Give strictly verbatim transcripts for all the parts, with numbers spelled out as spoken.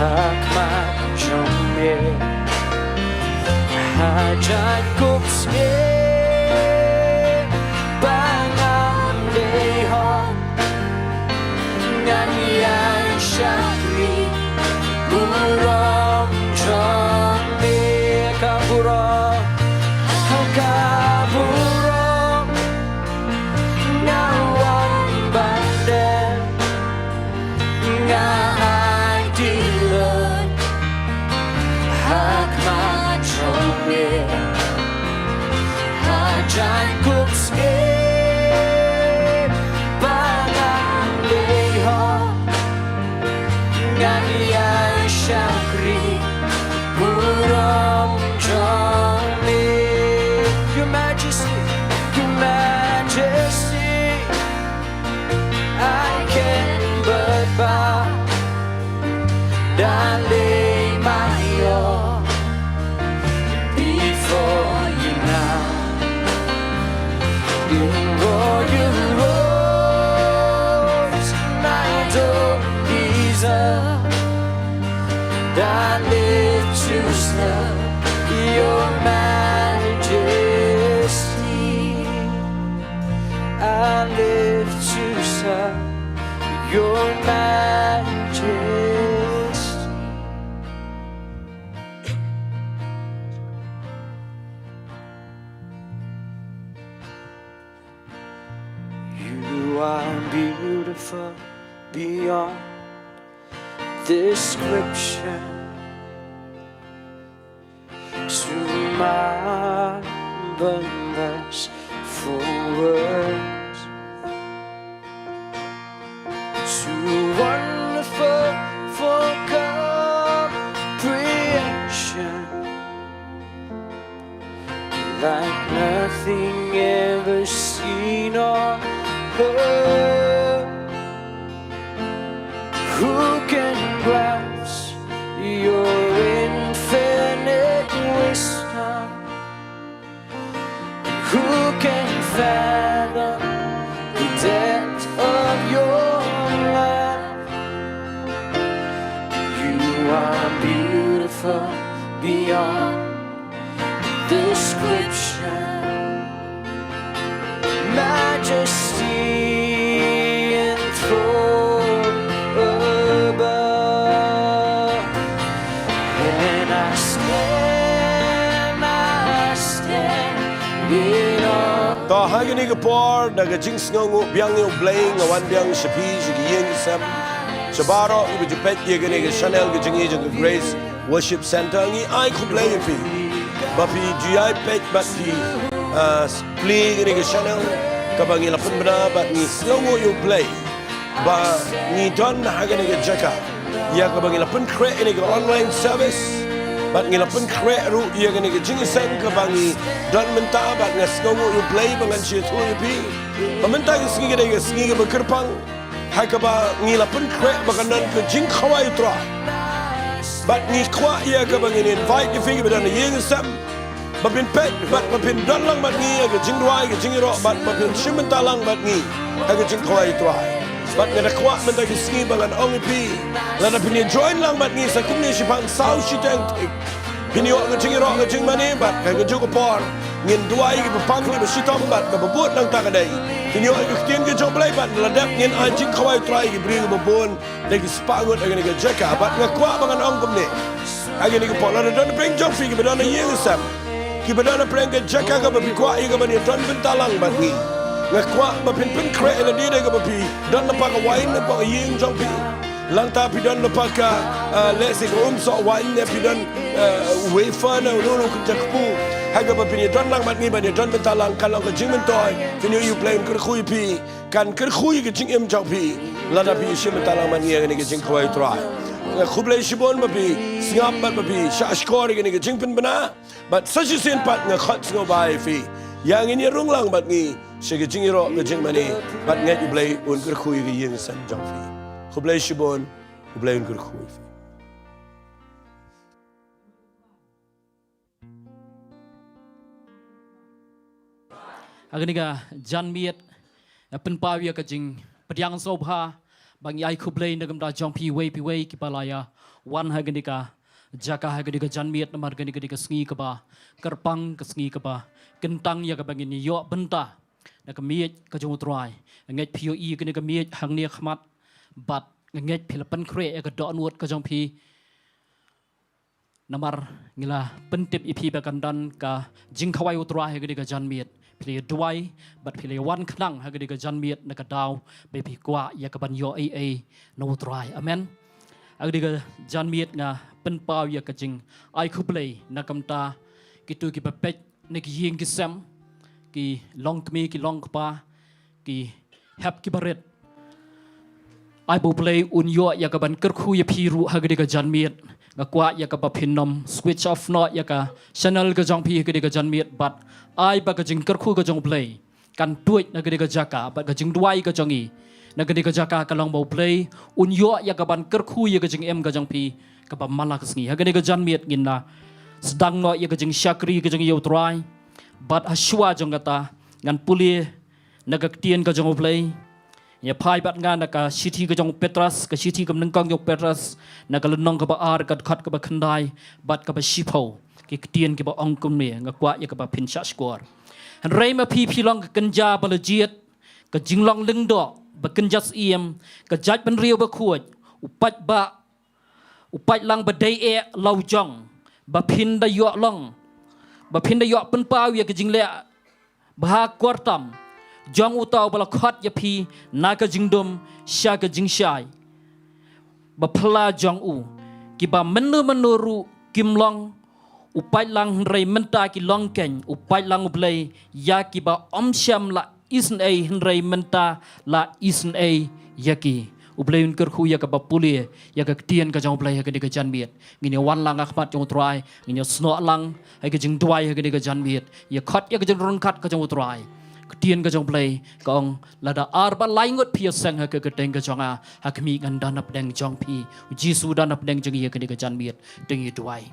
Hakmat jong me ha jaiñkup snem ba ngan leh hok, ngan ïai shakri burom jong me. Ka burom, ka burom nga wan ban leh, nga ai dilut hakmat jong me ha jaiñkup snem ba ngan leh hok, ngan ïai shakri burom jong me. Your Majesty, Your Majesty, I can but bow down, lay my all before you now. In royal robes, I don't deserve, I lift to serve, Your Majesty. I lift to serve, Your Majesty. You are beautiful beyond description. Too marvelous for words, too wonderful for comprehension, like nothing ever seen or heard. Who can grasp your infinite wisdom? Who can fathom the depth of your love? You are beautiful beyond description, majesty enthroned above. And I stand, I stand in awe. To ha kane ka por, da ka jingsngewnguh biang ïa U Blei, nga wan biang sha phi, sha ki ïing ki sem, sha baroh kiba ju peit ïa kane ka channel ka jingïaid jong ka Grace Worship Centre. Ngi ai khublei ïa phi ba phi ju ïai peit bad phi, ah, plie kane ka channel kaba ngi la pynbna bad ngi sngewnguh ïa U Blei ba ngi don ha kane ka jaka ïa kaba ngi la pynkhreh ïa kane ka online service bad ngi la pynkhreh ruh ïa kane ka jingïaseng kaba ngi don mynta bad nga sngewnguh ïa U Blei ba ngan shu ïathuh ïa phi ba mynta ka sngi ka dei ka sngi kaba kyrpang. Ha kaba ngi la pynkhreh ba kan don ka jingkhawai U Trai. Bad ngi kwah ïa kaba ngin invite ïa phi kiba don ha ïing ha sem ba phin peit bad ba phin don lang bad ngi ha ka jingduwai ka jingïaroh bad ba phin shim bynta lang bad ngi ha ka jingkhawai U Trai. Bad nga da kwah mynta ka sngi ba ngan ong ïa phi, lada phin ïa join lang bad ngi sa kumne shaphang saw shiteng thik, phin ïoh ka jingïaroh ka jingmane bad ha kajuh ka por ngin duwai kiba pang kiba shitom bad kaba bud nangta ka dei phin ïoh ïa ka ktien ka jong U Blei bad la dep ngin ai jingkhawai U Trai ïa ki briew kiba bun da ki spah ngut ha kane ka jaka. Bad nga kwah ba ngan ong kumne, ha kane ka por lada don pyrshah jong phi kiba don ha ïing ha sem, kiba don ha pyrshah ka jaka kaba phi kwah ïa ka ban ïa don bynta lang bad ngi, nga kwah ba phin pynkhreh ïa lade da kaba phi don lypa ka wain lypa ka ïing jong phi. Lada phi don lypa ka, eh, lehse ka umsoh wain ne phi don, eh, wafer ne u lulu ka jakpu. Ha kaba phin ïa don lang bad ngi ban ïa don bynta lang kan long ka jingmyntoi. Phin ïoh U Blei un kyrkhu ïa phi, kan kyrkhu ïa ka jingim jong phi lada phi ïa shim bynta lang bad ngi ha kane ka jingkhawai U Trai. Nga khublei shibun ba phi sngap bad ba phi shah shkor ïa kane ka jingpynbna. Bad sa shisien pat nga khot sngewbha ïa phi, ïa ngin ïa rung lang bad ngi sha ka jingïaroh ka jingmane bad ngeit U Blei un kyrkhu ïa ka ïing sem jong phi. Khublei shibun, U Blei un kyrkhu ïa phi. Ha kane ka janmiet, eh, pynpaw ïa ka jingpdiang sngewbha Ba ngi ai khublei na ka bynta jong phi iwei pa iwei kiba la ïa wan ha kane ka jaka, ha kane ka janmiet, namar kane ka dei ka sngi kaba kyrpang, ka sngi kaba kyntang ïa kaba ngin ïoh bynta na ka miej ka jong U Trai. Nga ngeit phi ïohi kane ka miej hangne ha khmat, bad nga ngeit phi la pynkhreh ïa ka dohnud ka jong phi. Namar ngi la pyntip ïa phi ba kan don ka jingkhawai U Trai ha kane ka janmiet. Phi la ïa duwai bad phi la ïa wan khnang ha kane ka janmiet na ka daw ba phi kwah ïa kaban ïoh ei ei na U Trai. Amen. Ha kane ka janmiet nga pynpaw ïa ka jingai khublei na ka bynta kito kiba peit na ki ïing ki sem, ki longkmie ki longkpa, ki hep kiba rit. Ai ba U Blei un ïoh ïa kaban kyrkhu ïa phi ruh ha kane ka janmiet. Nga kwah ïa kaba phin ym switch off noh ïa ka channel ka jong phi ha kane ka janmiet, bad ai ba ka jingkyrkhu ka jong U Blei kan tuid na kane ka jaka, bad ka jingduwai ka jong ngi na kane ka jaka ka long ba U Blei un ïoh ïa kaban kyrkhu ïa ka jingim ka jong phi kaba man la ka sngi. Ha kane ka janmiet ngin da sdang noh ïa ka jingshakri ka jong ngi ïa U Trai. Bad ha shuwa jong kata ngan pule na ka ktien ka jong U Blei. Ïa phai bad nga na ka shithi ka jong u Petros, ka shithi kaba nyngkong jong u Petros, na ka lynnong kaba ar, ka dkhot kaba khyndai bad kaba shiphew. Ki ktien kiba ong kumne, nga kwah ïa kaba phin shah shkor. Hynrei ma phi, phi long ka kynja ba la jied, ka jinglong lyngdoh ba kynja syiem, ka jaitbynriew bakhuid, u paidbah, u paidlang ba dei eh la u jong, ba phin da ïoh long, ba phin da ïoh pynpaw ïa ka jingleh bha kyrtam jong uta uba la khot ïa phi na ka jingdum sha ka jingshai ba phylla jong u. Kiba mynno mynno ruh kim long u paidlang hynrei mynta ki long keiñ u paidlang U Blei ïa kiba ym shym la isynei hynrei mynta la isynei ïa ki. U Blei un kyrkhu ïa kaba pule ïa ka ktien ka jong U Blei ha kane ka janmiet. Ngin ïa wan lang ha khmat jong U Trai, ngin ïa snoh lang ha ka jingduwai ha kane ka janmiet. Ïa khot ïa ka jingryngkat ka jong U Trai. Ktien ka jong U Blei ka ong, lada ar bad lai ngut phi ïa seng ha ka kyrteng ka jong nga, ha khmih, ngan don hapdeng jong phi. U Jisu don hapdeng jong ngi ha kane ka janmiet. To ngin ïa duwai.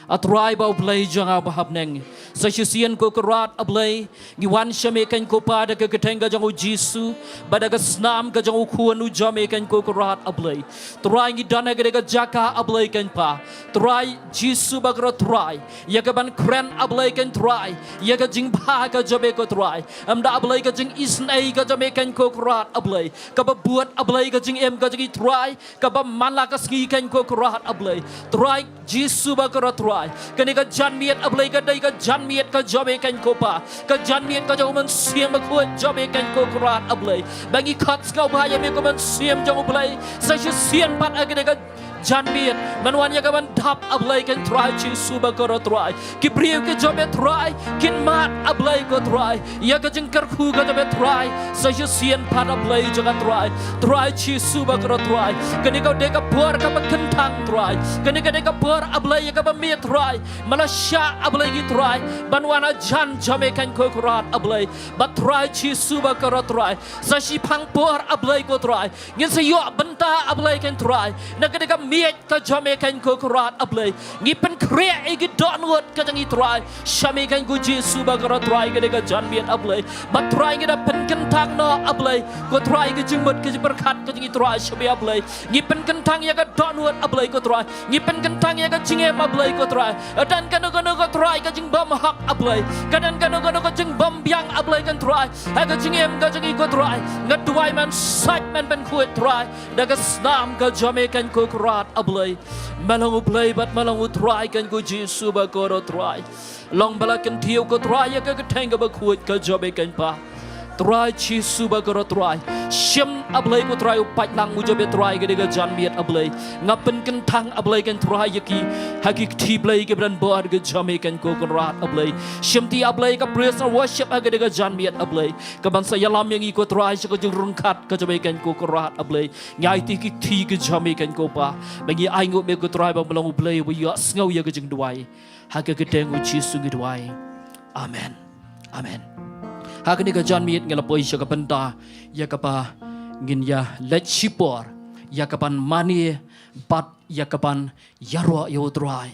A Trai ba U Blei jong nga uba ha bneng, sa shisien ko Kynrad A Blei, ngi wan sha me keiñ ko Pa da ka kyrteng ka jong U Jisu bad da ka snam ka jong U Khun U jong me keiñ ko Kynrad A Blei. Trai, ngi don ha kane ka jaka A Blei keiñ Pa. Trai Jisu ba kyrpad Trai, ïa kaban kren A Blei keiñ Trai ïa ka jingbha ka jong me ko Trai. Ym da A Blei ka jingisynei ka jong me keiñ ko Kynrad A Blei, kaba bud A Blei ka jingim ka jong ngi Trai, kaba man la ka sngi keiñ ko Kynrad A Blei. Trai Jisu ba kyrpad Trai, kane ka janmiet A Blei ka dei ka janmiet ka jong me keiñ ko Pa, ka janmiet ka jong U Mynsiem Bakhuid jong me keiñ ko Kynrad A Blei. Ba ngi khot sngewbha ïa me ko Mynsiem jong U Blei, sa shisien pat ha kane ka janmiet, men wan ïa kaban dap A Blei keiñ Trai Jisu ba kyrpad Trai. Ki briew ki jong me Trai kin mad A Blei ko Trai ïa ka jingkyrkhu ka jong me Trai, sa shisien pat A Blei jong nga Trai. Trai Jisu ba kyrpad Trai, kane ka dei ka por kaba kyntang Trai, kane ka dei ka por A Blei ïa kaba me Trai me la shah A Blei ngi Trai ban wan hajan jong me keiñ ko Kynrad A Blei. Bad Trai Jisu ba kyrpad Trai, sa shiphang por A Blei ko Trai, ngin sa ïoh bynta A Blei keiñ Trai na kane ka miej ka jong me keiñ ko Kynrad A Blei. Ngi pynkhreh ïa ki dohnud ka jong ngi Trai sha me keiñ ko Jisu ba kyrpad Trai, kane ka janmiet A Blei. Bad Trai ngi da pynkyntang noh A Blei ko Trai ka jingmut ka jingpyrkhat ka jong ngi Trai sha me A Blei. Ngi pynkyntang ïa ka dohnud A Blei ko Trai, ngi pynkyntang ïa ka jingim A Blei ko Trai. Ka don kano kano ko Trai ka jingbymhok A Blei, ka don kano kano ka jingbymbiang A Blei keiñ Trai ha ka jingim ka jong ngi ko Trai. Nga duwai men sait men pynkhuid Trai da ka snam ka jong me keiñ ko Kynrad A Blei. Me long U Blei bad me long U Trai keiñ ko Jisu ba kyrpad Trai. Long ba la kyntiew ko Trai ïa ka kyrteng kaba khuid ka jong me keiñ Pa. Trai Jisu ba kyrpad Trai, shim A Blei ko Trai u paidlang u jong me Trai ha kane ka janmiet A Blei. Nga pynkyntang A Blei keiñ Trai ïa ki ha ki kti Blei kiba don bor ka jong me keiñ ko Kynrad A Blei. Shim ti A Blei ka praise and worship ha kane ka janmiet A Blei, kaban sa ïalam ïa ngi ko Trai sha ka jingryngkat ka jong me keiñ ko Kynrad A Blei. Ngi ai ti ki kti ka jong me keiñ ko Pa, ba ngi ai nguh me ko Trai ba me long U Blei uba ïohsngew ïa ka jingduwai. Ha ka kyrteng U Jisu ngi duwai. Amen. Amen. Ha kane ka janmiet ngi la poi sha ka bynta ïa kaba ngin ïa leit shipor ïa kaban mane bad ïa kaban ïaroh ïa U Trai.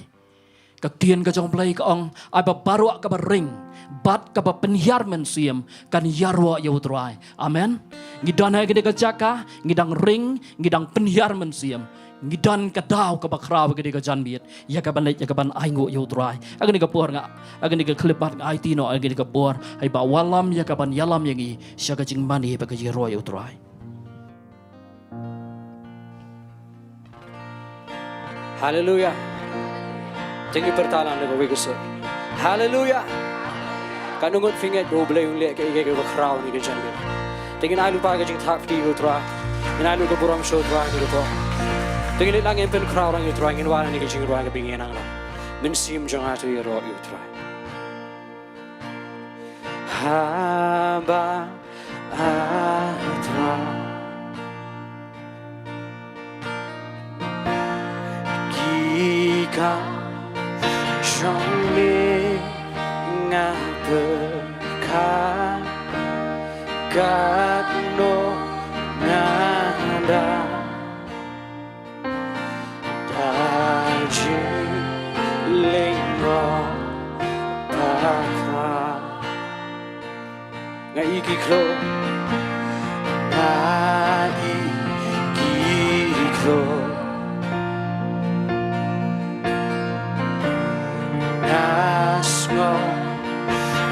Ka ktien ka jong U Blei ka ong, ai ba baroh kaba ring bad kaba pynhiar mynsiem kan ïaroh ïa U Trai. Amen. Ngi don ha kane ka jaka, ngi dang ring, ngi dang pynhiar mynsiem. Ngi don ka daw kaba khraw ha kane ka janmiet ïa kaban leit, ïa kaban ainguh ïa U Trai. Ha kane ka por nga, ha kane ka khyllipmat nga aiti noh ha kane ka por, ai ba wallam ïa kaban ïalam ïa ngi sha ka jingmane bad ka jingïaroh ïa U Trai. Haleluya. Te ngin pyrta lang da kawei ka sur. Haleluya. Katno ngut phi ngeit ba U Blei un leh kaei kaei kaba khraw ha kane ka janmiet? Te ngin ai lypa ka jingthap kti ïa U Trai. Ngin ai lypa ka burom sha U Trai ha kane ka por. Te ngin leit lang ngin pynkhraw lang ïa U Trai, ngin wan ha kane ka jingrwai kaba ngi nang lang. Mynsiem jong nga to ïaroh ïa U Trai. Haba A Trai, ki kam jong me nga pyrkhat, katno nga da da jinglyngngoh pakhat. Nga i ki khlur, nga i ki khlur. Nga sngew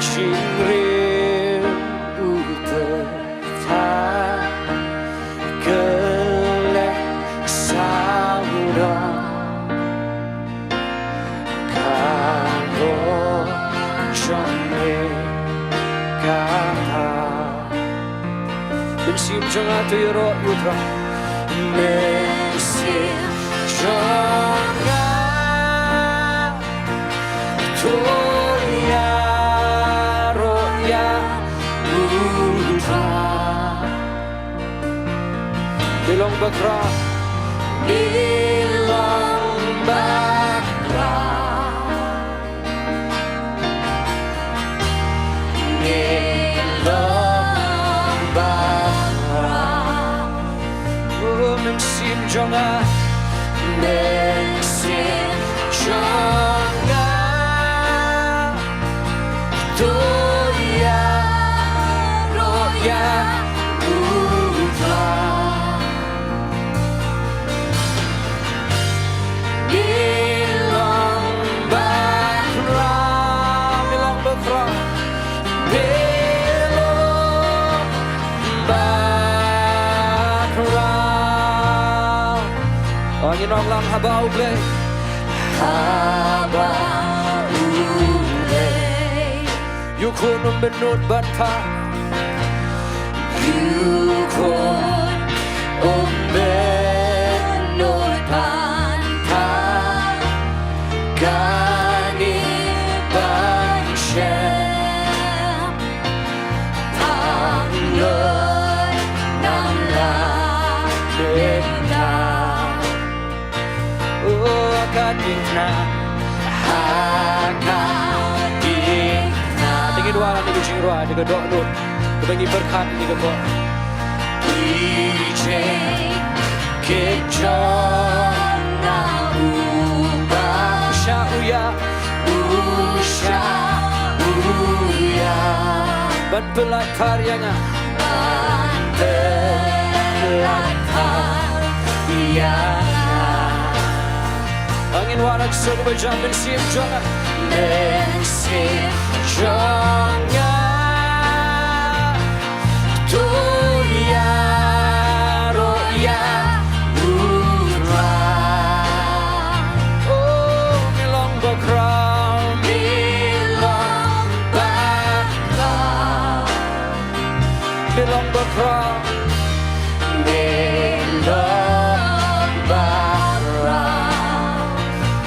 jingriewspah, kylleng sawdong. Ka bor jong me ka bha. Mynsiem jong nga to ïaroh ïa U Trai. Mynsiem jong nga to ïaroh ïa U Trai. Me long bakhraw. Me long bakhraw. Me long bakhraw. Oh, mynsiem jong nga. Mynsiem jong nga to ïaroh ïa U Trai. Me long bakhraw, me long bakhraw, me long bakhraw. Oh, ngin ong lang, haba U Blei, haba U Blei, ïakhun um bynnud ban phah. Ïakhun um bynnud ban phah. Kane ban shem phah lut nam lah leh na. Oh, ha ka diengphna, ha ka diengphna. Te ngin wan ha kane ka jingrwai, kane ka dohnud kaba ngi pyrkhat ha kane ka por. Ki jingkit jong nga, U Blei, u shah u ïa, u shah u ïa. Ban pyllait phar ïa nga. Ban pyllait phar ïa nga. Ngin wan ha ka sur kaba jam. Mynsiem jong nga, mynsiem jong nga to ïaroh ïa U Trai. Oh, me long bakhraw, me long bakhraw. Me long bakhraw. Me long bakhraw.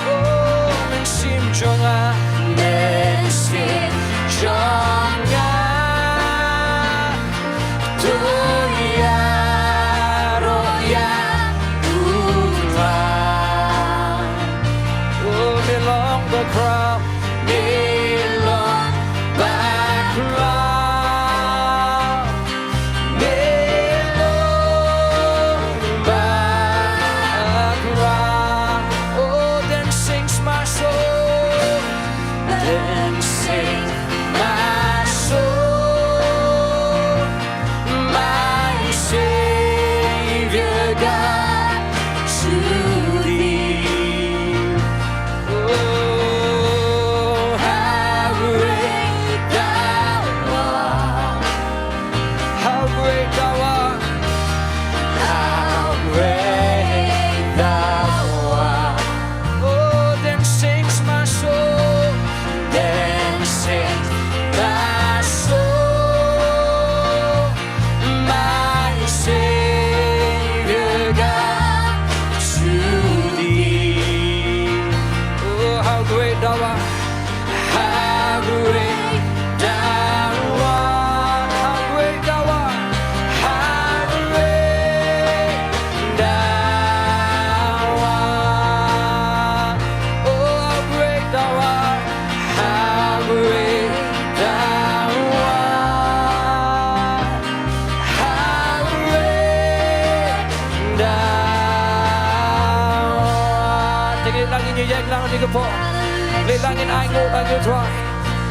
Oh, mynsiem jong nga. Mynsiem jong nga to ïaroh ïa U Trai. Oh, me long bakhraw. Me long bakhraw. Me long bakhraw. Oh, then sings my soul. Then sings my soul, my Savior God, to thee. Oh, how great thou art. How great thou art. How great thou art. Oh, then sings my soul. Then sings my soul, my Savior God, to thee. Oh, how great thou art. How great thou art, how great thou art, how great thou art. Oh, how great thou art, how great thou art. How great thou art. Te ngin ïeng lang, ngin ïeng lang ha kane ka por. Ngin ïeng lang, ngin ainguh lang ïa u Trai.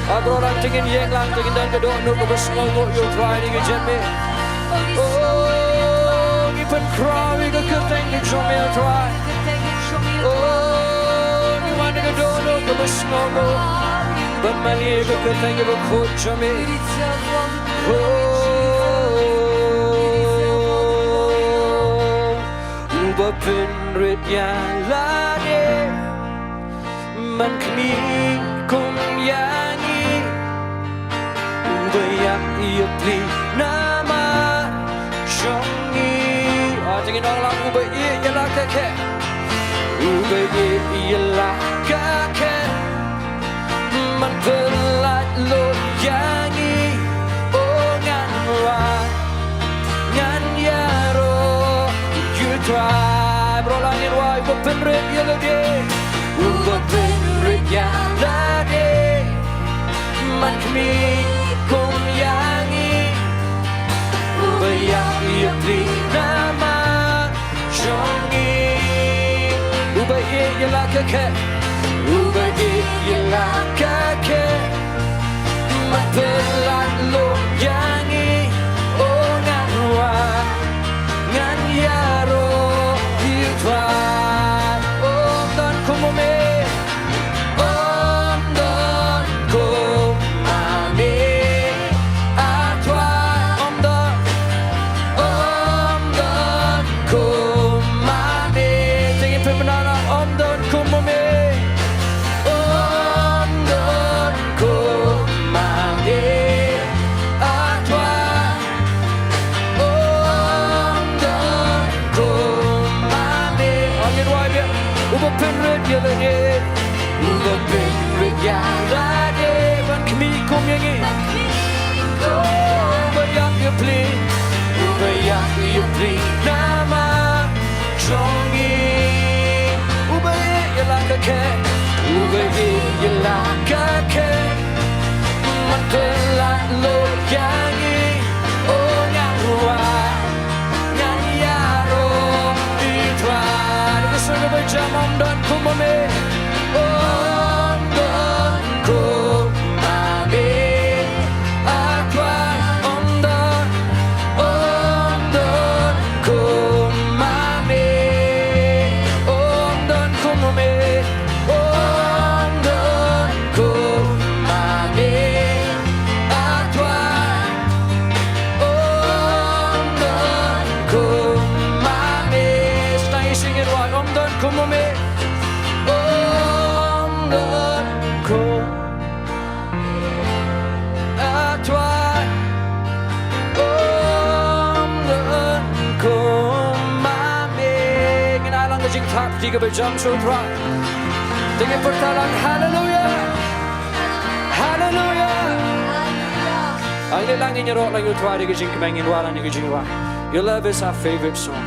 Baroh lang te ngin ïeng lang, te ngin don ka dohnud kaba sngewnguh ïa u Trai ha kane ka jingmut. Oh, ngi pynkhraw ïa ka kyrteng ka jong me, Trai. Oh, ngi wan da ka dohnud kaba sngewnguh. Ban mane ïa ka kyrteng kaba khuid jong me. Oh, uba pynrit ïa lade, man khmih kum ïa ngi, uba ïap ïa pli namar jong ngi. Ah, te ngin ong lang, uba ïeh ïa la ka khet, uba ïeh ïa la ka khet. Man pyllait lut ïa ngi, oh ngan wan, ngan ïaroh ïa u Trai. Baroh lang ngin wai, uba pynrit ïa lade, uba pynrit ïa lade, man khmih kum ïa ngi, uba ïap ïa pli namar jong ngi. Uba ïeh ïa la ka khet, uba ïeh ïa la ka khet, man pyllait lut ïa ngi, oh ngan wan, ngan ïaroh ïa u Trai. Oh, ym don kum ma me. Ym don kum ma me, ah Trai, ym don, ym don kum ma me. Te ngin pynbna lang, ym don kum ma me. Ym don kum ma me, ah Trai. Ym don kum ma me. Ngin wai biang. Uba pynrit ïa lade, uba pynrit ïa lade, ban khmih kum ïa ngi. Uba ïap ïa pli, uba ïap ïa pli namar jong ngi. Uba ïeh ïa la ka khet, uba ïeh ïa la ka khet, man pyllait lut ïa ngi, oh ngan wan, ngan ïaroh ïa u Trai. Ka song kaba jam, ym don kum ma me. Ym don kum ma me, ah Trai, ym don, ym don kum ma me. Ym don kum ma me. Ym don kum ma me, ah Trai. Ym don kum ma me. Sa tang isih ngin wai, ym don kum ma me. Ym don kum, ah Trai. Ym don kum ma me. Ngin ai lang ka jingthap kti kaba jam sha u Trai. Te ngin pyrta lang, Haleluia. Haleluia. Ngin ïa lang, ngin ïaroh lang ïa u Trai da ka jingkmen, ngin wad lang da ka jingrwai. Your love is our favorite song.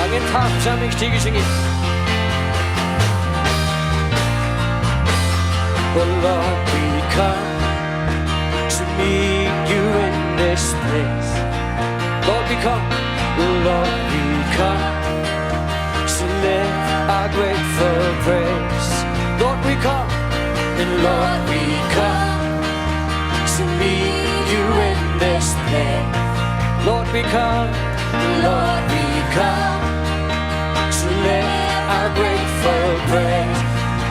Ngin thap jam ïa kti ki jingim. Oh Lord, we come to meet you in this Lord, we come, Lord, we come to lift our grateful praise. Lord, we come, and Lord, we come to meet you in this place. Lord, we come, Lord, we come to lift our grateful praise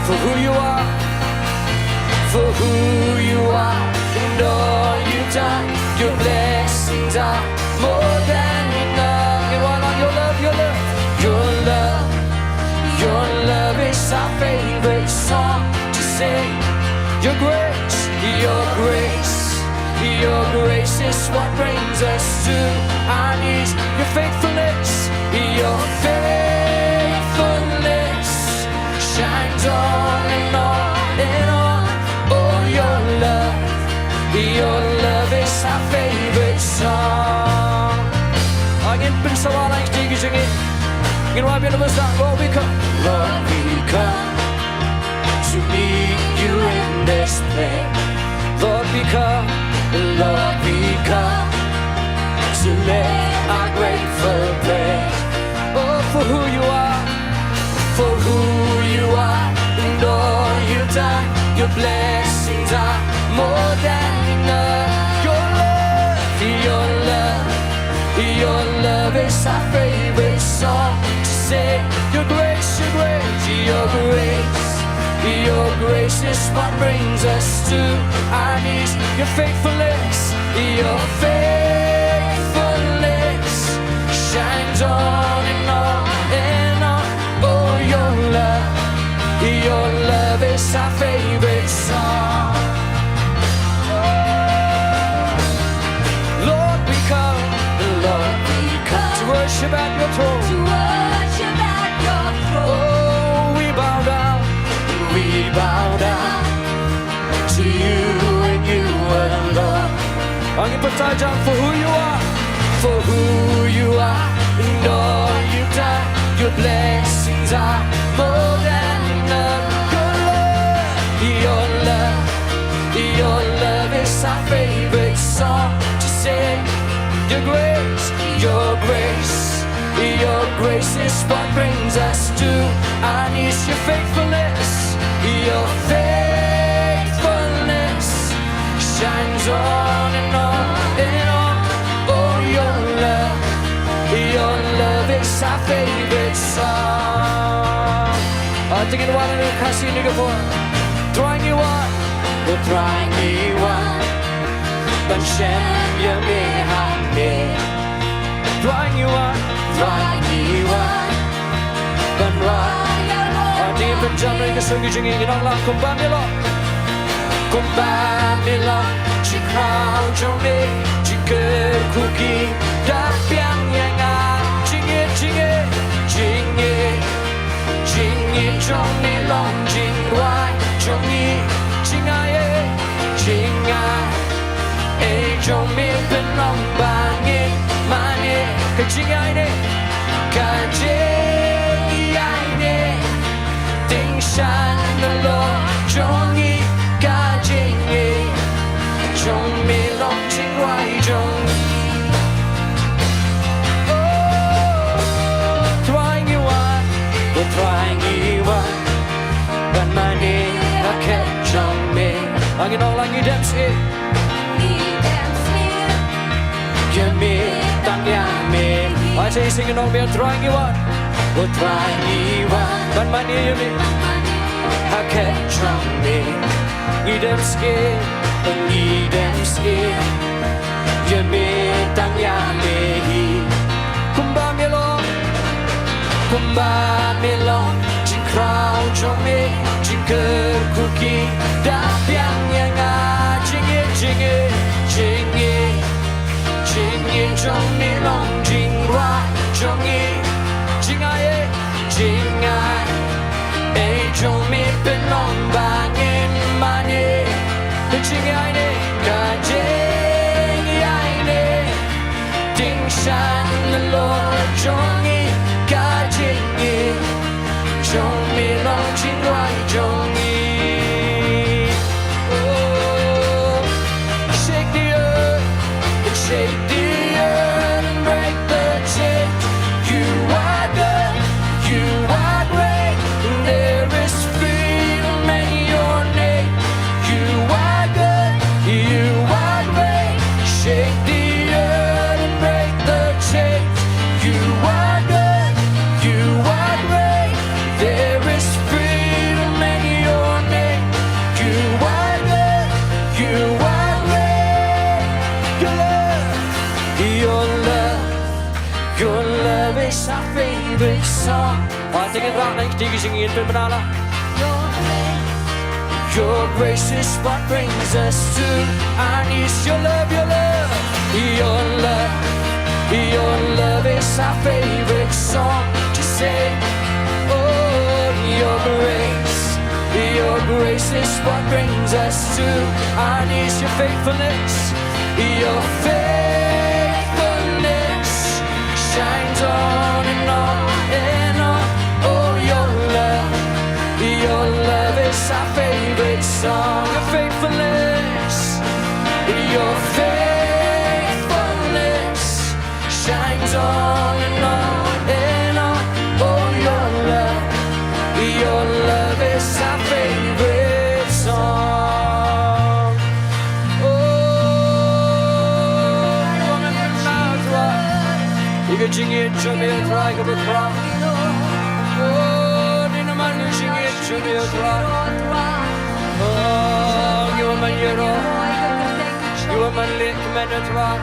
for who you are, for who you are and all you've done. Your blessings are more than enough. You are not your love, your love, your love, your love is our favorite song to sing. Your grace, your grace, your grace is what brings us to our knees. Your faithfulness, your faithfulness shines on and on and on. Oh, your love, your love is our favorite song. Ngin pynsawal lang ïa ki jingim. Ngin wad biang, Lord, we come, Lord, we come to meet you in this place. Lord, we come, Lord, we come to lift our grateful praise. Oh, for who you are, for who you are and all you've done. Your blessings are more than enough. Your love, your love, your love is our favorite song to sing. Your grace, your grace, your grace, your grace is what brings us to our knees. Your faithfulness, your faithfulness shines on and on and on. Oh, your love, your love is our favorite song. Lord, we come, Lord, we come to worship at your throne. To worship at your throne. Oh, we bow down, we bow down to you and you alone. Ngin batai jam for who you are, for who you are and all you've done. Your blessings are more than enough. Your love, your love, your love is our favorite song to sing. Your grace, your grace, your grace is what brings us to our knees. Your faithfulness, your faithfulness shines on and on and on. Oh, your love, your love is our favorite song. Ating in one in Khasi ni ka por. Trai ngi wan, oh, Trai ngi wan ban shem ïa me hangne. Trai ngi wan, Trai ngi wan ban wan. Ating in pynjam ïa ka song ki jingim, ngin ong lang, kumba me long, kumba me long, jingkhraw jong me, jingkyrkhu ki da biang ïa nga. Jingïeit, jingïeit, jingïeit, jingïeit jong me long jingrwai jong ngi. Jingaiei, jingaiei jong me pynlong ba ngin mane. Ka jingaiei, ka jingaiei, tyngshaiñ na lor jong ngi. Ka jingïeit jong me long jingrwai jong ngi. Oh, Trai ngi wan, oh, Trai ngi wan ban mane ha khet jong me. Ngin ong lang, ngi dem sngewsih, ngi dem sngewsih, ïa me, tang ïa me. Ai sa shisien ngin ong biang, Trai ngi wan, oh, Trai ngi wan ban mane ïa me ha khet jong me. Ngi dem sngewsih, ngi dem sngewsih, ïa me, tang ïa me hi. Kumba me long, kumba me long, jingkhraw jong me, jingkyrkhu ki da biang ïa nga. Jingïeit, jingïeit, jingïeit, jingïeit jong me long jingrwai jong ngi. Jingaiei, jingaiei jong me pynlong ba ngin mane. Ka jingaiei, ka jingaiei, tyngshaiñ na lor jong ngi. Ka jingïeit jong me long jingrwai jong ngi. Oh, shake the earth, shake the Song. Wat ingen rah na ïing kti ki jingïeit pynbna la. Your grace is what brings us to our knees. Your love, your love, your love, your love is our favorite song to sing. Oh, your grace, your grace is what brings us to our knees. Your faithfulness, your faithfulness shines on and on and on. Oh, your love, your love is our favorite song. Your faithfulness, your faithfulness shines on and on and on. Oh, your love, your love is our favorite song. Oh, ïa ka jingïeit jong me Trai kaba khraw. Oh, dei namar ka jingïeit jong me Trai. Oh, ngi wan ban ïaroh, ngi wan ban leh kmen Trai.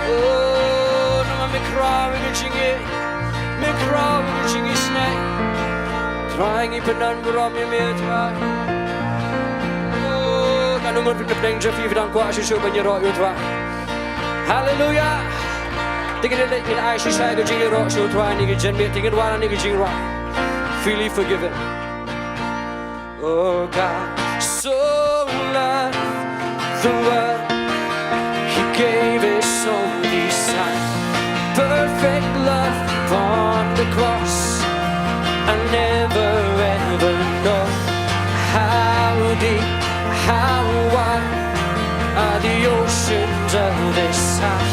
Oh, namar me khraw ïa ka jingïeit, me khraw ïa ka jingisynei. Trai ngi pyndon burom ïa me Trai. Oh, katno ngut phi kyrteng jong phi phi dang kwah shuh shuh ban ïaroh ïa u Trai. Haleluya. Te ngin leit ngin ai shisha ïa ka jingïaroh sha u Trai, ïa ka jingmut, te ngin wan ïa ka jingrwai. Freely forgiven. Oh, God so loved the world, he gave his only son. Perfect love upon the cross. I never ever know how deep, how wide are the oceans of his heart,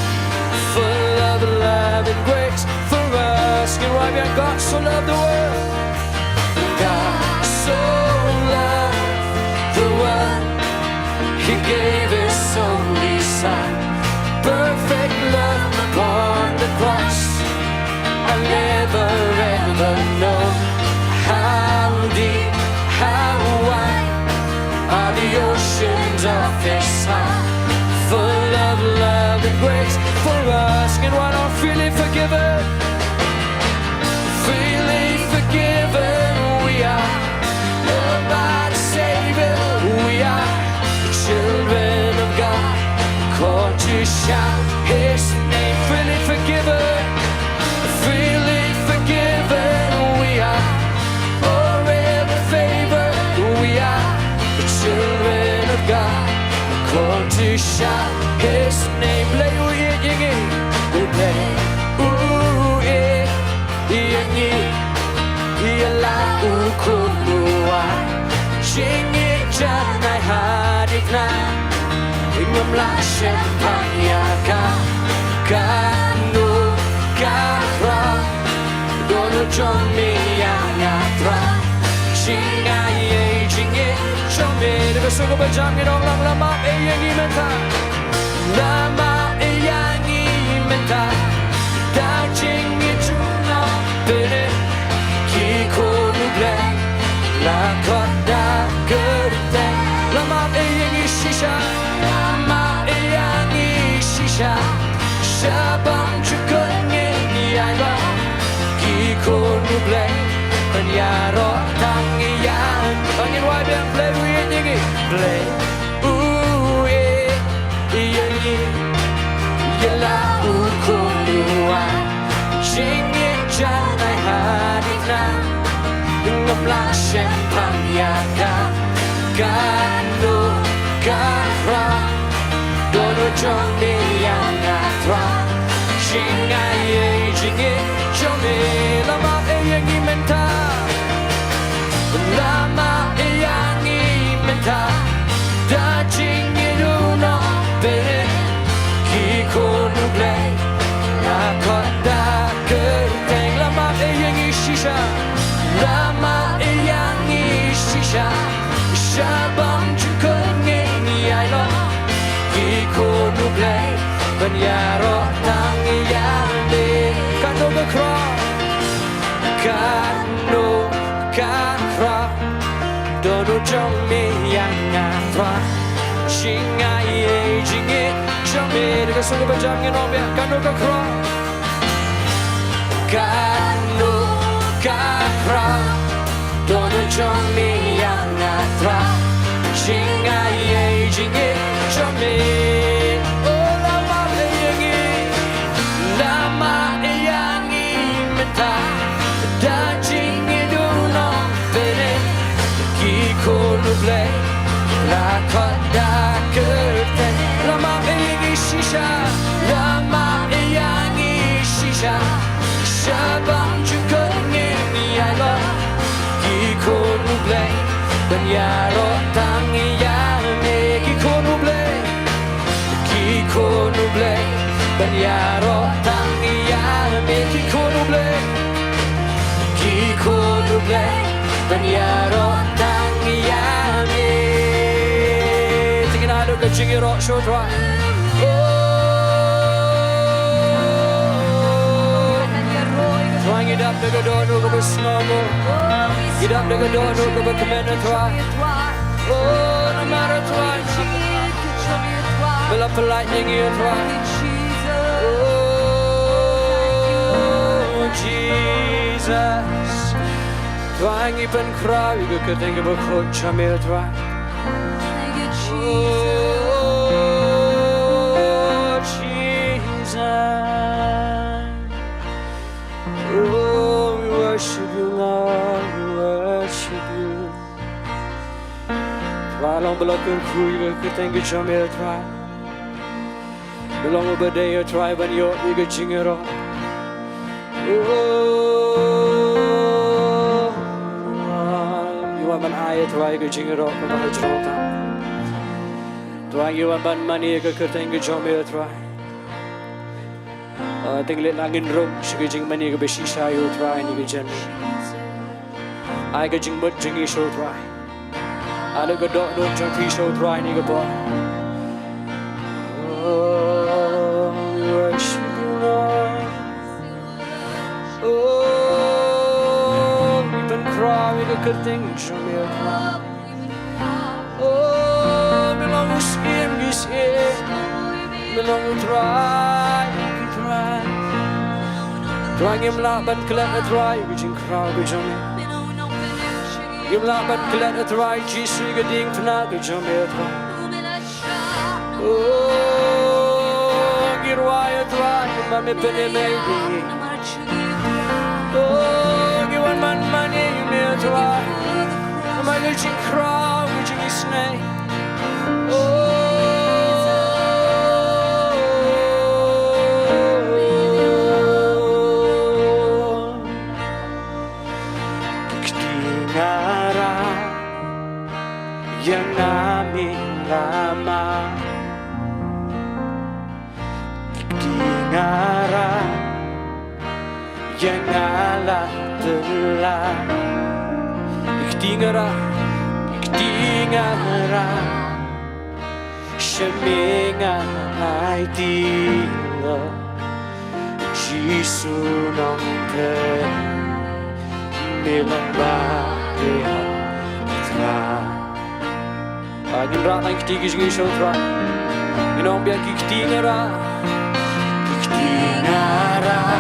full of love and grace for us. Ngin rai biang. God so loved the world. God so loved the world, he gave his only son. Perfect love upon the cross. I never ever know how deep, how wide are the oceans of his heart, full of love and grace for us. Ngin wan. Oh, freely forgiven, freely forgiven we are, loved by the Savior we are, the children of God, called to shout his name. Freely forgiven, freely forgiven we are, forever favored we are, the children of God, called to shout his name. Blei u ïeit ïa ngi, u Blei u ïeit ïa ngi, ïa la u khun u wai. Jingïeit janai hadien nang, ngam lah shem pang ïa ka, ka nuksa ka khraw. Don u jong me ïa nga Trai, jingaiei jingïeit jong me. Da ka sur kaba jam ngin ong lang, la map ïa ngi mynta, la map ïa ngi mynta. Da jingïeit jong u Nongpynim, ki khun u Blei la khot da ka kyrteng. La map ïa ngi shisha, la map ïa ngi shisha. Shaphang jukut ngin ïailong, ki khun u Blei ban ïaroh tang ïa ngi. Ngin wai biang. Blei u ïeit ïa ngi, Blei u ïeit ïa ngi, ïa la u khun u wai. Jingïeit janai hadien nang, ngam lah shem pang ïa ka, ka nuksa ka khraw. Don u jong me ïa nga Trai, jingaiei jingïeit jong me. La map ïa ngi mynta, la map ïa ngi mynta. Da jingïeit u Nongpynim, ki khun u Blei la khot da ka kyrteng. La map ïa ngi shisha, la map ïa ngi shisha. Shaphang jukut ngin ïailong, ki khun u Blei ban ïaroh tang ïa ngi. Ka nuksa ka khraw, ka nuksa ka khraw. Don u jong me ïa nga Trai, jingaiei jingïeit jong me. Da ka sur kaba jam ngin ong biang. Ka nuksa ka khraw, ka nuksa Ka khraw, don u jong me ïa nga Trai. Jingaiei jingïeit jong me. O la map ïa ngi, la map ïa ngi mynta. Da jingïeit u Nongpynim. Ki khun u Blei la khot da kyrteng. La map ïa ngi shisha, la map ïa ngi shisha. Sha bam jukut ngin ïaroh. Ki khun u Blei ban ïaroh tang ïa me. Ki khun u Blei, ki khun u Blei ban ïaroh tang ïa me. Ki khun u Blei, ki khun u Blei ban ïaroh tang ïa me. Te ngin ai lut ka jingïaroh sha u Trai. O Trai, ngi dap da ka dohnud kaba sngewbha. Ngi dap da ka dohnud kaba kmen, Trai. O, namar, Trai, me la pyllait ïa ngi, Trai. O Jesus, Trai, ngi pynkhraw ïa ka kyrteng kaba khuid jong me, Trai. O Jesus. Oh, we worship you, Lord, we worship you. Trai, long ba la kyrkhu ïa ka kyrteng ka jong me, Trai. Ba long uba dei, Trai, ban ïoh ïa ka jingïaroh. Oh, ïa wan ban ai, Trai, ka jingïaroh kaba ha jrong tam. Trai, ïa wan ban mane ïa ka kyrteng ka jong me, Trai. Ah, te ngin leit lang, ngin rung sha ka jingmane kaba shisha ïa u Trai ha kane ka janmiet. Ai ka jingmut jong ngi sha u Trai. Ai ka dohnud jong phi sha u Trai ha kane ka por. Oh, we worship you, Lord. Oh, ngi pynkhraw ïa ka kyrteng jong me, Trai. Oh, me long u Syiem ki syiem. Me long u Trai ki trai. Trai, ngim lah ban klet, Trai, ïa ka jingkhraw ka jong me. Ngim lah ban klet, Trai Jisu, ïa ka diengphna ka jong me, Trai. Oh, ngi rwai, Trai, ba me pynim ïa ngi. Oh, ngi wan ban mane ïa me, Trai. Namar ka jingkhraw, ka jingisynei. Oh, ki kti nga rah, ïa nga me la map. Ki kti nga rah, ïa nga la pynlah. Ki kti nga rah, ki kti nga rah, sha me nga aiti, Lord. Jisu Nongpynim, me long ba dei hok, Trai. Ah, ngin rah tang ki kti ki jong ngi sha u Trai. Ngin ong biang, ki kti nga rah, ki kti nga rah,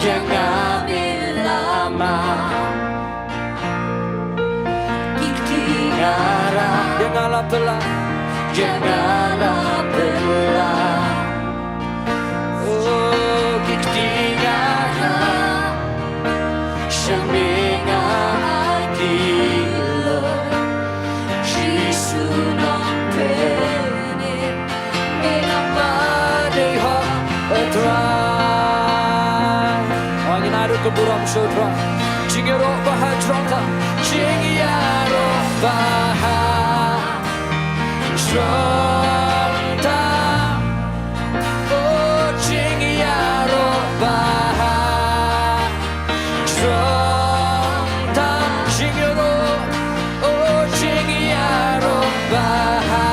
ïa nga me la map. Ki kti nga rah, ïa nga la pynlah, ïa nga la pynlah. Oh, ki kti nga rah, sha me nga aiti, Lord. Jisu Nongpynim, me long ba dei hok, Trai. Oh, ngin ai ruh ka burom sha u Trai. Jingïaroh ba ha jrong tam, jingïaroh ba ha jrong tam. Oh, jingïaroh ba ha jrong tam, jingïaroh. Oh, jingïaroh ba ha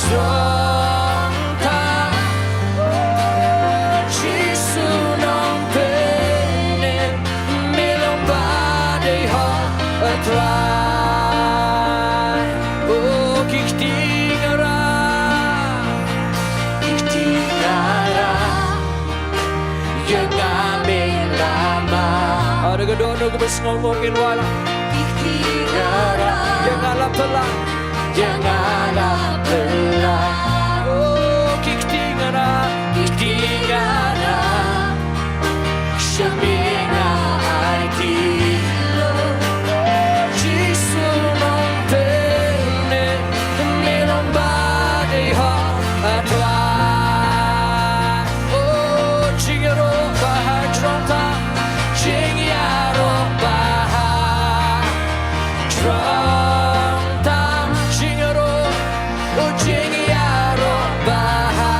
jrong tam. Oh, Jisu Nongpynim, me long ba dei hok, Trai. Oh, ki kti Ka don uno kaba sngewlong ngin wallam. Ki kti nga rah. Ïa nga la pynlait. Ïa nga la pynlait. Oh, ki kti nga rah. Ki kti nga rah. Sha me nga aiti. Jisu Nongpynim, me long ba dei hok, A Trai. Oh, jingïaroh ba ha jrong tam, jingïaroh ba ha jrong tam, jingïaroh, oh, jingïaroh ba ha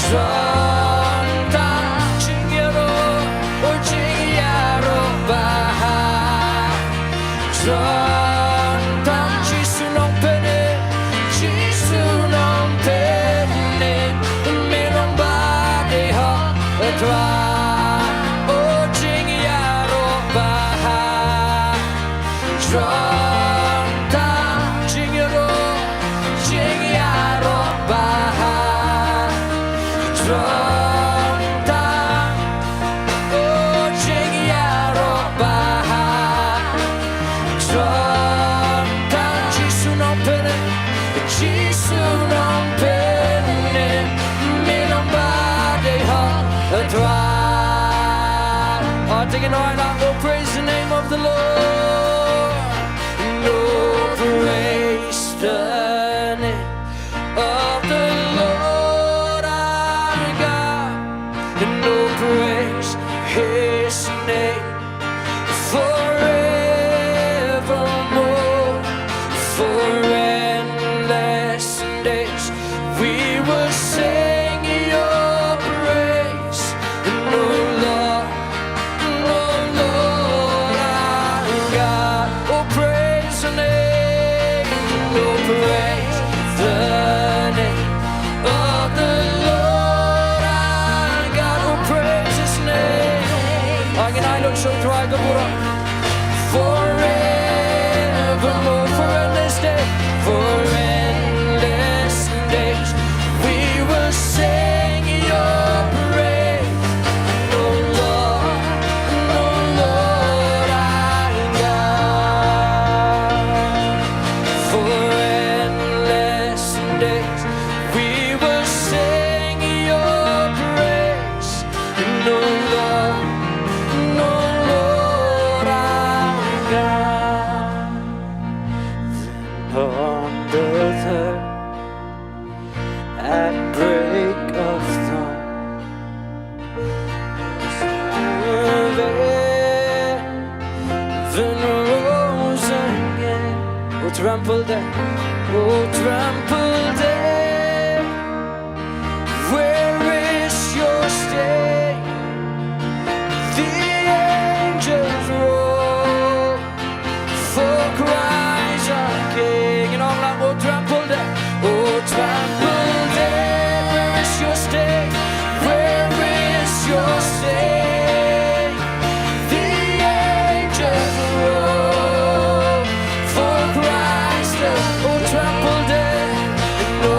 jrong tam, jingïaroh, oh, jingïaroh ba ha jrong tam, Jisu Nongpynim, Jisu Nongpynim, me long ba dei hok, A Trai. Oh, jingïaroh ba ha jrong tam, jingïaroh, jingïaroh ba ha jrong tam. Oh, jingïaroh ba ha jrong tam, Jisu Nongpynim, Jisu Nongpynim, me long ba dei hok, A Trai. Oh, take it all out. Oh, praise the name of the Lord. Oh, praise the name of the Lord our God, and oh, praise his name forevermore. For endless days we will sing your praise, and oh Lord, oh Lord our God, oh praise the name, oh praise the name of the Lord our God, oh praise his name. Ngin ai lut sha U Trai ka burom. Forevermore, for endless days, for endless days, we will sing your praise. Oh Lord, oh Lord our God, for endless days, we will sing your praise. Oh Lord, oh Lord our God. Then on the third, at break of dawn, salvation rose again. O trample death, o trample death, where is your sting? The angels roar, for Christ our King. And all I, o trample death, o trample death, where is your sting? Where is your sting? The angels roar, for Christ, o trample death, o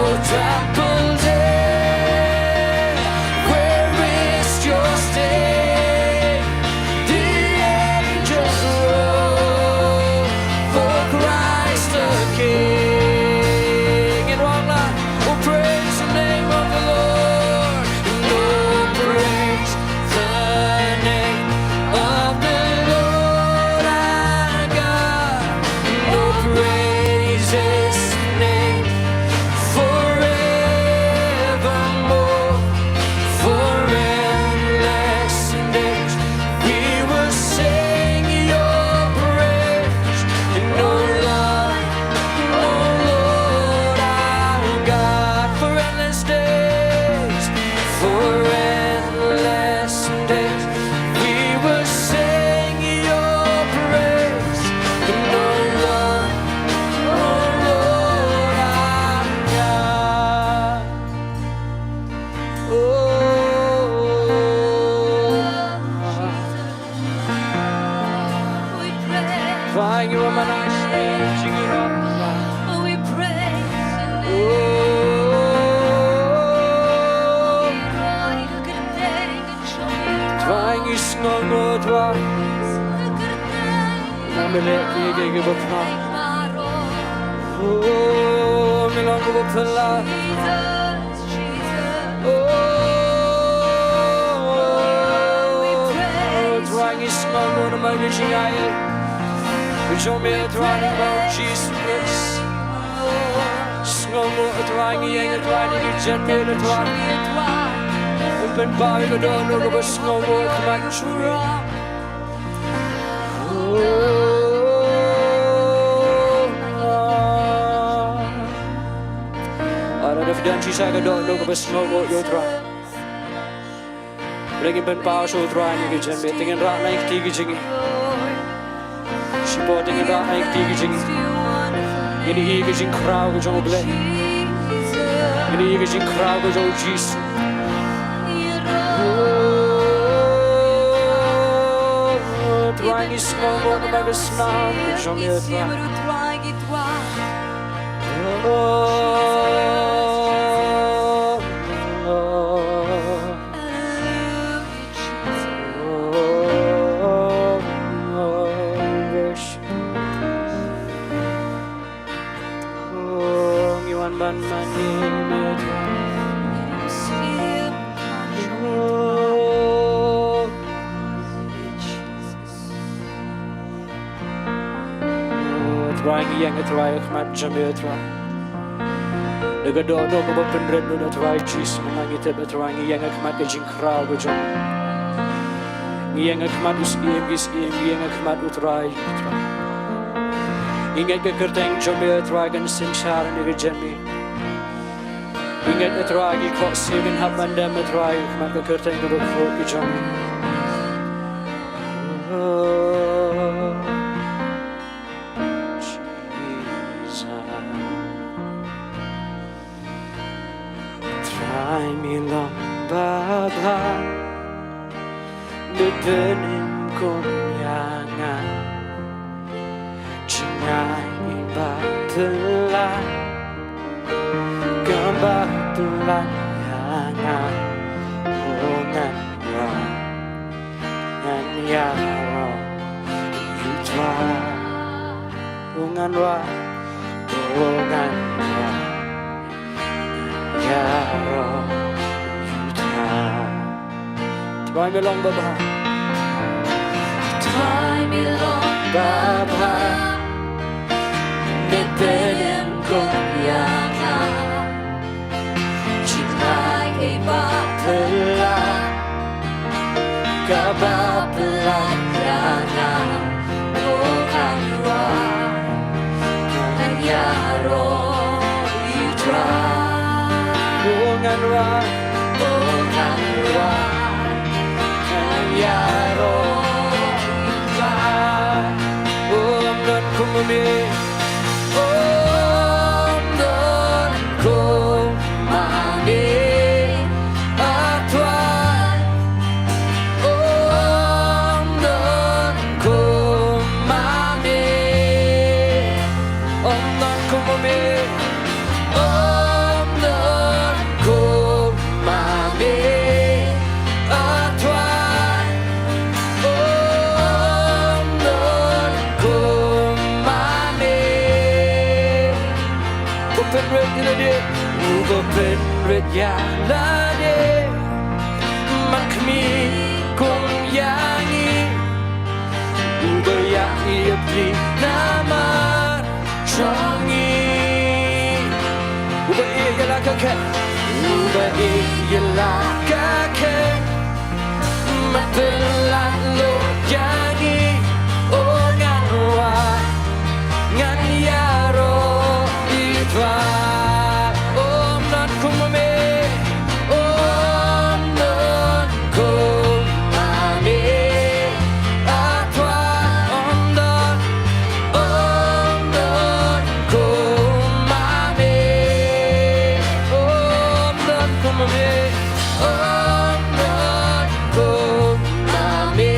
Leh ïa kiei kiei kiba pher. Oh, me long kaba pher. Oh, Trai, ngi sngewnguh namar ka jingaiei ka jong me, Trai, namar U Jisu Khrist. Sngewnguh, Trai, ngi ïeng, Trai, ngi jan me, Trai. Pynpaw ïa ka dohnud kaba sngewnguh ha khmat jong me. Lada phi don shisha ka dohnud kaba sngewnguh ïa U Trai, lada ngin pynpaw sha U Trai ha kane ka janmiet, te ngin rah na ki kti ki jong ngi. Shipor te ngin rah na ki kti ki jong ngi. Ngin ïohi ïa ka jingkhraw ka jong U Blei. Ngin ïohi ïa ka jingkhraw ka jong U Jisu. Oh, Trai, ngi sngewnguh namar ka snam ka jong me, Trai. Oh, oh, oh. Oh, oh, oh, worship. Oh, ngi wan ban mane ïa me, Trai. Oh. Oh, Trai, ngi ïeng, Trai, ha khmat jong me, Trai. Da ka dohnud kaba pynrit, Trai Jisu, ngi tip, Trai, ngi ïeng ha khmat ka jingkhraw ka jong me. Ngi ïeng ha khmat u Syiem ki syiem, ngi ïeng ha khmat U Trai, Trai. Ngi ngeit ka kyrteng jong me, Trai, kan synshar ha kane ka janmiet. Ngi ngeit, Trai, ki khohsiew kin hap ban dem, Trai, ha khmat ka kyrteng kaba khuid ka jong me. Jesus. Trai, me long babha, me pynhim kum ïa nga. Jngai ba pynlait, kaba pynlait ïa nga. Oh, ngan wad, ngan ïaroh ïa U Trai. Oh, ngan wad, oh, ngan wad, ngan ïaroh ïa U Trai. Trai, me long babha. Trai, me long babha, me pynhim kum ïa nga. Jngai ba pynlait, kaba pynlait ïa nga. Oh, ngan wad, ngan ïaroh ïa U Trai. Oh, ngan wad, oh, ngan wad, ngan ïaroh ïa U Trai. Oh, ym don kum ma me. Oh, ym don kum ma me, ah Trai. Oh, ym don kum ma me. Oh, ym don kum ma me. Oh, ym don kum ma me, ah Trai. Oh, ym don kum ma me. Uba pynrit ïa lade, uba pynrit ïa lade, man khmih kum ïa ngi. Uba ïa ïa pli namar jong ngi. Uba ïa ïa la ka khet, uba ïa ïa la ka khet, man pynlait lut ïa ngi. Oh, ngan wad, ngan ïaroh ïa U Trai. Oh, ym don kum ma me. Oh, ym don kum ma me, ah Trai. Oh, ym don, oh, ym don kum ma me. Oh, ym don kum ma me. Oh, ym don kum ma me.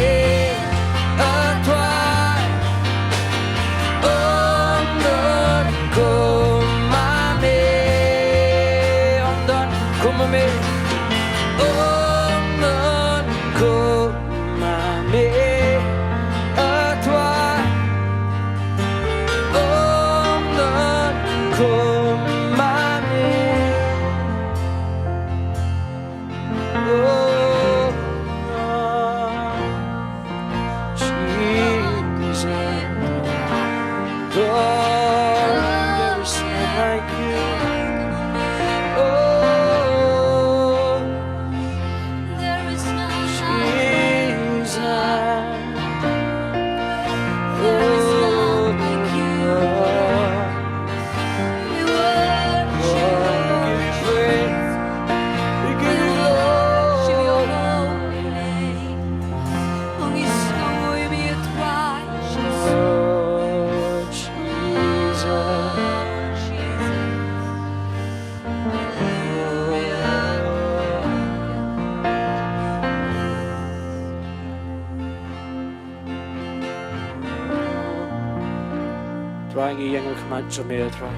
Ngi ïeng ha khmat jong me, A Trai.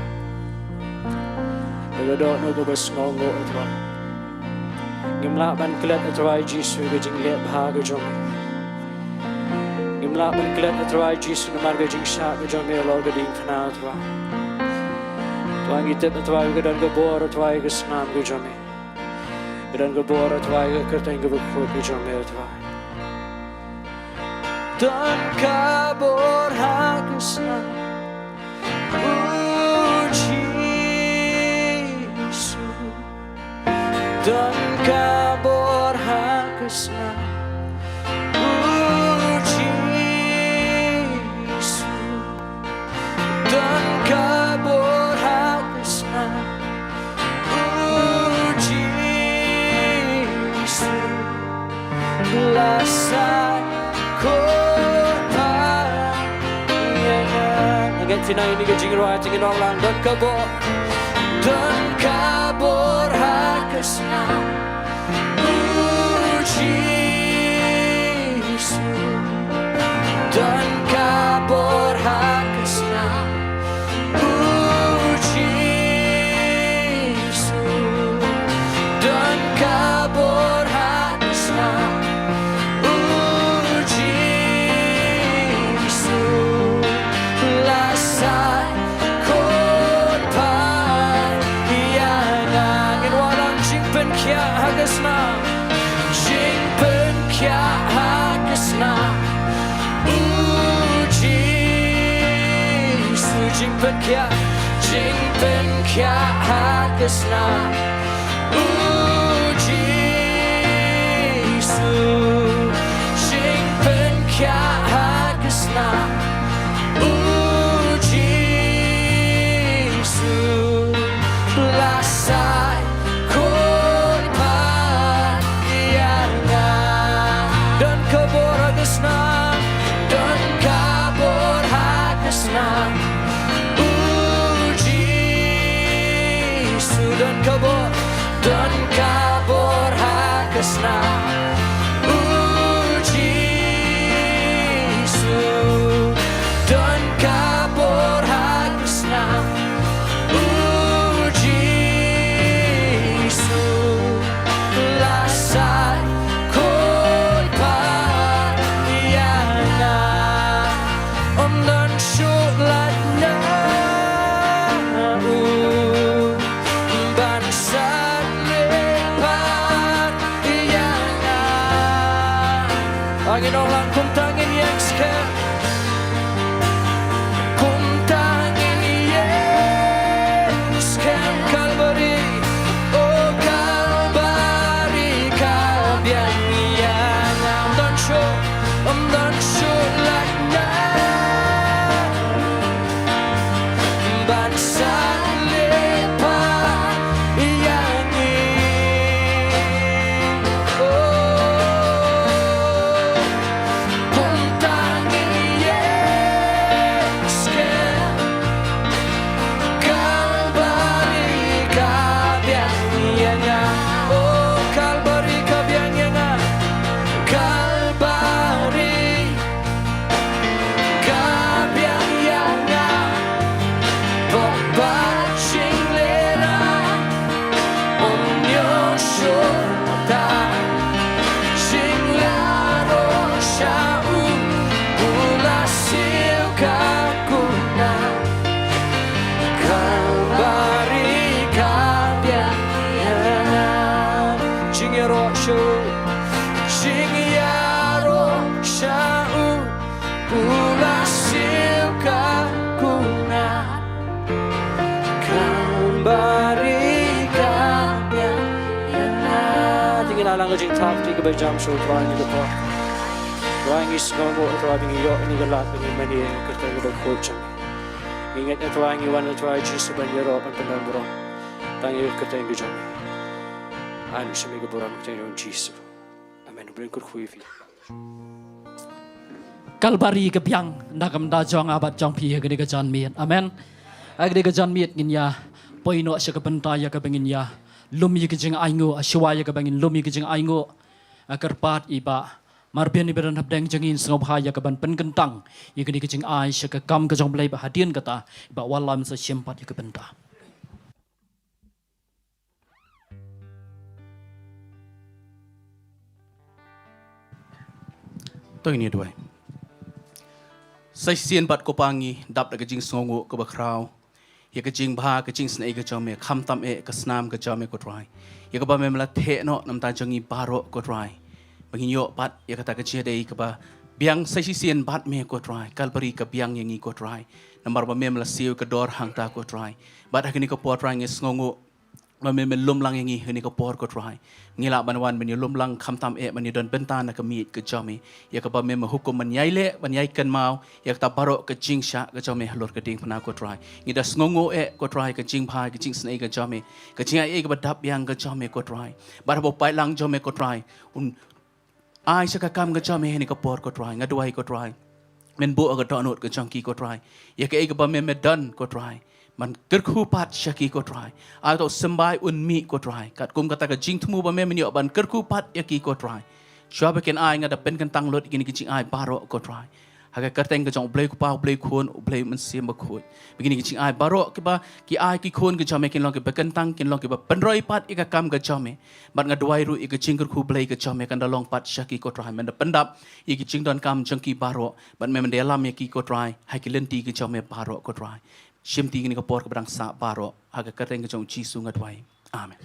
Da ka dohnud kaba sngewnguh, A Trai. Ngim lah ban klet, A Trai Jisu, ka jingleh bha ka jong me. Ngim lah ban klet, A Trai Jisu, namar ka jingshah ka jong me halor ka diengphna, A Trai. Trai, ngi tip, A Trai, ka don ka bor, A Trai, ka snam ka jong me. Ka don ka bor, A Trai, ka kyrteng kaba khuid ka jong me, A Trai. Don ka bor ha ka snam, U Jisu. Don ka bor ha ka snam, U Jisu. Don ka bor ha ka snam, U Jisu. Blessed Lord, ïa nga. Nga ngeit phi nang ïa kane ka jingrwai, te ngin ong lang, don ka bor. Don ka bor ha ka snam, U Jisu. Don ka bor ha ka snam, U Jisu. Don ka bor ha ka snam, U Jisu. La sait kut pat ïa nga. Ngin wallam, jingpynkhiah ha ka snam. Jingpynkhiah ha ka snam, U Jisu. Jingpynkhiah, jingpynkhiah ha ka snam, U Jisu. Jingpynkhiah ha ka snam, U Jisu. La sait kut pat ïa nga. Don ka bor ha ka snam, don ka bor ha ka snam, U Jisu. Don ka bor, don ka bor ha ka snam, U Jisu. Don ka bor ha ka snam, U Jisu. La sait kut pat ïa nga. Ym don shuh lad na u ban sat leh pat ïa nga. Ngin ong lang, kumta ngin ïeng skhem. Kumta ngin ïeng skhem. Kalbari, oh Kalbari, ka biang ïa nga. Ym don shuh, ym don shuh lad na ban sat leh pat ïa ngi. Oh, kumta ngin ïeng skhem. Kalbari ka biang ïa nga. Oh, Kalbari ka biang ïa nga. Kalbari ka biang ïa nga. Pop ba jinglehrain ym ïoh shuh ta. Jingïaroh sha u, u la siew ka kumne. Kalbari ka biang ïa nga. Jingïaroh sha u, jingïaroh sha u, u la siew ka kumne. Kalbari ka biang ïa nga. Te ngin ïalang ka jingthap kti kaba jam sha u Trai ha kane ka por. Trai, ngi sngewnguh, Trai, ba ngi ïoh ïa kane ka lad ba ngin mane ha ka kyrteng kaba khuid jong me. Ngi ngeit, Trai, ngi wan, Trai Jisu, ban ïaroh, ban pynbor burom tang ïa ka kyrteng ka jong me. Ai sha me ka burom ha ka kyrteng jong Jisu. Amen. U Blei un kyrkhu ïa phi. Kalbari ka biang na ka bynta jong nga bad jong phi ha kane ka janmiet. Amen. Ha kane ka janmiet ngin ïa poi noh sha ka bynta ïa kaba ngin ïa lum ïa ka jingainguh, shuwa ïa kaba ngin lum ïa ka jingainguh, nga kyrpad ïa i Bah Marbiang ïa ba don hapdeng jong ngi, sngewbha ïa ka ban pynkyntang ïa kane ka jingai sha ka kam ka jong U Blei, ba hadien kata i Bah Wallam sa shim pat ïa ka bynta. To ngin ïa duwai. Sa shisien pat ko Pa, ngi dap da ka jingsngewnguh kaba khraw ïa ka jingbha, ka jingisynei ka jong me, khamtam eh ka snam ka jong me, ko Trai, ïa kaba me la theh noh na ka bynta jong ngi baroh, ko Trai, ba ngin ïoh pat ïa kata ka jingïadei kaba biang sa shisien bad me, ko Trai. Kalbari ka biang ïa ngi, ko Trai, namar ba me la siew ka dor hangta, ko Trai. Bad ha kane ka por, Trai, ngi sngewnguh ba me, me lum lang ïa ngi ha kane ka por, ko Trai. Ngi lah ban wan ban ïalum lang, khamtam eh ban ïadon bynta na ka miej ka jong me, ïa kaba me hukum ban ïai leh, ban ïai kynmaw ïa kata baroh ka jingshah ka jong me halor ka diengphna, ko Trai. Ngi da sngewnguh eh, ko Trai, ka jingbha, ka jingisynei ka jong me, ka jingai ei kaba dap biang ka jong me, ko Trai. Bad haba u paidlang jong me, ko Trai, un ai sha ka kam ka jong me ha kane ka por, ko Trai, nga duwai, ko Trai, men buh ha ka dohnud ka jong ki, ko Trai, ïa kaei kaba me, me don, ko Trai, ban kyrkhu pat sha ki, ko Trai. Ai to symbai un mih, ko Trai, katkum kata ka jingthmu ba me, men ïoh ban kyrkhu pat ïa ki, ko Trai. Shuwa ba kin ai, nga da pynkyntang lut ïa kine ki jingai baroh, ko Trai, ha ka kyrteng ka jong U Blei U Kpa, U Blei U Khun, U Blei U Mynsiem Bakhuid. Ba kine ki jingai baroh kiba ki ai ki khun ki jong me kin long kiba kyntang, kin long kiba pynroi pat ïa ka kam ka jong me. Bad nga duwai ruh ïa ka jingkyrkhu Blei ka jong me kan da long pat sha ki, ko Trai. Men da pyndap ïa ki jingdonkam jong ki baroh, bad men da ïalam ïa ki, ko Trai, ha ki lynti ki jong me baroh, ko Trai. Shimti ïa kane ka por kaba dang sah baroh, ha ka kyrteng ka jong U Jisu nga duwai. Amen.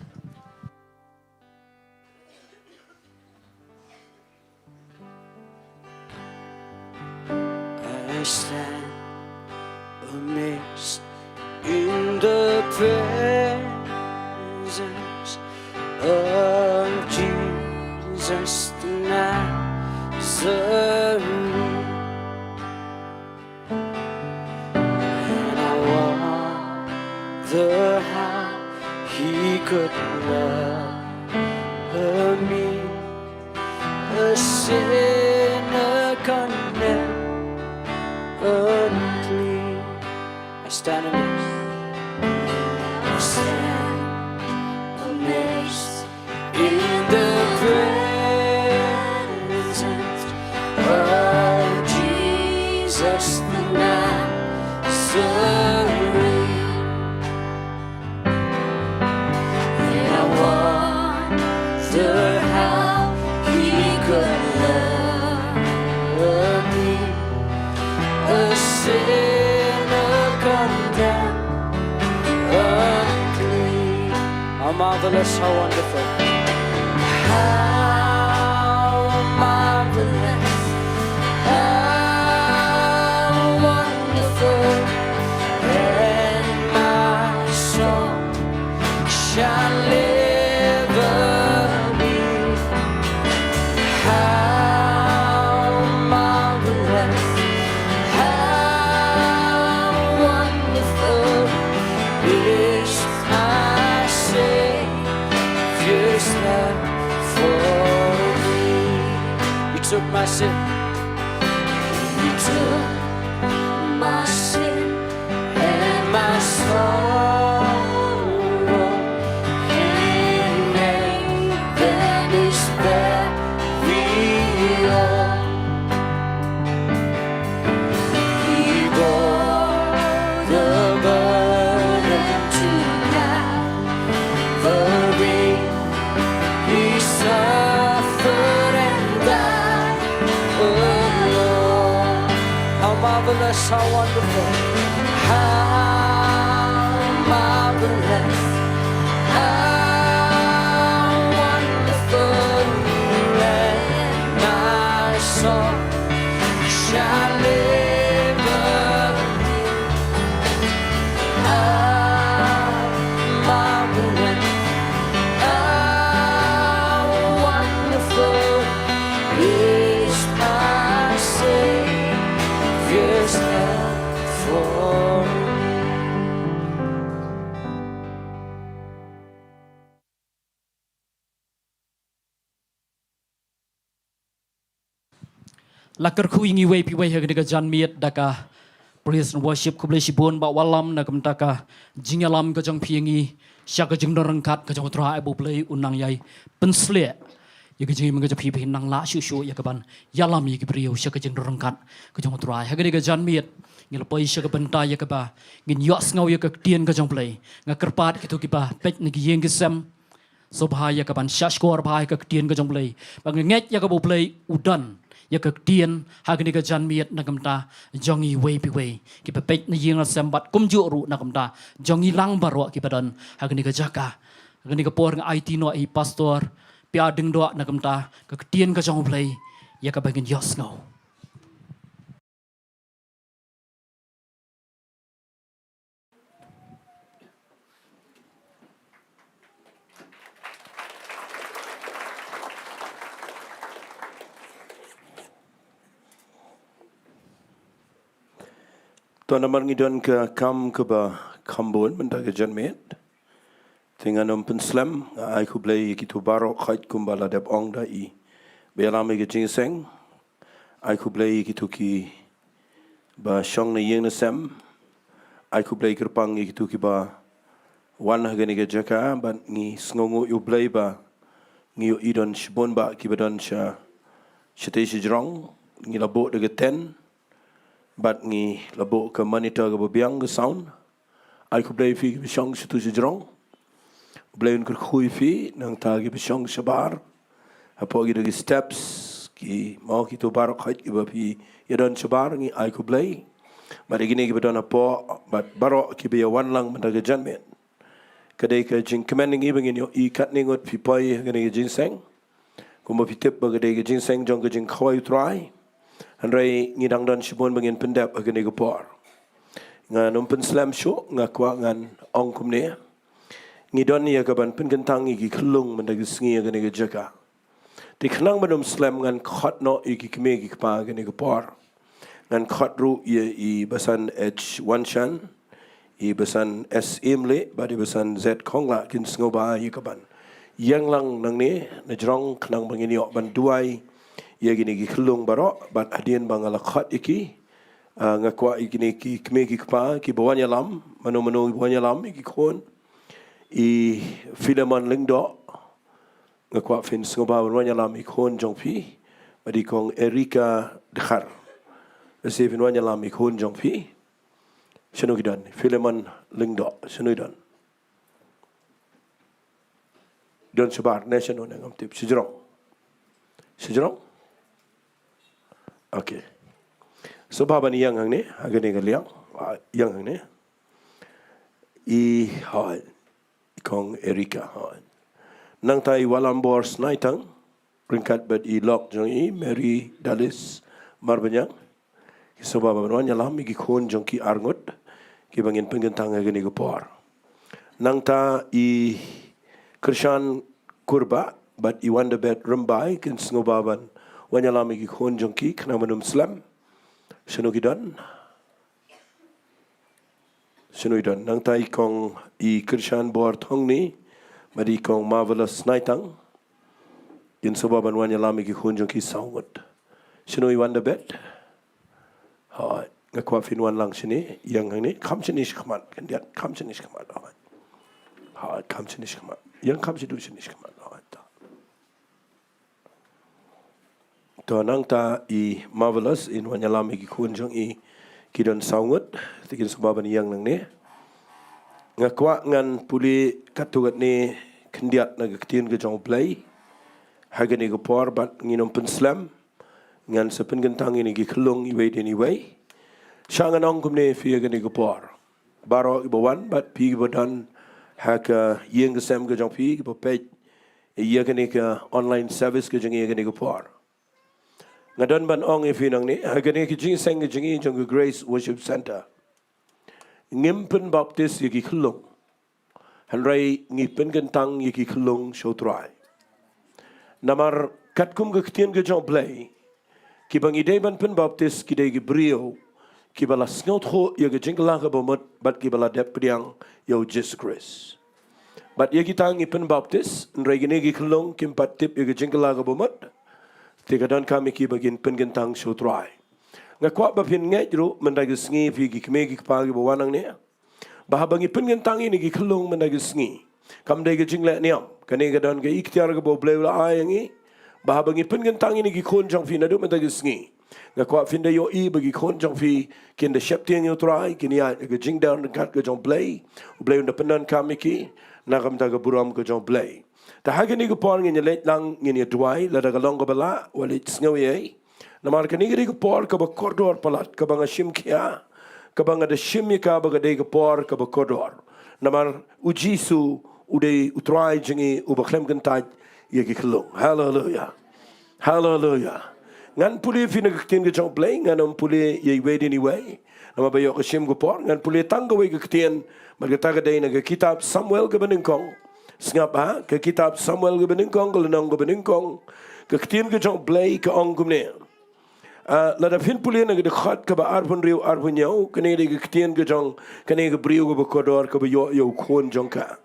I stand amazed in the presence of Jesus the Nazarene. And I wonder how he could love me, a sinner condemned, unclean. I stand amazed. I stand amazed in the presence of Jesus the Nazarene. And I wonder how he could love me, a sinner condemned, unclean. How marvelous, how wonderful. How marvelous, how wonderful, and my soul shall ever be. How marvelous, how wonderful is our Savior's love for me. He took my sin. He took my sin and my sorrow. He made them his very own. He bore the burden to Calvary. He suffered and died alone. How marvelous, how wonderful, how marvelous, how wonderful, and my soul shall ever be. How marvelous, how wonderful is our Savior's love for me. La kyrkhu ïa ngi wei pa wei ha kane ka janmiet da ka praise and worship. Khublei shibun Bah Wallam na ka bynta ka jingïalam ka jong phi ïa ngi sha ka jingdon ryngkat ka jong U Trai, ba U Blei un nang ïai pynshlur Ïa ka jingim ka jong phi, phi nang lah shuh shuh ïa kaban ïalam ïa ki briew sha ka jingryngkat ka jong U Trai. Ha kane ka janmiet ngi la poi sha ka bynta ïa kaba ngin ïohsngew ïa ka ktien ka jong U Blei. Nga kyrpad kito kiba peit na ki ïing ki sem, sngewbha ïa kaban shahshkor bha ïa ka ktien ka jong U Blei. Ba nga ngeit ïa kaba U Blei u don ïa ka ktien ha kane ka janmiet na ka bynta jong ngi iwei pa iwei, kiba peit na ïing na sem bad kumjuh ruh na ka bynta jong ngi lang baroh kiba don ha kane ka jaka. Ha kane ka por nga aiti noh ïa i Pastor Pia Diengdoh na ka bynta ka ktien ka jong U Blei ïa kaba ngin ïohsngew. To namar ngi don ka kam kaba kham bun mynta ka janmiet, te ngan ym pynslem, nga ai khublei ïa kito baroh, kumba la dep ong da i ba ïalam ïa ka jingïaseng. Ai khublei ïa kito kiba shong na ïing na sem. Ai khublei kyrpang ïa kito kiba wan ha kane ka jaka, bad ngi sngewnguh ïa U Blei ba ngi ïohi don shibun bah kiba don sha, shatei shajrong. Ngi la buh da ka tent bad ngi la buh ka monitor kaba biang, ka sound. Ai khublei ïa phi kiba shong shatu shajrong. U Blei un kyrkhu ïa phi. Nangta kiba shong shabar hapoh kito ki steps, ki mo, kito baroh kiba phi ïadon shabar, ngi ai khublei. Bad ïa kine kiba don hapoh bad baroh kiba ïawan lang mynta ka janmiet. Ka dei ka jingkmen ïa ngi ba ngin ïohi katne ngut phi poi ha kane ka jingïaseng. Kumba phi tip ba ka dei ka jingïaseng jong ka jingkhawai U Trai, hynrei ngi dang don shibun ba ngin pyndep ha kane ka por. Ngan ym pynslem shuh, nga kwah ngan ong kumne. Ngi don ïa kaban pynkyntang ïa ki khyllung mynta ka sngi ha kane ka jaka. Te khnang ban ym slem, ngan khot noh ïa ki kmie ki kpa ha kane ka por. Ngan khot ruh ïa i Basan H Wanshan, i Basan S Imlih bad i Basan Z Khonglah, kin sngewbha ïa kaban ïeng lang nangne na jrong khnang ba ngin ïoh ban duwai ïa kine ki khyllung baroh. Bad hadien ba nga la khot ïa ki, ah, nga kwah ïa kine ki kmie ki kpa kiba wan ïalam, mano mano ba wan ïalam ïa ki khun, i Philemon Lyngdoh, nga kwah phin sngewbha ban wan ïalam ïa ki khun jong phi. Bad i Kong Erika Dkhar, lehse phin wan ïalam ïa ki khun jong phi. Shano ki don? Philemon Lyngdoh, shano ki don? Don shabar ne shano ne, ngam tip. Shajrong? Shajrong? Okay. Sngewbha ban ïeng hangne ha kane ka liang. Ah, ïeng hangne. I, hooid. Kong Erika, hooid. Nangta i Walambor Snaitang, ryngkat bad i lok jong i Mary Dalis Marbaniang, ki sngewbha ban wan ïalam ïa ki khun jong ki arngut kiba ngin pynkyntang ha kane ka por. Nangta i Kyrshan Kurbah bad i Wonderbet Rymbai kin sngewbha ban wan ïalam ïa ki khun jong ki khnang ban ym slem. Shano ki don? Shano i don? Nangta i Kong, i Kyrshan Bor Thongni bad i Kong Marvelous Snaitang, kin sngewbha ban wan ïalam ïa ki khun jong ki saw ngut. Shano i Wonderbet? Hooid, nga kwah phin wan lang shane, ïeng hangne, kham shane shakhmat, khyndiat, kham shane shakhmat, hooid. Hooid, kham shane shakhmat. Ïeng kham shaduh shane shakhmat, hooid, to. To nangta i Marvelous in wan ïalam ïa ki khun jong i ki don saw ngut, te kin sngewbha ban ïeng nangne. Nga kwah ngan pule katto katne khyndiat na ka ktien ka jong U Blei ha kane ka por, bad ngin ym pynslem, ngan sa pynkyntang ïa kine ki khyllung iwei hadien iwei. Shah ngan ong kumne ïa phi ha kane ka por, baroh kiba wan bad phi kiba don ha ka ïing ka sem ka jong phi, kiba peit ïa kane ka online service ka jong ngi ha kane ka por. Nga don ban ong ïa phi nangne, ha kane ka jingïaseng ka jong ngi jong ka Grace Worship Centre, ngim pynbaptis ïa ki khyllung, hynrei ngi pynkyntang ïa ki khyllung sha U Trai. Namar katkum ka ktien ka jong U Blei, kiba ngi dei ban pynbaptis ki dei ki briew kiba la sngewthuh ïa ka jingkylla kaba mut bad kiba la dep pdiang ïa U Jisu Khrist. Bad ïa kita ngi pynbaptis, hynrei kine ki khyllung kim pat tip ïa ka jingkylla kaba mut, te ka donkam ïa ki ba kin pynkyntang sha U Trai. Nga kwah ba phin ngeit ruh mynta ka sngi, phi ki kmie ki kpa kiba wan hangne, ba haba ngi pynkyntang ïa kine ki khyllung mynta ka sngi, kam dei ka jingleh niam. Kane ka don ka iktiar kaba U Blei u la ai ïa ngi, ba haba ngi pynkyntang ïa kine ki khun jong phi naduh mynta ka sngi, nga kwah phin da ïohi ba ki khun jong phi kin da sheptieng ïa u Trai, kin ïaid ha ka jingdon ryngkat ka jong u Blei, u Blei un da pyndonkam ïa ki na ka bynta ka burom ka jong u Blei. Te ha kane ka por ngin ïa leit lang, ngin ïa duwai, lada ka long kaba lah, wat leit sngew ei ei. Namar kane ka dei ka por kaba kordor palat, kaba nga shim khia, kaba nga da shim ïa ka ba ka dei ka por kaba kordor. Namar u Jisu u dei u Trai jong ngi uba khlem kyntait ïa ki khyllung. Haleluya. Haleluya. Ngan pule ïa phi na ka ktien ka jong u Blei, ngan ym pule ïa iwei de iwei. Namar ba ïoh ka shim ka por, ngan pule tang kawei ka ktien, bad kata ka dei na ka kitab Samuel kaba nyngkong. Sngap ha, ka kitab Samuel kaba nyngkong, ka lynnong kaba nyngkong. Ka ktien ka jong u Blei ka ong kumne. Ah, lada phin pule na ka dkhot kaba arphew hynriew, arphew hynñiew, kane ka dei ka ktien ka jong kane ka briew kaba kordor kaba ïoh ïa u khun jong ka.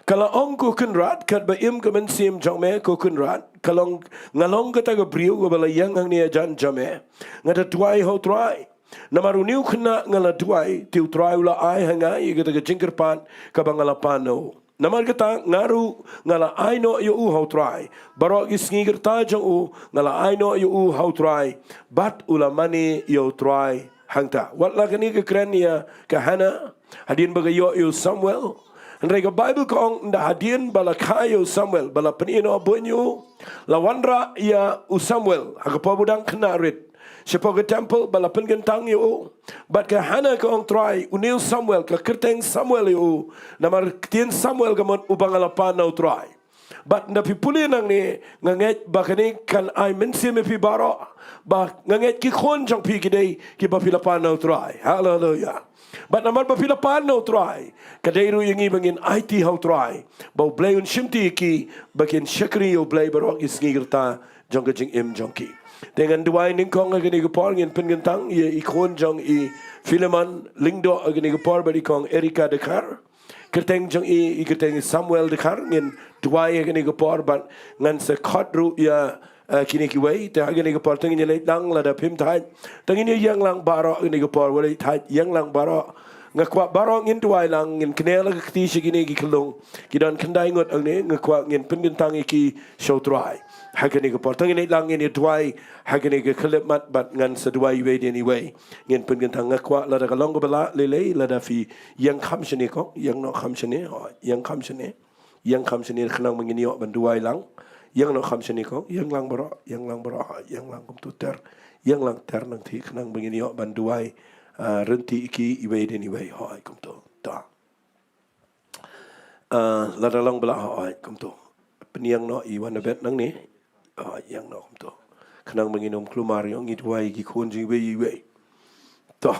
Ka la ong, Ko Kynrad, katba im ka mynsiem jong me, Ko Kynrad, ka long, nga long kata ka briew kaba la ïeng hangne hajan jong me. Nga da duwai ha u Trai. Namar une u khynnah nga la duwai, te u Trai u la ai ha nga ïa kata ka jingkyrpad kaba nga la pan na u. Namar kata nga ruh nga la ai noh ïa u ha u Trai. Baroh ki sngi ki rta jong u nga la ai noh ïa u ha u Trai. Bad u la mane ïa u Trai hangta. Wat la kane ka kren ïa ka Hana, hadien ba ka ïoh ïa u Samuel. Hynrei ka Baibl ka ong, ynda hadien ba la kha ïa u Samuel, ba la pyni noh buiñ ïa u, la wanrah ïa u Samuel ha ka por ba u dang khynnah rit shapoh ka temple, ba la pynkyntang ïa u. Bad ka Hana ka ong, Trai, une u Samuel, ka kyrteng Samuel ïa u, namar ktien Samuel ka mut uba nga la pan na u Trai. Bad ynda phi pule nangne, nga ngeit ba kane kan ai mynsiem ïa phi baroh, ba nga ngeit ki khun jong phi ki dei kiba phi la pan na u Trai. Haleluya. Bad namar ba phi la pan na u Trai, ka dei ruh ïa ngi ba ngin aiti ha u Trai, ba u Blei un shimti ïa ki ba kin shakri ïa u Blei baroh ki sngi ki rta jong ka jingim jong ki. Te ngan duwai nyngkong ha kane ka por, ngin pynkyntang ïa i khun jong i Philemon Lyngdoh ha kane ka por bad i kong Erika Dkhar. Kyrteng jong i, i kyrteng i Samuel Dkhar, ngin duwai ha kane ka por bad ngan sa khot ruh ïa, eh, kine kiwei, te ha kane ka por te ngin ïa leit lang lada phim thait. Te ngin ïa ïeng lang baroh ha kane ka por, wat leit thait, ïeng lang baroh. Nga kwah baroh ngin duwai lang, ngin kynnoh la ka kti sha kine ki khyllung. Ki don khyndai ngut hangne, nga kwah ngin pynkyntang ïa ki sha u Trai. Ha kane ka por te ngin leit lang ngin ïa duwai ha kane ka khyllipmat bad ngan sa duwai iwei de iwei. Ngin pynkyntang, nga kwah lada ka long kaba lah lei lei, lada phi ïeng kham shane kong, ïeng noh kham shane, oh, ïeng kham shane. Ïeng kham shane khnang ba ngin ïoh ban duwai lang. Ïeng noh kham shane kong, ïeng lang baroh, ïeng lang baroh, ïeng lang kumto ter. Ïeng lang ter nangta khnang ba ngin ïoh ban duwai, ah, ryntih ïa ki iwei de iwei, hooid kumto. Ta. Ah, lada long ba lah, hooid kumto. Pynïeng noh i wan na bad nangne. Ah, ïeng noh kumto. Khnang ba ngin ym kulmar ïa u, ngi duwai ïa ki khun jong iwei iwei. To.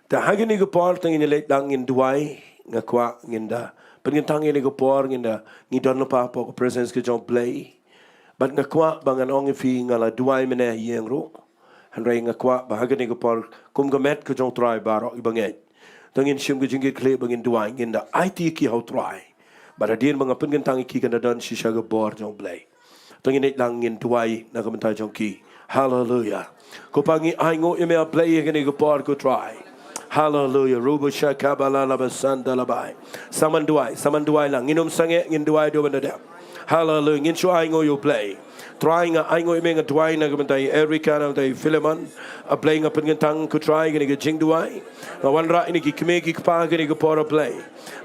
Te ha kane ka por te ngin leit lang ngin duwai, nga kwah ngin da pynkyntang ïa kane ka por, ngin da, ngi don lypa hapoh ka presence ka jong u Blei. Bad nga kwah ba ngan ong ïa phi nga la duwai mynne ïeng ruh. Hynrei nga kwah ba ha kane ka por kum ka met ka jong u Trai baroh iba ngeit, to ngin shim ka jingkitkhlieh ba ngin duwai, ngin da aiti ïa ki ha u Trai. Bad hadien ba nga pynkyntang ïa ki kan da don shisha ka bor jong u Blei. To ngin leit lang ngin duwai na ka bynta jong ki. Haleluya. Ko Pa, ngi ainguh ïa me, ah Blei, ha kane ka por, ko Trai. Haleluya. Ruba shaka bala laba santa labai. Sa man duwai, sa man duwai lang. Ngin ym sangeh, ngin duwai haduh ban da dep. Haleluya. Ngin shu ainguh ïa u Blei. Trai, nga ainguh ïa me, nga duwai na ka bynta i Erika, na ka bynta i Philemon. Ah Blei, nga pynkyntang, ko Trai, kane ka jingduwai. Nga wanrah ïa kine ki kmie ki kpa ha kane ka por, ah Blei.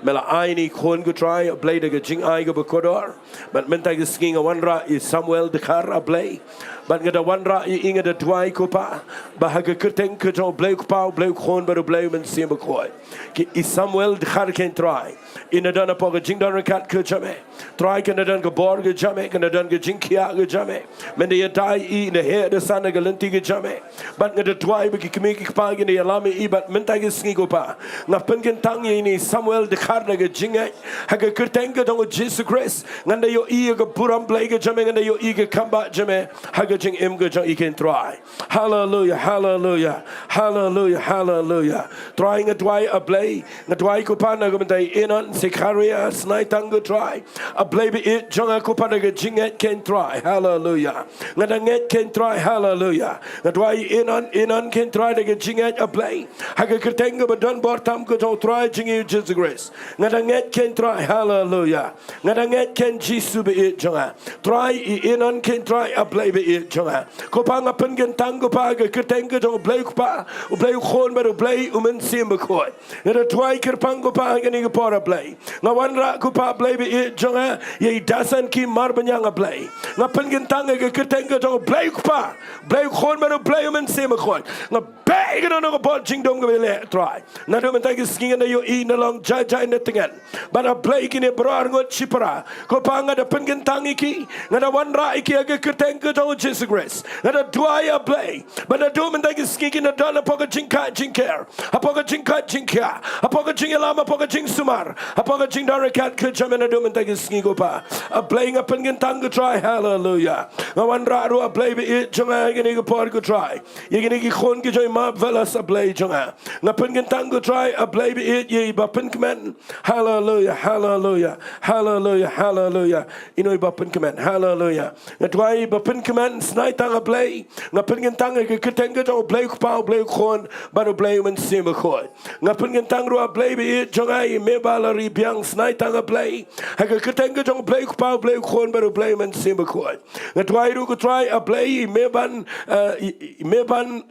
Me la ai ïa kine ki khun, ko Trai, ah Blei, da ka jingai kaba kordor. Bad mynta ka sngi nga wanrah ïa i Samuel Dkhar, ah Blei. Bad nga da wanrah ïa i, nga da duwai, ko Pa, ba ha ka kyrteng ka jong u Blei u Kpa, u Blei u Khun bad u Blei u Mynsiem Bakhuid. Ki, i Samuel Dkhar, ko Trai, in da don hapoh ka jingdon ryngkat ka jong me. Trai, kan da don ka bor ka jong me, kan da don ka jingkhiah ka jong me. Men da ïada ïa i, in da heh da san ha ka lynti ka jong me. Bad nga da duwai ba ki kmie ki kpa kin da ïalam ïa i, bad mynta ka sngi, ko Pa, nga pynkyntang ïa ine i Samuel Dkhar na ka jingngeit. Ha ka kyrteng ka jong u Jisu Khrist, ngan da ïohi ïa ka burom Blei ka jong me, ngan da ïohi ïa ka kam ba jong me ha ka jingim ka jong i, ko Trai. Haleluya, haleluya, haleluya, haleluya. Trai, nga duwai, ah Blei, nga duwai, ko Pa, na ka bynta i Enon, Zekaria, Snaitang, ko Trai. Ah Blei ba ïeit jong nga, ko Pa, na ka jingngeit, ko Trai. Haleluya. Nga da ngeit kein Trai, haleluya. Nga duwai ïa Enon, Enon kein Trai da ka jingngeit A Blei ha ka kyrteng kaba don bor tam ka jong U Trai jong ngi U Jisu Khrist. Nga da ngeit kein Trai, haleluya. Nga da ngeit kein Jisu ba ïeit jong nga. Trai, ïa Enon kein Trai A Blei ba ïeit jong nga. Ko Pa nga pynkyntang ko Pa ha ka kyrteng ka jong U Blei U Kpa, U Blei U Khun bad U Blei U Mynsiem Bakhuid. Nga da duwai kyrpang ko Pa ha kane ka por A Blei. Nga wanrah ko Pa A Blei ba ïeit jong nga, ïa i Dasan ki Marbaniang A Blei. Nga pynkyntang ha ka kyrteng ka jong U Blei U Kpa, U Blei U Khun bad U Blei U Mynsiem Bakhuid. Nga beh ïa kano kano ka bor jingdum kaba ïaleh Trai. Naduh mynta ka sngi ngan da ïohi na long jai jai na tngen. Bad A Blei kine baroh arngut shipara, ko Pa nga da pynkyntang ïa ki, nga da wanrah ïa ki ha ka kyrteng ka jong U Jisu Khrist. Nga da duwai A Blei ba naduh mynta ka sngi kin da don hapoh ka jingkha jingker, hapoh ka jingkha jingkhiah, hapoh ka jingïalam, hapoh ka jingsumar, hapoh ka jingdon ryngkat ka jong me naduh mynta ka sngi ko Pa. A Blei nga pynkyntang ko Trai, haleluya. Nga wanrah ruh A Blei ba ïeit jong nga ha kane ka por ko Trai, ïa kine ki khun ki jong i Marvelous A Blei jong nga. Nga pynkyntang ko Trai A Blei ba ïeit ïa i Bapynkmen. Haleluya, haleluya, haleluya, haleluya. Ino i Bapynkmen, haleluya. Nga duwai Bapynkmen Snaitang A Blei. Nga pynkyntang ha ka kyrteng ka jong U Blei U Kpa, U Blei U Khun bad U Blei U Mynsiem Bakhuid. Nga pynkyntang ruh A Blei ba ïeit jong nga ïa i Mebal Ribiang Snaitang A Blei, ha ka kyrteng ka jong U Blei U Kpa, U Blei U Khun bad U Blei U Mynsiem Bakhuid. Nga duwai ruh ko Trai A Blei ïa i Meban, eh, i, i Meban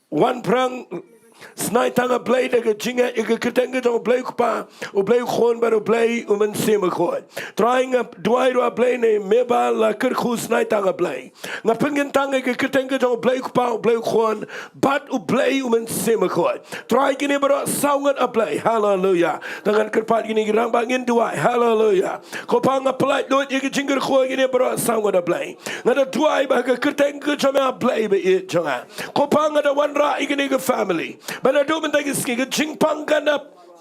Wanphrang Snaitang A Blei da ka jingngeit ha ka kyrteng ka jong U Blei U Kpa, U Blei U Khun bad U Blei U Mynsiem Bakhuid. Trai nga duwai ruh A Blei na i Mebal Kyrkhu Snaitang A Blei. Nga pynkyntang ha ka kyrteng ka jong U Blei U Kpa, U Blei U Khun bad U Blei U Mynsiem Bakhuid. Trai kine baroh saw ngut A Blei, haleluya. Te ngan kyrpad kine ki rangbah ngin duwai, haleluya. Ko Pa nga pyllait lut ïa ka jingkyrkhu ïa kine baroh saw ngut A Blei. Nga da duwai ba ha ka kyrteng ka jong me A Blei ba ïeit jong nga, ko Pa nga da wanrah ïa kane ka family ba naduh mynta ka sngi ka jingpang kan da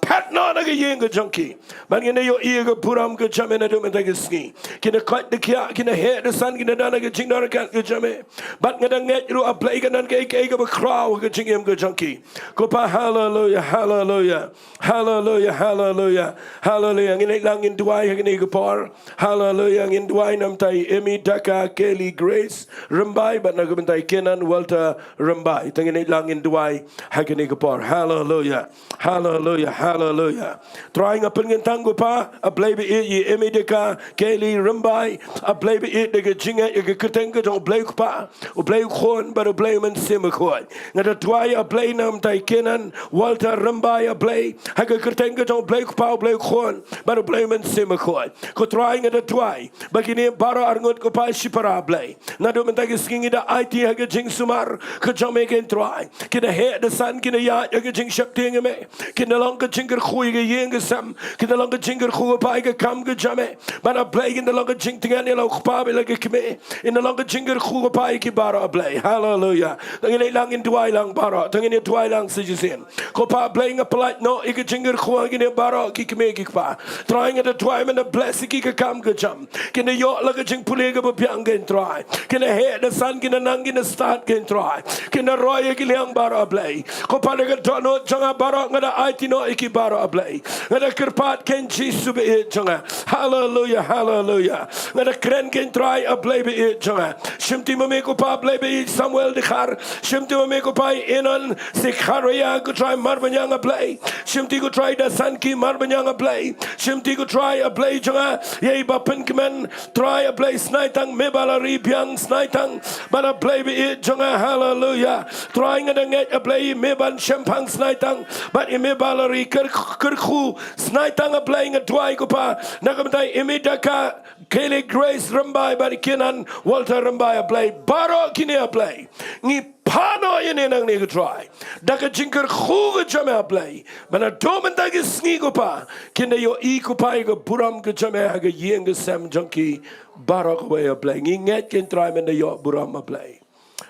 phet noh na ka ïing ka jong ki. Bad ngin da ïohi ïa ka burom ka jong me naduh mynta ka sngi. Kin da koit da khiah, kin da heh da san, kin da don ha ka jingdon ryngkat ka jong me. Bad nga da ngeit ruh A Blei kan don kaei kaei kaba khraw ha ka jingim ka jong ki, ko Pa, haleluya, haleluya. Haleluya, haleluya, haleluya. Ngin leit lang ngin duwai ha kane ka por. Haleluya, ngin duwai na ka bynta i Emi Daka, Kelly Grace Rymbai bad na ka bynta i Kenan Walter Rymbai. Te ngin leit lang ngin duwai ha kane ka por. Haleluya, haleluya, haleluya. Trai nga pynkyntang ko Pa, A Blei ba ïeit ïa i Emi Daka, Kelly Rymbai, A Blei ba ïeit da ka jingngeit ha ka kyrteng ka jong U Blei U Kpa, U Blei U Khun bad U Blei U Mynsiem Bakhuid. Nga da duwai A Blei na ka bynta i Kenan Walter Rymbai A Blei, ha ka kyrteng ka jong U Blei U Kpa, U Blei U Khun bad U Blei U Mynsiem Bakhuid. Ko Trai nga da duwai ba kine baroh arngut ko Pa shipara A Blei, naduh mynta ka sngi ngi da aiti ha ka jingsumar ka jong me kein Trai. Kin da heh da san, kin da ïaid ha ka jingsheptieng ïa me. Kin da long ka jingkyrkhu ïa ka ïing ka sem. Kin da long ka jingkyrkhu ko Pa ïa ka kam ka jong me. Bad A Blei kin da long ka jingtngen ïa la u kpa bad ïa la ka kmie. Kin da long ka jingkyrkhu ko Pa ïa ki baroh A Blei. Haleluya. Te ngin leit lang ngin duwai lang baroh. Te ngin ïa duwai lang sa shisien. Ko Pa A Blei nga pyllait noh ïa ka jingkyrkhu ha kine baroh ki kmie ki kpa. Trai nga da duwai men da bless ïa ki ka kam ka jam. Kin da ïoh la ka jingpule kaba biang kein Trai. Kin da heh da san, kin da nang, kin da stad kein Trai. Kin da roi ïa ki liang baroh A Blei. Ko Pa da ka dohnud jong nga baroh nga da aiti noh ïa ki baroh A Blei. Nga da kyrpad kein Jisu ba ïeit jong nga. Haleluya, haleluya. Nga da kren kein Trai A Blei ba ïeit jong nga. Shimti ma me ko Pa A Blei ba ïeit Samuel Dkhar. Shimti ma me ko Pa Enon Sikharia ko Trai Marbaniang A Blei. Shimti ko Trai da san ki Marbaniang A Blei. Shimti ko Trai A Blei jong nga ïa i Bapynkmen. Trai A Blei Snaitang, Mebal Ribiang Snaitang. Bad A Blei ba ïeit jong nga, haleluya. Trai nga da ngeit A Blei i Meban Shemphang Snaitang bad i Mebal Ri Kyr-, Kyrkhu Snaitang A Blei nga duwai ko Pa. Na ka bynta i Emi Daka, Kelly Grace Rymbai bad i Kenan Walter Rymbai A Blei. Baroh kine A Blei. Ngi pan noh ïa ne nangne ko Trai. Da ka jingkyrkhu ka jong me A Blei. Bad naduh mynta ka sngi ko Pa. Kin da ïohi ko Pa ïa ka burom ka jong me ha ka ïing ka sem jong ki baroh kawei A Blei. Ngi ngeit kein Trai men da ïoh burom A Blei.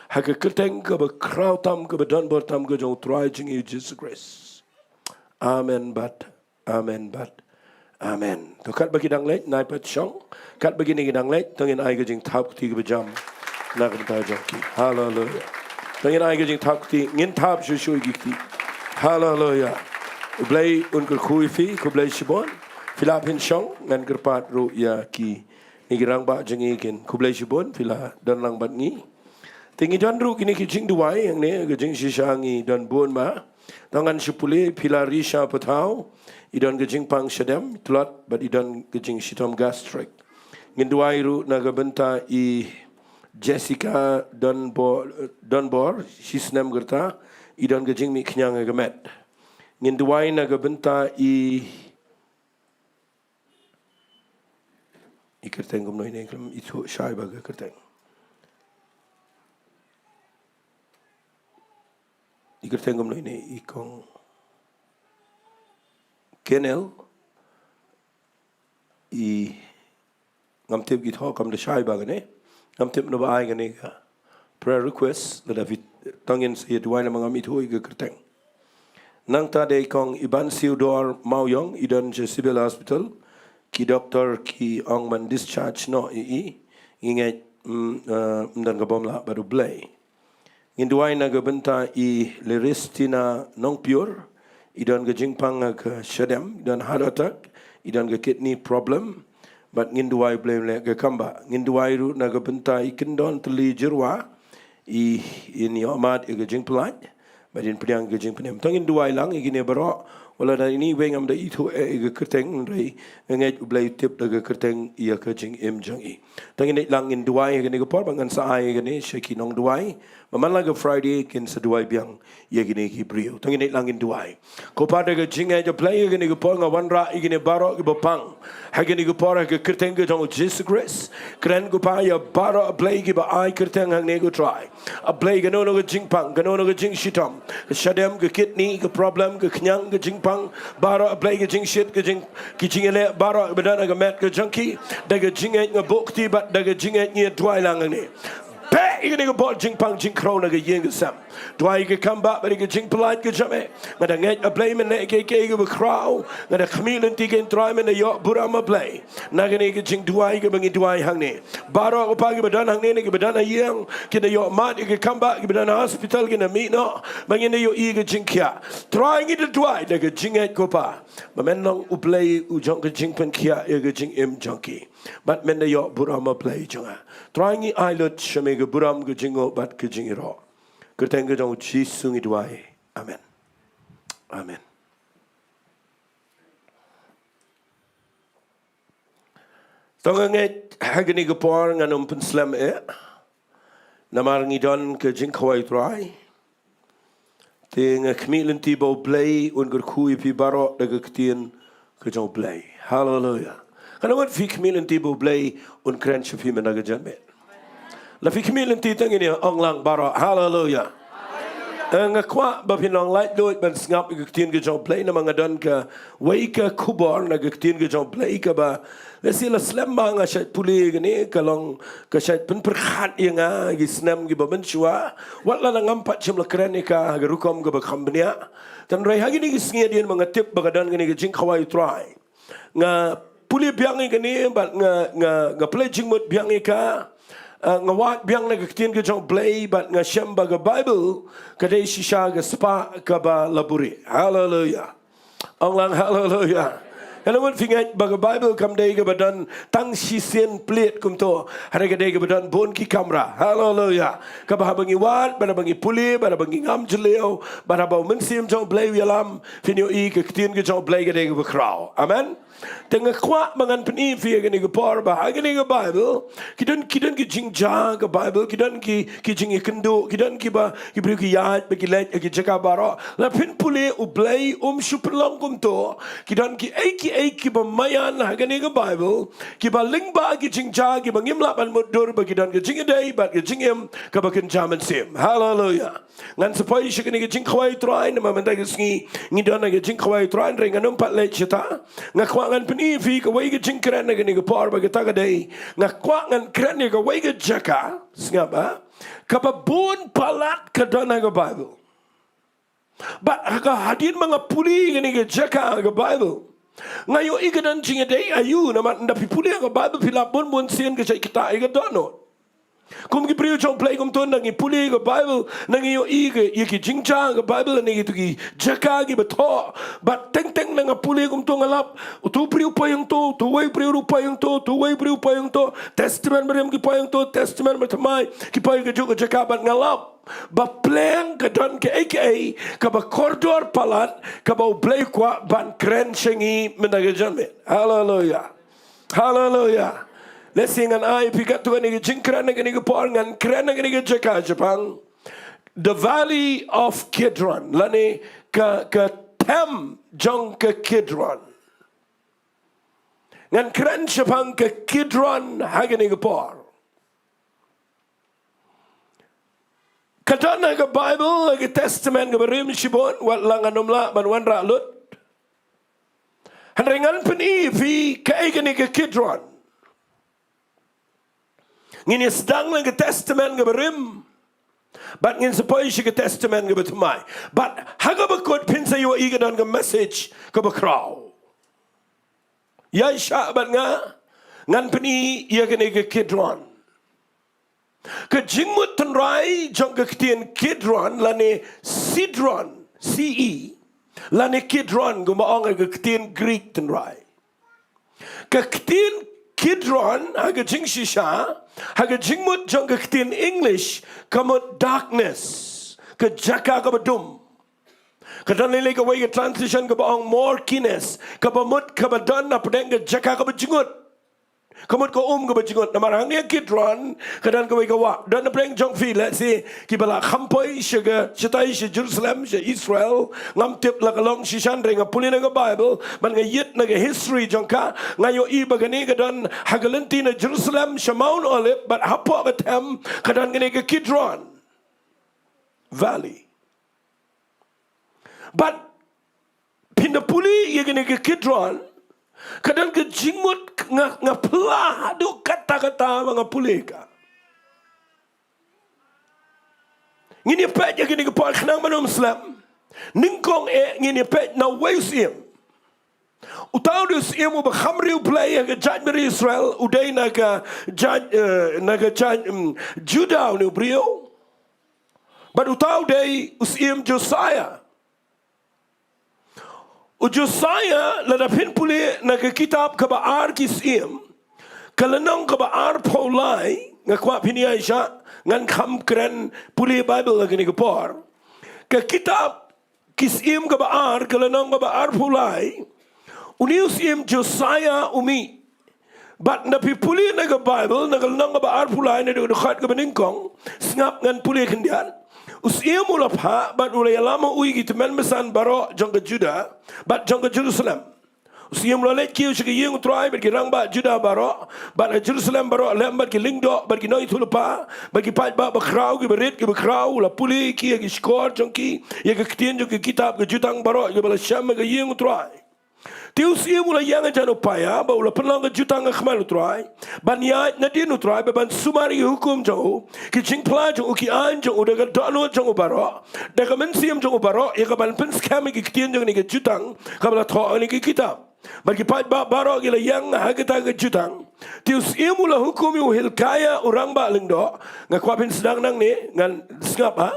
Ha ka kyrteng kaba khraw tam kaba don bor tam ka jong U Trai jong ngi Jisu Khrist. Amen bad amen bad amen. To katba ki dang leit, nai pat shong. Katba kine ki dang leit, to ngin ai ka jingthap kti kaba jam na ka bynta jong ki. Haleluya. To ngin ai ka jingthap kti, ngin thap shuh shuh ïa ki kti. Haleluya. U Blei un kyrkhu ïa phi, khublei shibun. Phi lah phin shong, ngan kyrpad ruh ïa ki Ngi ki rangbah jong ngi kin khublei shibun phi la don lang bad ngi. Te ngi don ruh kine ki jingduwai hangne, ka jingshisha ngi don bun ma. Tang ngan shu pule, phi la ri sha pathaw, i don ka jingpang shadem, tlot, bad i don ka jingshitom gastric. Ngin duwai ruh na ka bynta i Jessica Donbor, Donbor, shisnem ka rta, i don ka jingmih khñiang ha ka met. Ngin duwai na ka bynta i I kyrteng kumno ine, khlem ithuh shai ba ka kyrteng. I kyrteng kumno ine, i kong Kenel, i ngam tip, ki thoh kam da shai ba kane. Ngam tip na ba ai kane ka prayer request, lada phi tang ngin sa ïa duwai namar ngam ithuh ïa ka kyrteng. Nangta dei kong Iban Siudor Mawiong, i don sha Civil Hospital, ki doktor ki ong ban discharge noh ïa i, ngi ngeit, mm, eh, ym don ka bym lah bad U Blei. Ngin duwai na ka bynta i Leristina Nongpior, i don ka jingpang ha ka shadem, i don heart attack, i don ka kidney problem, bad ngin duwai U Blei un leh ka kam ba. Ngin duwai ruh na ka bynta i Kyndon Tylli Jyrwa, i, in ïoh mad ïa ka jingpyllait, bad in pdiang ïa ka jingpynim. To ngin duwai lang ïa kine baroh, wat lada ine iwei ngam da ithuh eh ïa ka kyrteng, hynrei nga ngeit U Blei u tip da ka kyrteng ïa ka jingim jong i. To ngin ïa lang ngin duwai ha kane ka por, ba ngan sa ai ïa kane sha ki nongduwai, ba man la ka Friday kin sa duwai biang ïa kine ki briew. To ngin ïa lang ngin duwai. Ko Pa, da ka jingngeit, A Blei, ha kane ka por nga wanrah ïa kine baroh kiba pang ha kane ka por ha ka kyrteng ka jong U Jisu Khrist. Kren, ko Pa, ïa baroh, A Blei, kiba ai kyrteng hangne, ko Trai. A Blei, kano kano ka jingpang, kano kano ka jingshitom, ka shadem, ka kidney, ka problem, ka khñiang, ka jingpang, baroh, A Blei, ka jingshit, ka jing, ki jingïaleh baroh ba don ha ka met ka jong ki, da ka jingngeit nga buh kti bad da ka jingngeit ngi ïa duwai lang hangne. Beh ïa kane ka bor jingpang jingkhraw na ka ïing ka sem. Duwai ïa ka kam ba, bad ïa ka jingpyllait ka jong me. Nga da ngeit, A Blei, men leh kiei kiei kiba khraw. Nga da khmih lynti kein, Trai, men da ïoh burom, A Blei, na kane ka jingduwai kaba ngi duwai hangne. Baroh, ko Pa, kiba don hangne ne kiba don ha ïing, kin da ïoh mad ïa ka kam ba, kiba don ha hospital kin da mih noh, ba ngin da ïohi ïa ka jingkhiah. Trai, ngi da duwai da ka jingngeit, ko Pa, ba men long U Blei u jong ka jingpynkhiah ïa ka jingim jong ki, bad men da ïoh burom, A Blei jong nga. Trai, ngi ai lut sha me ka burom, ka jingnguh bad ka jingïaroh. Kyrteng ka jong U Jisu ngi duwai. Amen. Amen. To nga ngeit ha kane ka por ngan ym pynslem eh, namar ngi don ka jingkhawai Trai. Te nga khmih lynti ba U Blei un kyrkhu ïa phi baroh da ka ktien ka jong U Blei. Haleluia. Kane wat phi khmih lynti ba U Blei un kren sha phi mynta ka janmiet. La phi khmih lynti, to ngin ïa ong lang baroh. Haleluia. Eh, nga kwah ba phin long laitluid ban sngap ïa ka ktien ka jong U Blei, namar nga don kawei ka khubor na ka ktien ka jong U Blei kaba lehse la slem ba nga shait pule ïa kane, ka long ka shait pynpyrkhat ïa nga ha ki snem kiba mynshuwa. Wat la ngam pat shym la kren ïa ka ha ka rukom kaba kham bniah. Hynrei ha kine ki sngi hadien ba nga tip ba ka don kane ka jingkhawai Trai, nga pule biang ïa kane, bad nga, nga, nga pynleit jingmut biang ïa ka. Ah, nga wad biang na ka ktien ka jong U Blei, bad nga shem ba ka Baibl ka dei shisha ka spah kaba la buhrieh. Haleluia. Ong lang haleluia. Kane wat phi ngeit ba ka Baibl kam dei kaba don tang shisien plied kumto. Hynrei ka dei kaba don bun ki kamra. Haleluia. Kaba haba ngi wad, bad haba ngi pule, bad haba ngi ngam jylliew, bad haba U Mynsiem jong U Blei u ïalam, phin ïohi ka ktien ka jong U Blei ka dei kaba khraw. Amen. Te nga kwah ba ngan pyni ïa phi ha kane ka por ba ha kane ka Baibl ki don, ki don ki jingjia ka Baibl, ki don ki, ki jingïakynduh, ki don kiba, ki briew ki ïaid ba ki leit ha ki jaka baroh. La phin pule, U Blei um shu pynlong kumto. Ki don kiei kiei kiba maïan ha kane ka Baibl, kiba lyngba ki jingjia kiba ngim lah ban mutdur ba ki don ka jingïadei bad ka jingim kaba kynja mynsiem. Haleluia. Ngan sa poi sha kane ka jingkhawai Trai, namar mynta ka sngi ngi don ha ka jingkhawai Trai, hynrei ngan ym pat leit shata. Nga kwah ngan pyni ïa phi kawei ka jingkren ha kane ka por ba kata ka dei, nga kwah ngan kren ïa kawei ka jaka, sngap, ah, kaba bun palat ka don ha ka Baibl. Bad ha ka hadien ba nga pule ïa kane ka jaka ha ka Baibl, nga ïohi ka don jingïadei aïu, namar ynda phi pule ha ka Baibl phi lap bun bun sien ka shait ktah ïa ka dohnud. Kum ki briew jong U Blei kumto, nang ngi pule ka Bible, nang ngi ïohi ka, ïa ki jingjia ka Bible, nang ngi tu ki jaka kiba thoh. Bad teng teng nang nga pule kumto nga lap, uto u briew u poi ïa uto, uto uwei u briew u poi ïa uto, uto uwei u briew u poi ïa uto, Testament Barim ki poi ïa uto, Testament Bathymmai ki poi ïa kajuh ka jaka, bad nga lap ba pleng ka don kaei kaei kaba kordor palat, kaba U Blei u kwah ban kren sha ngi mynta ka janmiet. Haleluia. Haleluia. Lehse ngan ai phi katto katne ki jingkren ha kane ka por, ngan kren ha kane ka jaka shaphang the Valley of Kidron, lane ka, ka them jong ka Kidron. Ngan kren shaphang ka Kidron ha kane ka por. Ka don ha ka Bible, ha ka Testament kaba rim shibun, wat la ngan ym lah ban wanrah lut. Hynrei ngan pyni ïa phi kaei kane ka Kidron. Ngin ïa sdang na ka Testament kaba rim, bad ngin sa poi sha ka Testament kaba thymmai. Bad ha kaba kut phin sa ïohi ka don ka message kaba khraw. Ïaishah bad nga, ngan pyni ïa kane ka Kidron. Ka jingmut tynrai jong ka ktien Kidron lane Sidron, C E, lane Kidron, kumba ong ha ka ktien Greek tynrai. Ka ktien Kidron ha ka jingshisha, ha ka jingmut jong ka ktien English, ka mut darkness, ka jaka kaba dum. Ka don lei lei kawei ka translation kaba ong murkiness, kaba mut kaba don hapdeng ka jaka kaba jngut. Ka mut ka um kaba jngut. Namar hangne ha Kidron ka don kawei ka wah. Don hapdeng jong phi, lehse kiba la kham poi sha ka, shatai sha Jerusalem, sha Israel. Ngam tip la ka long shisha, hynrei nga pule na ka Bible, bad nga ïit na ka history jong ka, nga ïohi ba kane ka don ha ka lynti na Jerusalem sha Mount Olive, bad hapoh ka them ka don kane ka Kidron Valley. Bad phin da pule ïa kane ka Kidron, ka don ka jingmut, nga, nga phla haduh katta katta ba nga pule ka. Ngin ïa peit ïa kane ka por, khnang ban ym slem. Nyngkong eh ngin ïa peit na uwei u syiem. Uta u dei u syiem uba kham riewblei ha ka jaitbynriew Israel, u dei na ka jait, eh, na ka jait, mm, Judah une u briew. Bad uta u dei u syiem Josiah. U Josiah, lada phin pule na ka kitab kaba ar Ki Syiem, ka lynnong kaba arphew lai, nga kwah phin ïaishah, ngan kham kren pule Bible ha kane ka por. Ka kitab Ki Syiem kaba ar, ka lynnong kaba arphew lai, une u syiem Josiah u mih. Bad lada phi pule na ka Bible, na ka lynnong kaba arphew lai, naduh ka dkhot kaba nyngkong, sngap ngan pule khyndiat. U syiem u la phah, bad u la ïalam ha u ïa ki tymmen basan baroh jong ka Judah, bad jong ka Jerusalem. U syiem u la leit kiew sha ka ïing U Trai bad ki rangbah Judah baroh, bad ha Jerusalem baroh lem bad ki lyngdoh, bad ki nongïathuhlypa, bad ki paidbah bakhraw, ki barit ki bakhraw, u la pule ïa ki ha ki shkor jong ki, ïa ka ktien jong ka kitab ka jutang baroh, ïa kaba la shem ha ka ïing U Trai. Te u syiem u la ïeng hajan u paia, bad u la pynlong ka jutang ha khmat U Trai, ban ïaid nadien U Trai, bad ban sumar ïa ki hukum jong u, ki jingphla jong u, ki aiñ jong u, da ka dohnud jong u baroh, da ka mynsiem jong u baroh, ïa kaban pynskhem ïa ki ktien jong kane ka jutang kaba la thoh ha kane ka kitab. Bad ki paidbah baroh ki la ïeng ha kata ka jutang. Te u syiem u la hukum ïa u Hilkiah u rangbah lyngdoh, nga kwah phin sdang nangne, ngan sngap ha.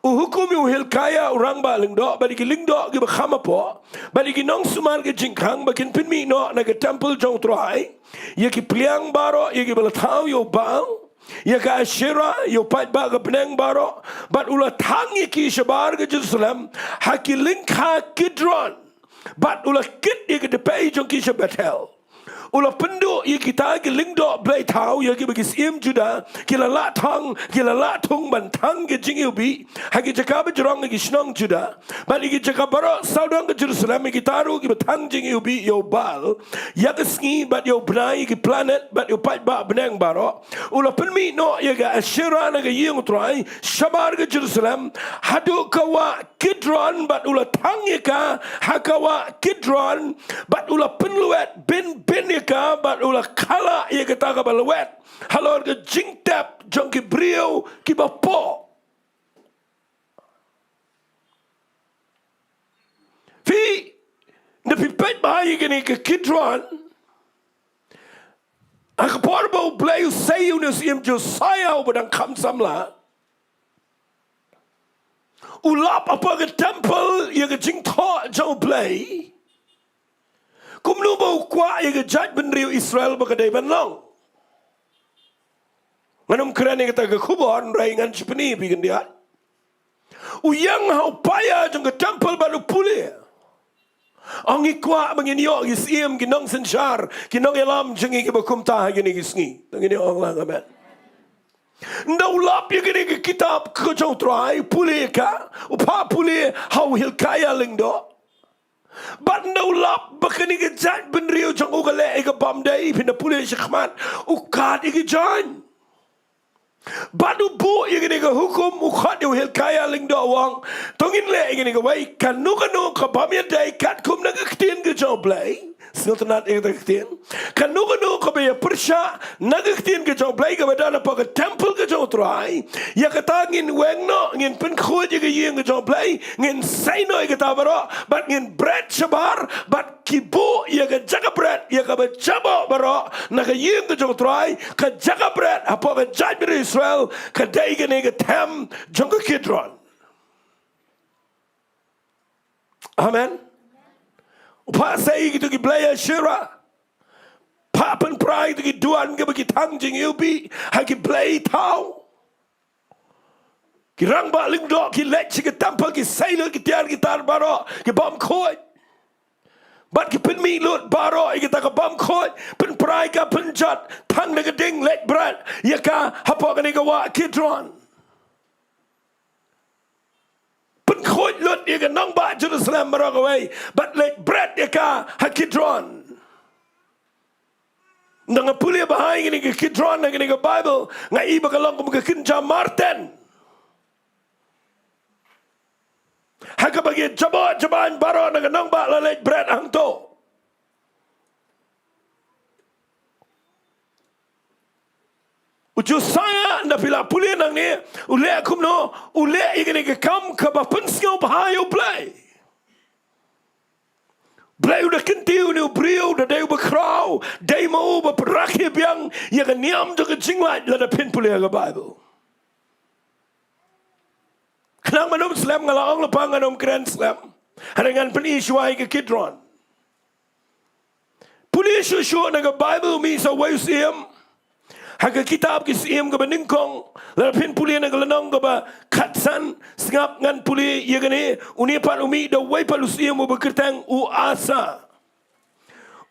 U hukum ïa u Hilkiah u rangbah lyngdoh, bad ïa ki lyngdoh kiba kham hapoh, bad ïa ki nongsumar ka jingkhang, ba kin pynmih noh na ka temple jong U Trai ïa ki pliang baroh, ïa kiba la thaw ïa u Baal, ïa ka Asherah, ïa u paidbah ka bneng baroh, bad u la thang ïa ki shabar ka Jerusalem ha ki lyngkha Kidron, bad u la kit ïa ka dpei jong ki sha Bethel. U la pynduh ïa kita ki lyngdoh bleithaw, ïa kiba ki syiem Judah ki la lah thang, ki la lah thung ban thang ki jingiwbih ha ki jaka bajrong ha ki shnong Judah, bad ïa ki jaka baroh sawdong ka Jerusalem, ïa kita ruh kiba thang jingiwbih ïa u Baal ïa ka sngi, bad ïa u bnai, ïa ki planet, bad ïa u paidbah bneng baroh. U la pynmih noh ïa ka Asherah na ka ïing U Trai shabar ka Jerusalem, haduh ka wah Kidron, bad u la thang ïa ka ha ka wah Kidron, bad u la pynlwet bin bin ïa ka, bad u la khallah ïa kata kaba lwet halor ka jingtep jong ki briew kiba poh. Phi, lada phi peit bha ïa kane ka Kidron, ha ka por ba U Blei u sei ïa une u syiem Josiah uba dang kham samla. U lap hapoh ka temple ïa ka jingthoh jong U Blei. Kumno ba u kwah ïa ka jaitbynriew Israel ba ka dei ban long. Ngan ym kren ïa kata ka khubor, hynrei ngan shu pyni ïa phi khyndiat. U ïeng ha u paia jong ka temple bad u pule. Ong, ngi kwah ba ngin ïoh ki syiem, ki nongsynshar, ki nongïalam jong ngi kiba kumta ha kine ki sngi. To ngin ïa ong lang amen. Ynda u lap ïa kane ka kitab ka jong U Trai, pule ïa ka, u phah pule ha u Hilkiah lyngdoh. Bad ynda u lap ba kane ka jaitbynriew jong u ka leh ïa ka bym dei, phin da pule shakhmat, u kad ïa ki jaiñ. Bad u buh ïa kane ka hukum, u khot ïa u Hilkiah lyngdoh, u ong, to ngin leh ïa kane kawei, kano kano ka bym ïadei katkum na ka ktien ka jong U Blei. Sngewtynnat ïa kata ka ktien. Kano kano kaba ïa pyrshah na ka ktien ka jong U Blei kaba don hapoh ka temple ka jong U Trai, ïa kata ngin weng noh, ngin pynkhuid ïa ka ïing ka jong U Blei, ngin sei noh ïa kata baroh, bad ngin bret shabar, bad ki buh ïa ka jaka bret ïa kaba jaboh baroh na ka ïing ka jong U Trai. Ka jaka bret hapoh ka jaitbynriew Israel ka dei kane ka them jong ka Kidron. Amen. U phah sei ïa kito ki blei Asherah. Phah pynpra ïa kito ki duwan kiba ki thang jingïewbih ha ki blei thaw. Ki rangbah lyngdoh ki leit sha ka temple, ki sei lut ki tiar ki tar baroh, ki bym khuid. Bad ki pynmih lut baroh ïa kita ka bym khuid, pynpra ïa ka, pynjot tang da ka ding, leit bret ïa ka hapoh kane ka wah Kidron. Pynkhuid lut ïa ka nongbah Jerusalem baroh kawei, bad leit bret ïa ka ha Kidron. Ynda nga pule bha ïa kane ka Kidron ha kane ka Baibl, nga i ba ka long kum ka kynja marten. Ha kaba ki jaboh jabaiñ baroh na ka nongbah la leit bret hangto. U Josiah, ynda phi la pule nangne, u leh kumno, u leh ïa kane ka kam kaba pynsngewbha ïa U Blei. Blei u da kyntiew ïa une u briew, da dei uba khraw, dei ma u ba pynrakhe biang ïa ka niam jong ka jinglait lada phin pule ïa ka Baibl. Khnang ban ym slem, nga la ong lypa ngan ym kren slem. Hynrei ngan pyni shuwa ïa ka Kidron. Pule shuh shuh na ka Baibl, u mih sa uwei u syiem. Ha ka kitab Ki Syiem kaba nyngkong, lada phin pule na ka lynnong kaba khatsan, sngap ngan pule ïa kane, une pat u mih da uwei pat u syiem uba kyrteng u Asa.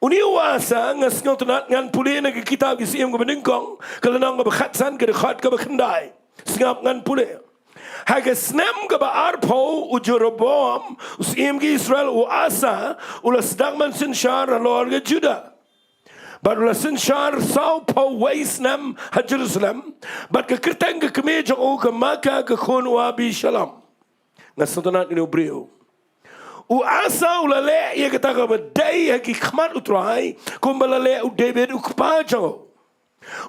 Une u Asa, nga sngewtynnat ngan pule na ka kitab Ki Syiem kaba nyngkong, ka lynnong kaba khatsan, ka dkhot kaba khyndai. Sngap ngan pule. Ha ka snem kaba arphew u Jeroboam, u syiem ka Israel, u Asa u la sdang ban synshar halor ka Judah. Bad u la synshar sawphew wei snem ha Jerusalem. Bad ka kyrteng ka kmie jong u ka Maakah ka khun u Abishalom. Nga sngewtynnat ïa une u briew. U Asa u la leh ïa kata kaba dei ha ki khmat U Trai, kumba la leh u David u kpa jong u.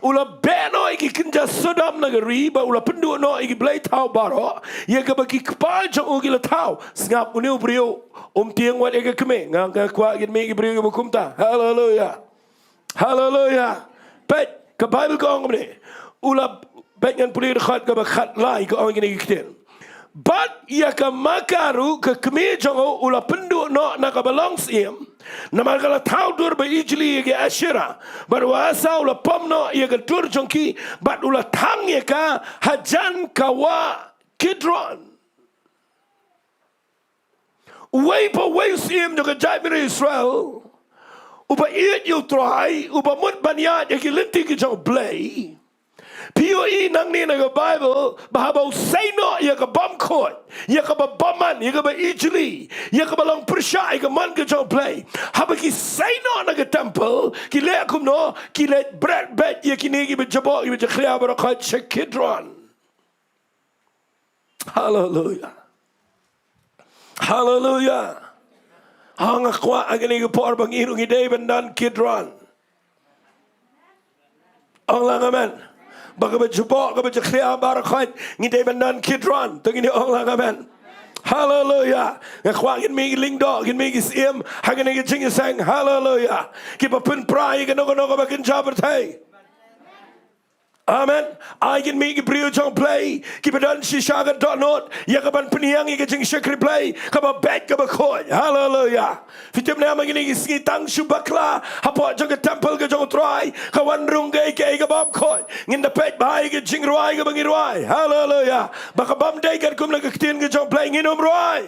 U la beh noh ïa ki kynja Sodom na ka ri, bad u la pynduh noh ïa ki blei thaw baroh ïa kaba ki kpa jong u ki la thaw. Sngap, une u briew um tieng wat ïa ka kmie. Nga, nga kwah kin mih ki briew kiba kumta. Haleluya. Haleluya. Peit, ka Baibl ka ong kumne. U la, peit ngan pule dkhot kaba khatlai, ka ong kine ki ktien. Bad ïa ka Maakah ruh ka kmie jong u u la pynduh noh na kaba long syiem. Namar ka la thaw dur ba ijli ïa ki Asherah. Bad u Asa u la pom noh ïa ka dur jong ki, bad u la thang ïa ka hajan ka wah Kidron. Uwei pa uwei u syiem jong ka jaitbynriew Israel, uba ïeit ïa U Trai, uba mut ban ïaid ïa ki lynti ki jong U Blei. Phi ïohi nangne na ka Baibl ba haba u sei noh ïa ka bym khuid, ïa kaba bymman, ïa kaba ijli, ïa kaba long pyrshah ïa ka mon ka jong U Blei, haba ki sei noh na ka temple, ki leh kumno, ki leit bret beit ïa kine kiba jaboh, kiba jakhlia baroh khoit sha Kidron. Haleluya. Haleluya. Ha, nga kwah ha kane ka por ba ngi ruh ngi dei ban don Kidron. Ong lang amen. Ba kaba jaboh, kaba jakhlia baroh khoit, ngi dei ban don Kidron. To ngin ong lang amen. Haleluya. Nga kwah ngin mih ki lyngdoh, ngin mih ki syiem ha kane ka jingïaseng. Haleluya. Kiba pynpra ïa kano kano kaba kynja pyrthei. Amen. Ai ngin mih ki briew jong Blei kiba don shisha ka dohnud ïa ka ban pynïeng ïa ka jingshakri Blei kaba beit kaba khuid. Haleluya. Phi tip ne em, ha kine ki sngi tang shu bakla hapoh jong ka temple ka jong U Trai ka wan rung kaei kaei ka bym khuid. Ngin da peit bha ïa ka jingrwai kaba ngi rwai. Haleluya. Ba ka bym dei katkum na ka ktien ka jong Blei ngin ym rwai.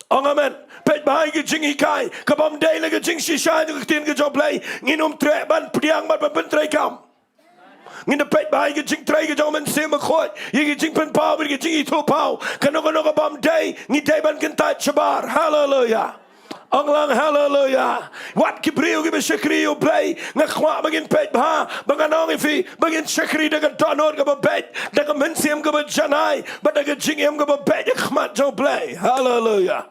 Ong amen. Peit bha ïa ka jinghikai ka bym dei na ka jingshisha jong ka ktien ka jong Blei ngin ym treh ban pdiang bad ban pyntreikam. Ngin da peit bha ïa ka jingtrei ka jong U Mynsiem Bakhuid, ïa ka jingpynpaw bad ka jingithuhpaw. Kano kano ka bym dei ngi dei ban kyntait shabar. Haleluya. Ong lang haleluya. Wat ki briew kiba shakri ïa U Blei, nga kwah ba ngin peit bha, ba ngan ong ïa phi ba ngin shakri da ka dohnud kaba beit, da ka mynsiem kaba janai bad da ka jingim kaba beit ha khmat jong U Blei. Haleluya.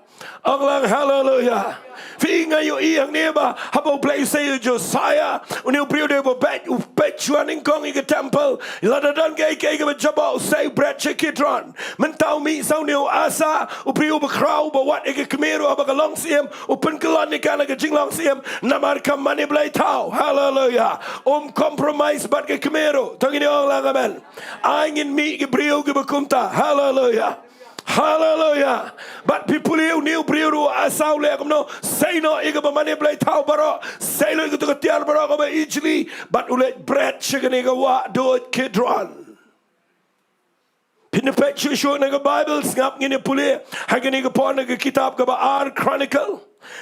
Ong lang haleluya. Phi, nga ïohi hangne ba haba U Blei u sei ïa u Josiah, une u briew u dei uba beit, u peit shuwa nyngkong ïa ka temple. Lada don kaei kaei kaba jaboh, u sei bret sha Kidron. Mynta u mih sa une u Asa, u briew uba khraw, uba wad ïa ka kmie ruh haba ka long syiem, u pynkyllon ïa ka na ka jinglong syiem, namar ka mane blei thaw. Haleluya. Um compromise bad ka kmie ruh. To ngin ong lang amen. Ai ngin mih ki briew kiba kumta. Haleluya. Haleluya. Bad phi pule une u briew ruh u Asa u leh kumno, sei noh ïa kaba mane blei thaw baroh, sei lut ïa kato ka tiar baroh kaba ijli, bad u leit bret sha kane ka wah duid Kidron. Phin peit shuh shuh na ka Baibl, sngap ngin ïa pule ha kane ka por na ka kitab kaba ar Chronicle.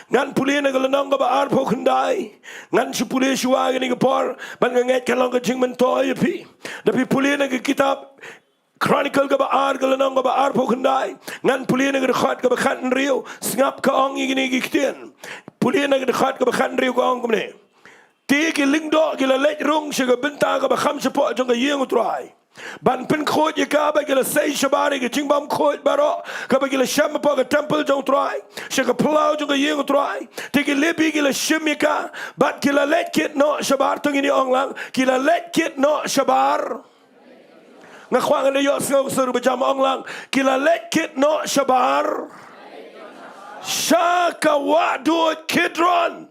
Ngan pule na ka lynnong kaba arphew khyndai. Ngan shu pule shuwa ha kane ka por bad nga ngeit kan long ka jingmyntoi ïa phi. Da phi pule na ka kitab Chronicle kaba ar ka lynnong kaba arphew khyndai, ngan pule na ka dkhot kaba khathynriew. Sngap ka ong ïa kine ki ktien. Pule na ka dkhot kaba khathynriew, ka ong kumne: Te ki lyngdoh ki la leit rung sha ka bynta kaba kham shapoh jong ka ïing U Trai, ban pynkhuid ïa ka, bad ki la sei shabar ïa ka jingbymkhuid baroh kaba ki la shem hapoh ka temple jong U Trai sha ka phyllaw jong ka ïing U Trai. Te ki Lebi ki la shim ïa ka bad ki la leit kit noh shabar. To ngin ong lang, ki la leit kit noh shabar. Nga kwah ngan da ïohsngew ka sur ba jam. Ong lang, ki la leit kit noh shabar sha ka wah duid Kidron.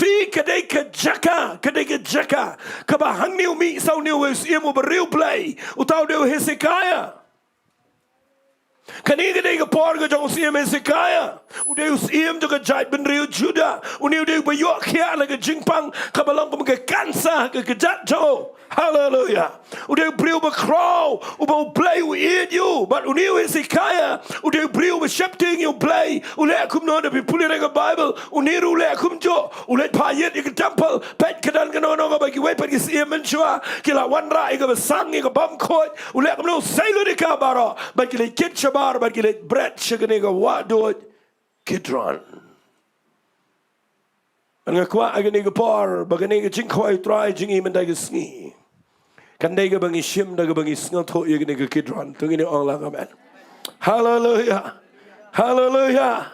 Phi, ka dei ka jaka, ka dei ka jaka kaba hangne u mih sa une u syiem uba riewblei, uta u dei u Hezekiah. Kane ka dei ka por ka jong u syiem Hezekiah, u dei u syiem jong ka jaitbynriew Judah. Une u dei uba ïoh khiah na ka jingpang kaba long kum ka cancer ha ka kjat jong u. Haleluya. U dei u briew uba khraw, uba U Blei u ïeit ïa u. Bad une u Hezekiah u dei u briew uba sheptieng ïa U Blei. U leh kumno? Da phi pule na ka Baibl, une ruh u leh kumjuh. U leit phah ïit ïa ka temple. Peit, ka don kano kano kaba kiwei pat ki syiem mynshuwa ki la wanrah ïa kaba sang, ïa ka bymkhuid. U leh kumno? U sei lut ïa ka baroh bad ki leit kit shabar bad ki leit bret sha kane ka wah duid Kidron. Nga kwah ha kane ka por ba kane ka jingkhawai U Trai jong ngi mynta ka sngi kan dei kaba ngi shim da kaba ngi sngewthuh ïa kane ka Kidron. To ngin ong lang amen. Haleluya. Haleluya.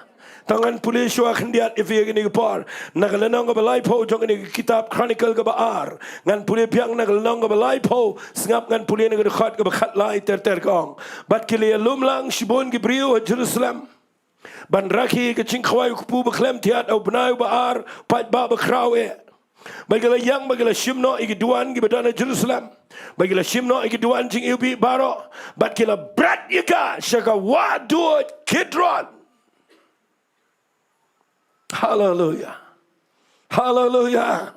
To ngan pule shuwa khyndiat ïa phi ha kane ka por na ka lynnong kaba laiphew jong kane ka kitab Chronicle kaba ar. Ngan pule biang na ka lynnong kaba laiphew. Sngap, ngan pule na ka dkhot kaba khatlai ter ter, ka ong: Bad ki la ïalum lang shibun ki briew ha Jerusalem ban rakhe ïa ka jingkhawai U Kpu Bakhlem Thied ha u bnai uba ar, paidbah bakhraw eh. Bad ki la ïeng bad ki la shim noh ïa ki duwan kiba don ha Jerusalem, bad ki la shim noh ïa ki duwan jingiwbih baroh, bad ki la bret ïa ka sha ka wah duid Kidron. Haleluya. Haleluya.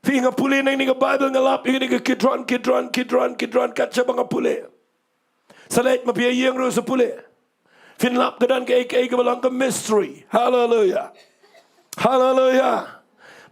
Phi, nga pule na kane ka Baibl, nga lap ïa kane ka Kidron, Kidron, Kidron, Kidron kat shaba nga pule. Sa leit ma phi ïa ïeng ruh sa pule. Phin lap ka don kaei kaei kaba long ka mystery. Haleluya. Haleluya.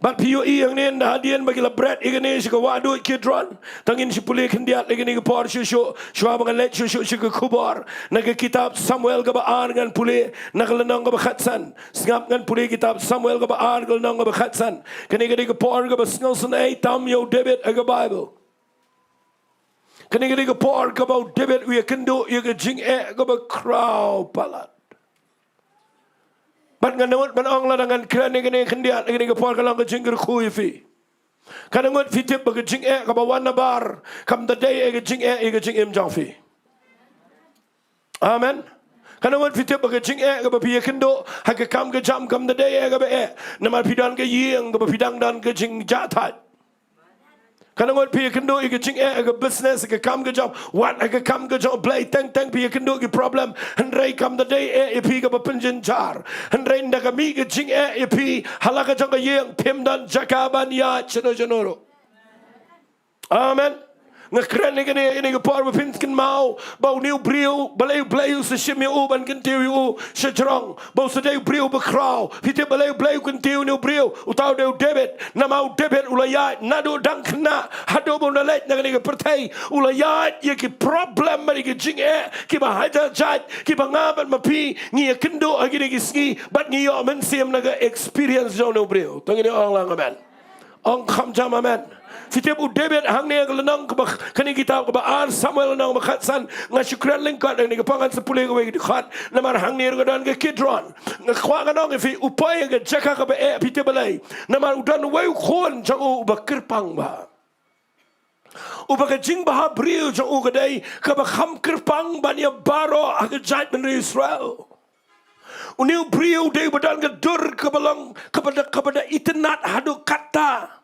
Bad phi ïohi hangne, ynda hadien ba ki la bret ïa kane sha ka wah duid Kidron. To ngin shu pule khyndiat ïa kane ka por shuh shuh, shuwa ba ngan leit shuh shuh sha ka khubor. Na ka kitab Samuel kaba ar ngan pule na ka lynnong kaba khatsan. Sngap, ngan pule kitab Samuel kaba ar ka lynnong kaba khatsan. Kane ka dei ka por kaba sngewsynei tam ïa u David ha ka Baibl. Kane ka dei ka por kaba u David u ïakynduh ïa ka jingeh kaba khraw palat. Bad nga ngut ban ong, lada ngan kren ïa kane khyndiat, ïa kane ka por ka long ka jingkyrkhu ïa phi. Ka ngut, phi tip ba ka jingeh kaba wan nabar kam da dei ïa ka jingeh ïa ka jingim jong phi. Amen. Ka ngut, phi tip ba ka jingeh kaba phi ïakynduh ha ka kam ka jam kam da dei ïa kaba eh. Namar phi don ka ïing kaba phi dang don ka jingjahthait. Katno ngut phi ïakynduh ïa ka jingeh ha ka business, ha ka kam ka jong, wat ha ka kam ka jong U Blei, teng teng phi ïakynduh ki problem. Hynrei kam da dei eh ïa phi kaba pynjynjar. Hynrei ynda ka mih ka jingeh ïa phi ha la ka jong ka ïing, phim don jaka ban ïaid shano shano ruh. Amen. Nga kren ïa kane, ïa kane ka por ba phin kynmaw ba une u briew, balei U Blei u sa shim ïa u ban kyntiew ïa u sha jrong, ba u sa dei u briew bakhraw. Phi tip balei U Blei u kyntiew ïa une u briew? Uta u dei u David. Namar u David u la ïaid naduh dang khynnah haduh ba un da leit na kane ka pyrthei. U la ïaid ïa ki problem bad ïa ki jingeh kiba ha jait jait, kiba nga bad ma phi ngi ïakynduh ha kine ki sngi bad ngi ïoh mynsiem na ka experience jong une u briew. To ngin ong lang amen. Ong kham jam amen. Phi tip u David hangne ha ka lynnong kaba, kane ka kitab kaba ar Samuel lynnong ba khatsan, nga shu kren lyngkot, kane ka pang ngan sa pule kawei ka dkhot. Namar hangne ruh ka don ka Kidron. Nga kwah ngan ong ïa phi, u poi ha ka jaka kaba eh, phi tip balei? Namar u don uwei u khun jong u uba kyrpang bha. Uba ka jingbhabriew jong u ka dei kaba kham kyrpang ban ïa baroh ha ka jaitbynriew Israel. Une u briew u dei uba don ka dur kaba long, kaba da, kaba da itynnad haduh katta.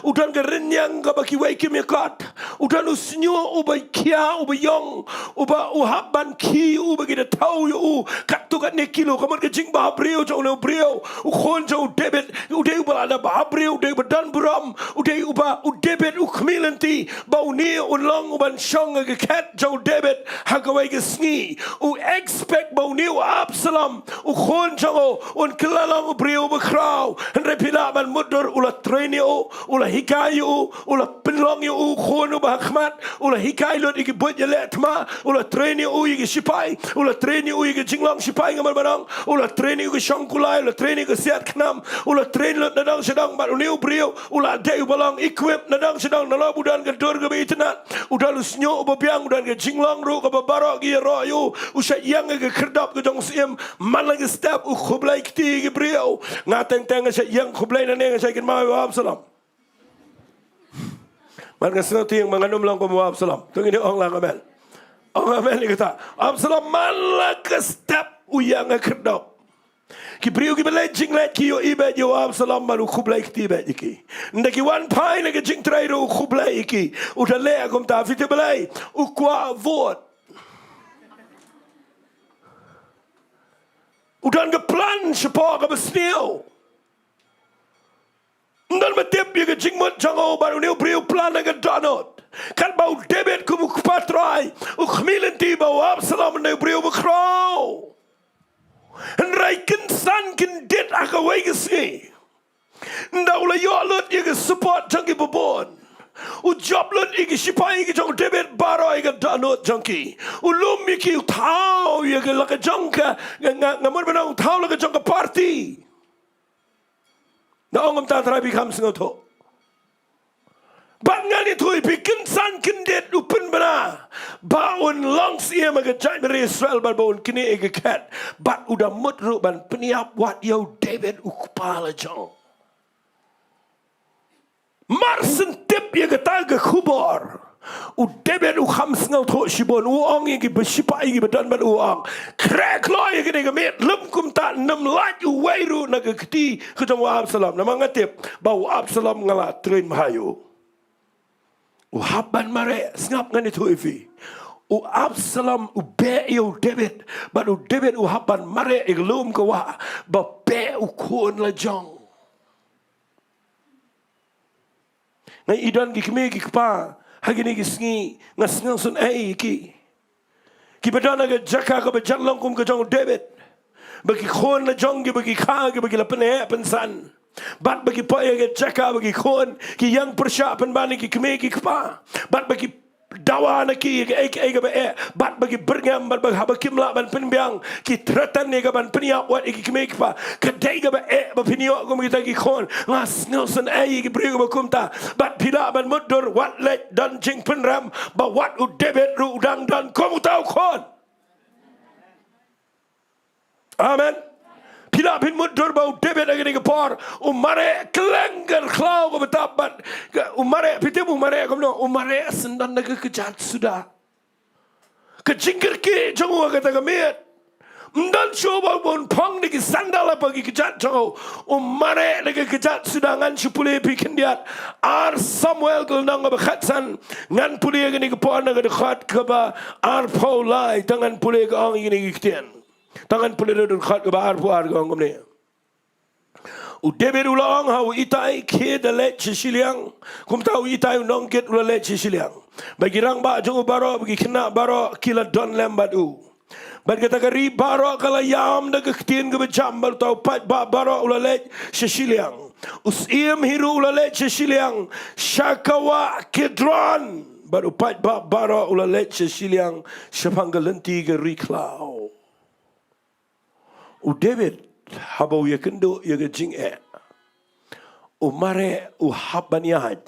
U don ka rynïeng kaba kiwei kim ïakot. U don u shñiuh uba khia, uba ïong, uba u hap ban khie, uba ki da thaw ïa u katto katne kilo. Ka mut ka jingbhabriew jong une u briew, u khun jong u David, u dei uba la da bhabriew, u dei uba don burom, u dei uba, u David u khmih lynti ba une un long uban shong ha ka khet jong u David ha kawei ka sngi. U expect ba une u Absalom, u khun jong u, un kylla long u briew bakhraw. Hynrei phi lah ban mutdur, u la train ïa u, u la hikai ïa u, u la pynlong ïa u khun uba ha khmat, u la hikai lut ïa ki buit ïaleh thma, u la train ïa u ïa ki shipai, u la train ïa u ïa ki jinglong shipai, nga mut ban ong, u la train ïa u ka shong kulai, u la train ïa u ka siat khnam, u la train lut na dong sha dong. Bad une u briew u la dei uba long equip na dong sha dong, nalor ba u don ka dur kaba itynnad, u don u shñiuh uba biang, u don ka jinglong ruh kaba baroh ki ïaroh ïa u. U shait ïeng ha ka khyrdop ka jong u syiem, man la ka step u khublei kti ïa ki briew. Nga teng teng nga shait ïeng khublei nangne, nga shait kynmaw ïa u Absalom. Man nga sngewthuh ïa nga, ngan ym long kum u Absalom. To ngin ong lang amen. Ong amen ïa kata. Absalom man la ka step u ïeng ha ka khyrdop. Ki briew kiba leit jingleit ki ïohi beit ïa u Absalom bad u khublei kti beit ïa ki. Ynda ki wan phai na ka jingtrei ruh u khublei ïa ki. U da leh kumta, phi tip balei? U kwah vote. U don ka plan shapoh kaba sniew. Ym don ba tip ïa ka jingmut jong u, bad une u briew u plan ha ka dohnud. Katba u David kum u kpa trai u khmih lynti ba u Absalom u dei u briew bakhraw. Hynrei kynsan kyndit ha kawei ka sngi, ynda u la ïoh lut ïa ka support jong kiba bun, u jop lut ïa ki shipai ki jong u David baroh ïa ka dohnud jong ki. U lum ïa ki, u thaw ïa ka la ka jong ka, nga, nga, nga mut ban ong u thaw la ka jong ka party. Nga ong kumta, Trai, phi kham sngewthuh. Bad ngan ïathuh ïa phi, kynsan kyndit u pynbna ba un long syiem ha ka jaitbynriew Israel bad ba un knieh ïa ka khet. Bad u da mut ruh ban pynïap wat ïa u David u kpa la jong. Mar shen tip ïa kata ka khubor, u David u kham sngewthuh shibun, u ong ïa kiba shipai kiba don bad u, u ong, khreh kloi ïa kane ka miet, lym kumta nym lait uwei ruh na ka kti ka jong u Absalom, namar nga tip ba u Absalom nga la train bha ïa u. U hap ban mareh, sngap ngan ïathuh ïa phi. U Absalom u beh ïa u David, bad u David u hap ban mareh ïa ka lum ka wah ba beh u khun la jong. Nga i don ki kmie ki kpa ha kine ki sngi, nga sngewsynei ïa ki, kiba don ha ka jaka kaba jan long kum ka jong u David, ba ki khun la jong ki, ba ki kha ki, ba ki la pyneh pynsan, bad ba ki poi ha ka jaka ba ki khun ki ïeng pyrshah pynban ïa ki kmie ki kpa, bad ba ki dawa na ki ïa kaei kaei kaba eh, bad ba ki byrngem, bad ba haba kim lah ban pynbiang ki threaten ïa ka ban pynïap wat ïa ki kmie ki kpa. Ka dei kaba eh ba phin ïoh kum kita ki khun. Nga sngewsynei ïa ki briew kiba kumta. Bad phi lah ban mutdur, wat leit don jingpynrem ba wat u David ruh u dang don kum uta u khun. Amen. Phi lah phin mutdur ba u David ha kane ka por u mareh kylleng ka khlaw kaba tap, bad ka, u mareh, phi tip u mareh kumno? U mareh syndon da ka kjat suda. Ka jingkyrkieh jong u ha kata ka miet, Ym don shuh ba un phong da ki sandal ha ki kjat jong u. U mareh da ki kjat suda. Ngan shu pule phi khyndiat. Ar Samuel ka lynnong kaba khatsan. Ngan pule kane ka por na ka dkhot kaba arphew lai. Tang ngan pule ka ong ïa kine ki ktien. Tang ngan pule na ka dkhot kaba arphew ar ka ong kumne. U David u la ong ha u Itai, khie da leit sha shiliang. Kumta u Itai u nongkit u la leit sha shiliang. Bad ki rangbah jong u baroh, bad ki khynnah baroh, ki la don lem bad u. Bad kata ka ri baroh ka la ïam da ka ktien kaba jam, bad uta u paidbah baroh u la leit sha shiliang. U syiem hi ruh u la leit sha shiliang, sha ka wah Kidron. Bad u paidbah baroh u la leit sha shiliang, shaphang ka lynti ka ri khlaw. U David, haba u ïakynduh ïa ka jingeh, u mareh u hap ban ïaid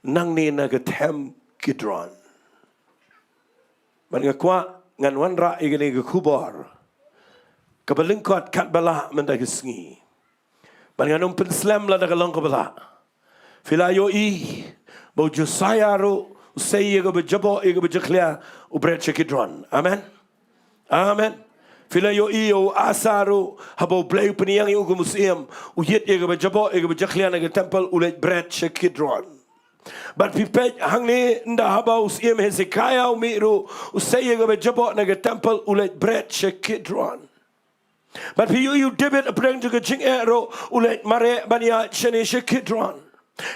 nangne na ka them Kidron. Bad nga kwah ngan wanrah ïa kane ka khubor kaba lyngkot katba lah mynta ka sngi. Bad ngan ym pynslem lada ka long kaba lah. Phi la ïohi ba u Josiah ruh u sei ïa kaba jaboh, ïa kaba jakhlia, u bret sha Kidron. Amen. Amen. Phi la ïohi ïa u Asa ruh, haba U Blei u pynïeng ïa u kum u syiem, u ïit ïa kaba jaboh, ïa kaba jakhlia na ka templ, u leit bret sha Kidron. Bad phi peit hangne, ynda haba u syiem Hezekiah u mih ruh, u sei ïa kaba jaboh na ka templ, u leit bret sha Kidron. Bad phi ïohi u David hapdeng jong ka jingeh ruh u leit mareh ban ïaid shane sha Kidron.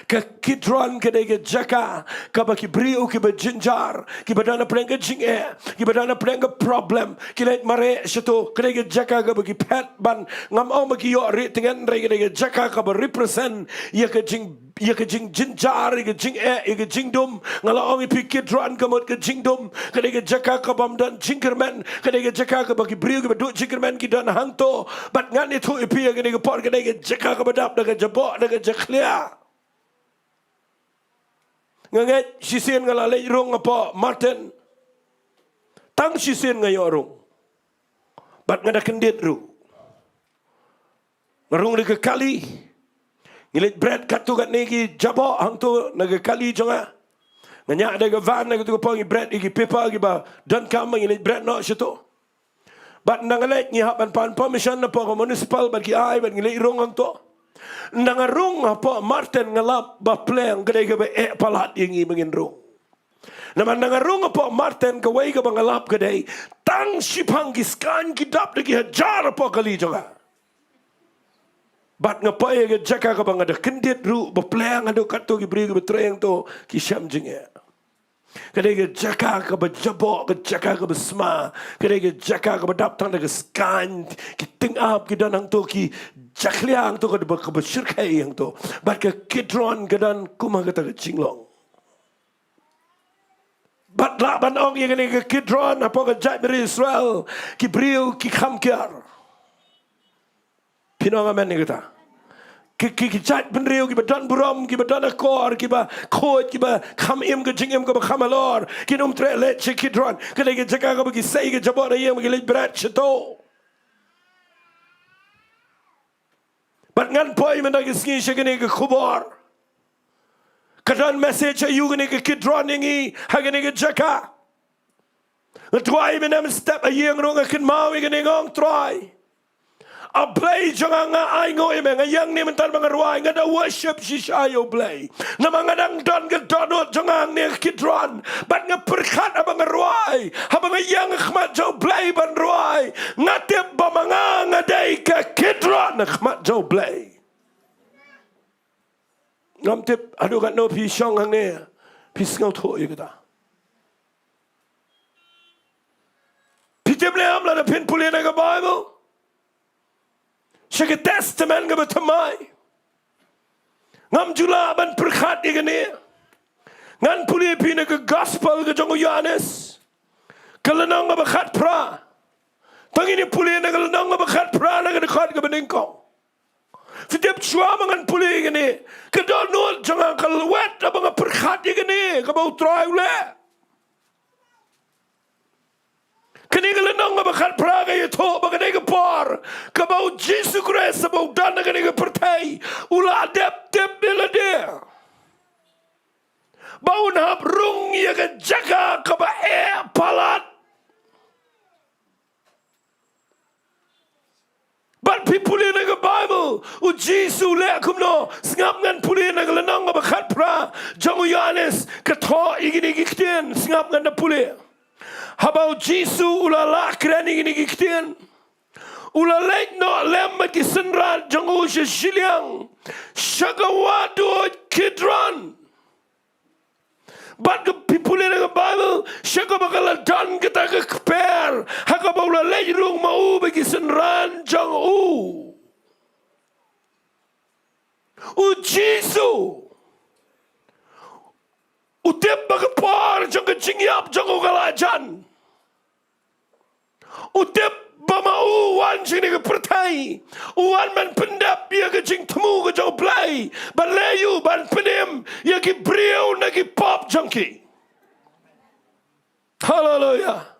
Ka Kidron ka dei ka jaka kaba ki briew kiba jynjar, kiba don hapdeng ka jingeh, kiba don hapdeng ka problem, ki leit mareh shato. Ka dei ka jaka kaba ki phet ban, ngam ong ba ki ïoh rieh tyngen, hynrei ka dei ka jaka kaba represent ïa ka jing ïa ka jingjynjar, ïa ka jingeh, ïa ka jingdum. Nga la ong ïa phi, Kidron ka mut ka jingdum. Ka dei ka jaka kabym don jingkyrmen. Ka dei ka jaka kaba ki briew kiba duh jingkyrmen ki don hangto. Bad ngan ïathuh ïa phi ïa kane ka por, ka dei ka jaka kaba dap da ka jaboh da ka jakhlia. Nga ngeit shisien nga la leit rung hapoh Martin. Tang shisien nga ïoh rung. Bad nga da kyndit ruh. Nga rung da ka kali. Ngi leit bret katto katne ki jaboh hangto na ka kali jong nga. Nga ñiah da ka van na kato ka por, ngi bret ïa ki paper kiba donkam, ngi leit bret noh shato. Bad ynda nga leit, ngi hap ban pan permission napoh ka municipal bad ki ai, bad ngi leit rung hangto. Ynda nga rung hapoh Martin, nga lap ba pliang ka dei kaba eh palat ïa ngi ba ngin rung. Namar ynda nga rung hapoh Martin, kawei kaba nga lap ka dei tang shiphang ki skaiñ ki dap da ki hajar hapoh kali jong nga. Bad nga poi ha ka jaka kaba nga da kyndit ruh, ba pliang haduh katto, ki briew kiba trei hangto ki shem jingeh. Ka dei ka jaka kaba jaboh, ka jaka kaba sma, ka dei ka jaka kaba dap tang da ka skaiñ, ki tyngab ki don hangto, ki jakhlia hangto, kaba, kaba shyrkhei hangto. Bad ka Kidron ka don kum ha kata ka jinglong. Bad lah ban ong ïa kane ka Kidron, hapoh ka jaitbynriew Israel, ki briew ki kham kiar. Phin ong amen ïa kata. Ki, ki, ki jaitbynriew kiba don burom, kiba don akor, kiba khuid, kiba kham im ka jingim kaba kham halor, kin ym treh leit sha Kidron. Ka dei ka jaka kaba ki sei ka jaboh na ïing, ba ki leit bret shato. Bad ngan poi mynta ka sngi sha kane ka khubor. Ka don message aïu kane ka Kidron ïa ngi ha kane ka jaka? Nga duwai mynne mynstep ha ïing ruh, nga kynmaw ïa kane, nga ong Trai, A Blei jong nga, nga ainguh ïa me, nga ïeng ne mynta ba nga rwai, nga da worship shisha ïa U Blei. Namar nga dang don ka dohnud jong nga hangne ha Kidron. Bad nga pyrkhat haba nga rwai, haba nga ïeng ha khmat jong U Blei ban rwai, nga tip ba ma nga nga dei ka Kidron ha khmat jong U Blei. Ngam tip haduh katno phi shong hangne phi sngewthuh ïa kata. Phi tip ne em, lada phin pule na ka Baibl, sha ka Testament kaba thymmai, ngam ju lah ban pyrkhat ïa kane. Ngan pule phi na ka Gospel ka jong u Ïoannis, ka lynnong kaba khatphra. To ngin ïa pule na ka lynnong kaba khatphra, na ka dkhot kaba nyngkong. Phi tip, shuwa ba ngan pule ïa kane, ka dohnud jong nga ka lwet haba nga pyrkhat ïa kane kaba U Trai u leh. Kane ka lynnong kaba khatphra ka ïathuh ba kane ka por kaba U Jisu Khrist haba u don ha kane ka pyrthei, u la dep tip ïa lade ba un hap rung ïa ka jaka kaba eh palat. Bad phi pule na ka Bible, u Jisu u leh kumno? Sngap ngan pule na ka lynnong kaba khatphra jong u Ïoannis, ka thoh ïa kine ki ktien, sngap ngan da pule. Haba u Jisu u la lah kren ïa kine ki ktien, u la leit noh lem bad ki synran jong u sha shiliang, sha ka wah duid Kidron. Bad ka phi pule na ka Bible, sha kaba ka la don kata ka kper, ha kaba u la leit rung ma u bad ki synran jong u. U Jisu u tip ba ka por jong ka jingïap jong u ka la jan. U tip ba ma u wan sha kane ka pyrthei, u wan ban pyndep ïa ka jingthmu ka jong U Blei, ban leh ïa u, ban pynim ïa ki briew na ki pop jong ki. Haleluia.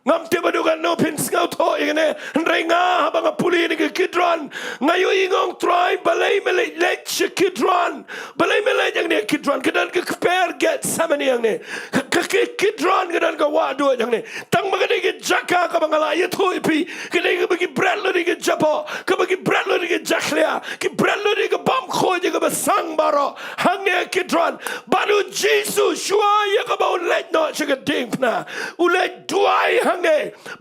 Ngam tip haduh katno phin sngewthuh ïa kane, hynrei nga haba nga pule ïa kane ka Kidron, nga ïohi, nga ong, Trai, balei me leit leit sha Kidron? Balei me leit hangne Kidron? Ka don ka kper Gethsemane hangne. Ka, ka, ka Kidron ka don ka wah duid hangne. Tang ba ka dei ka jaka kaba nga la ïathuh ïa phi, ka dei kaba ki bret lut ïa ka jaboh, kaba ki bret lut ïa ka jakhlia, ki bret lut ïa ka bymkhuid, ïa kaba sang baroh. Hangne Kidron. Bad u Jisu shuwa ïa kaba u leit noh sha ka diengphna, u leit duwai hangne.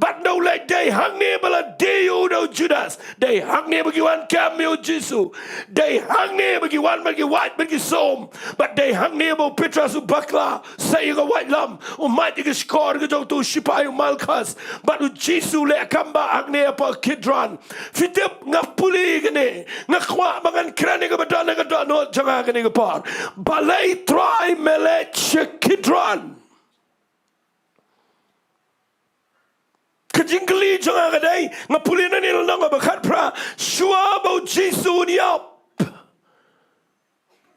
Bad ynda u leit, dei hangne ba la die ïa u da u Judas. Dei hangne ba ki wan kem ïa u Jisu. Dei hangne ba ki wan bad ki wait bad ki sum. Bad dei hangne ba u Petros u bakla, sei ïa ka waitlam, u mait ïa ka shkor ka jong uto u shipai u Malkhas. Bad u Jisu u leh kam ba hangne hapoh Kidron. Phi tip, nga pule ïa kane, nga kwah ba ngan kren ïa kaba don ha ka dohnud jong nga kane ka por. Balei Trai me leit sha Kidron? Ka jingkylli jong nga ka dei, nga pule na kane ka lynnong kaba khatphra, shuwa ba u Jisu un ïap,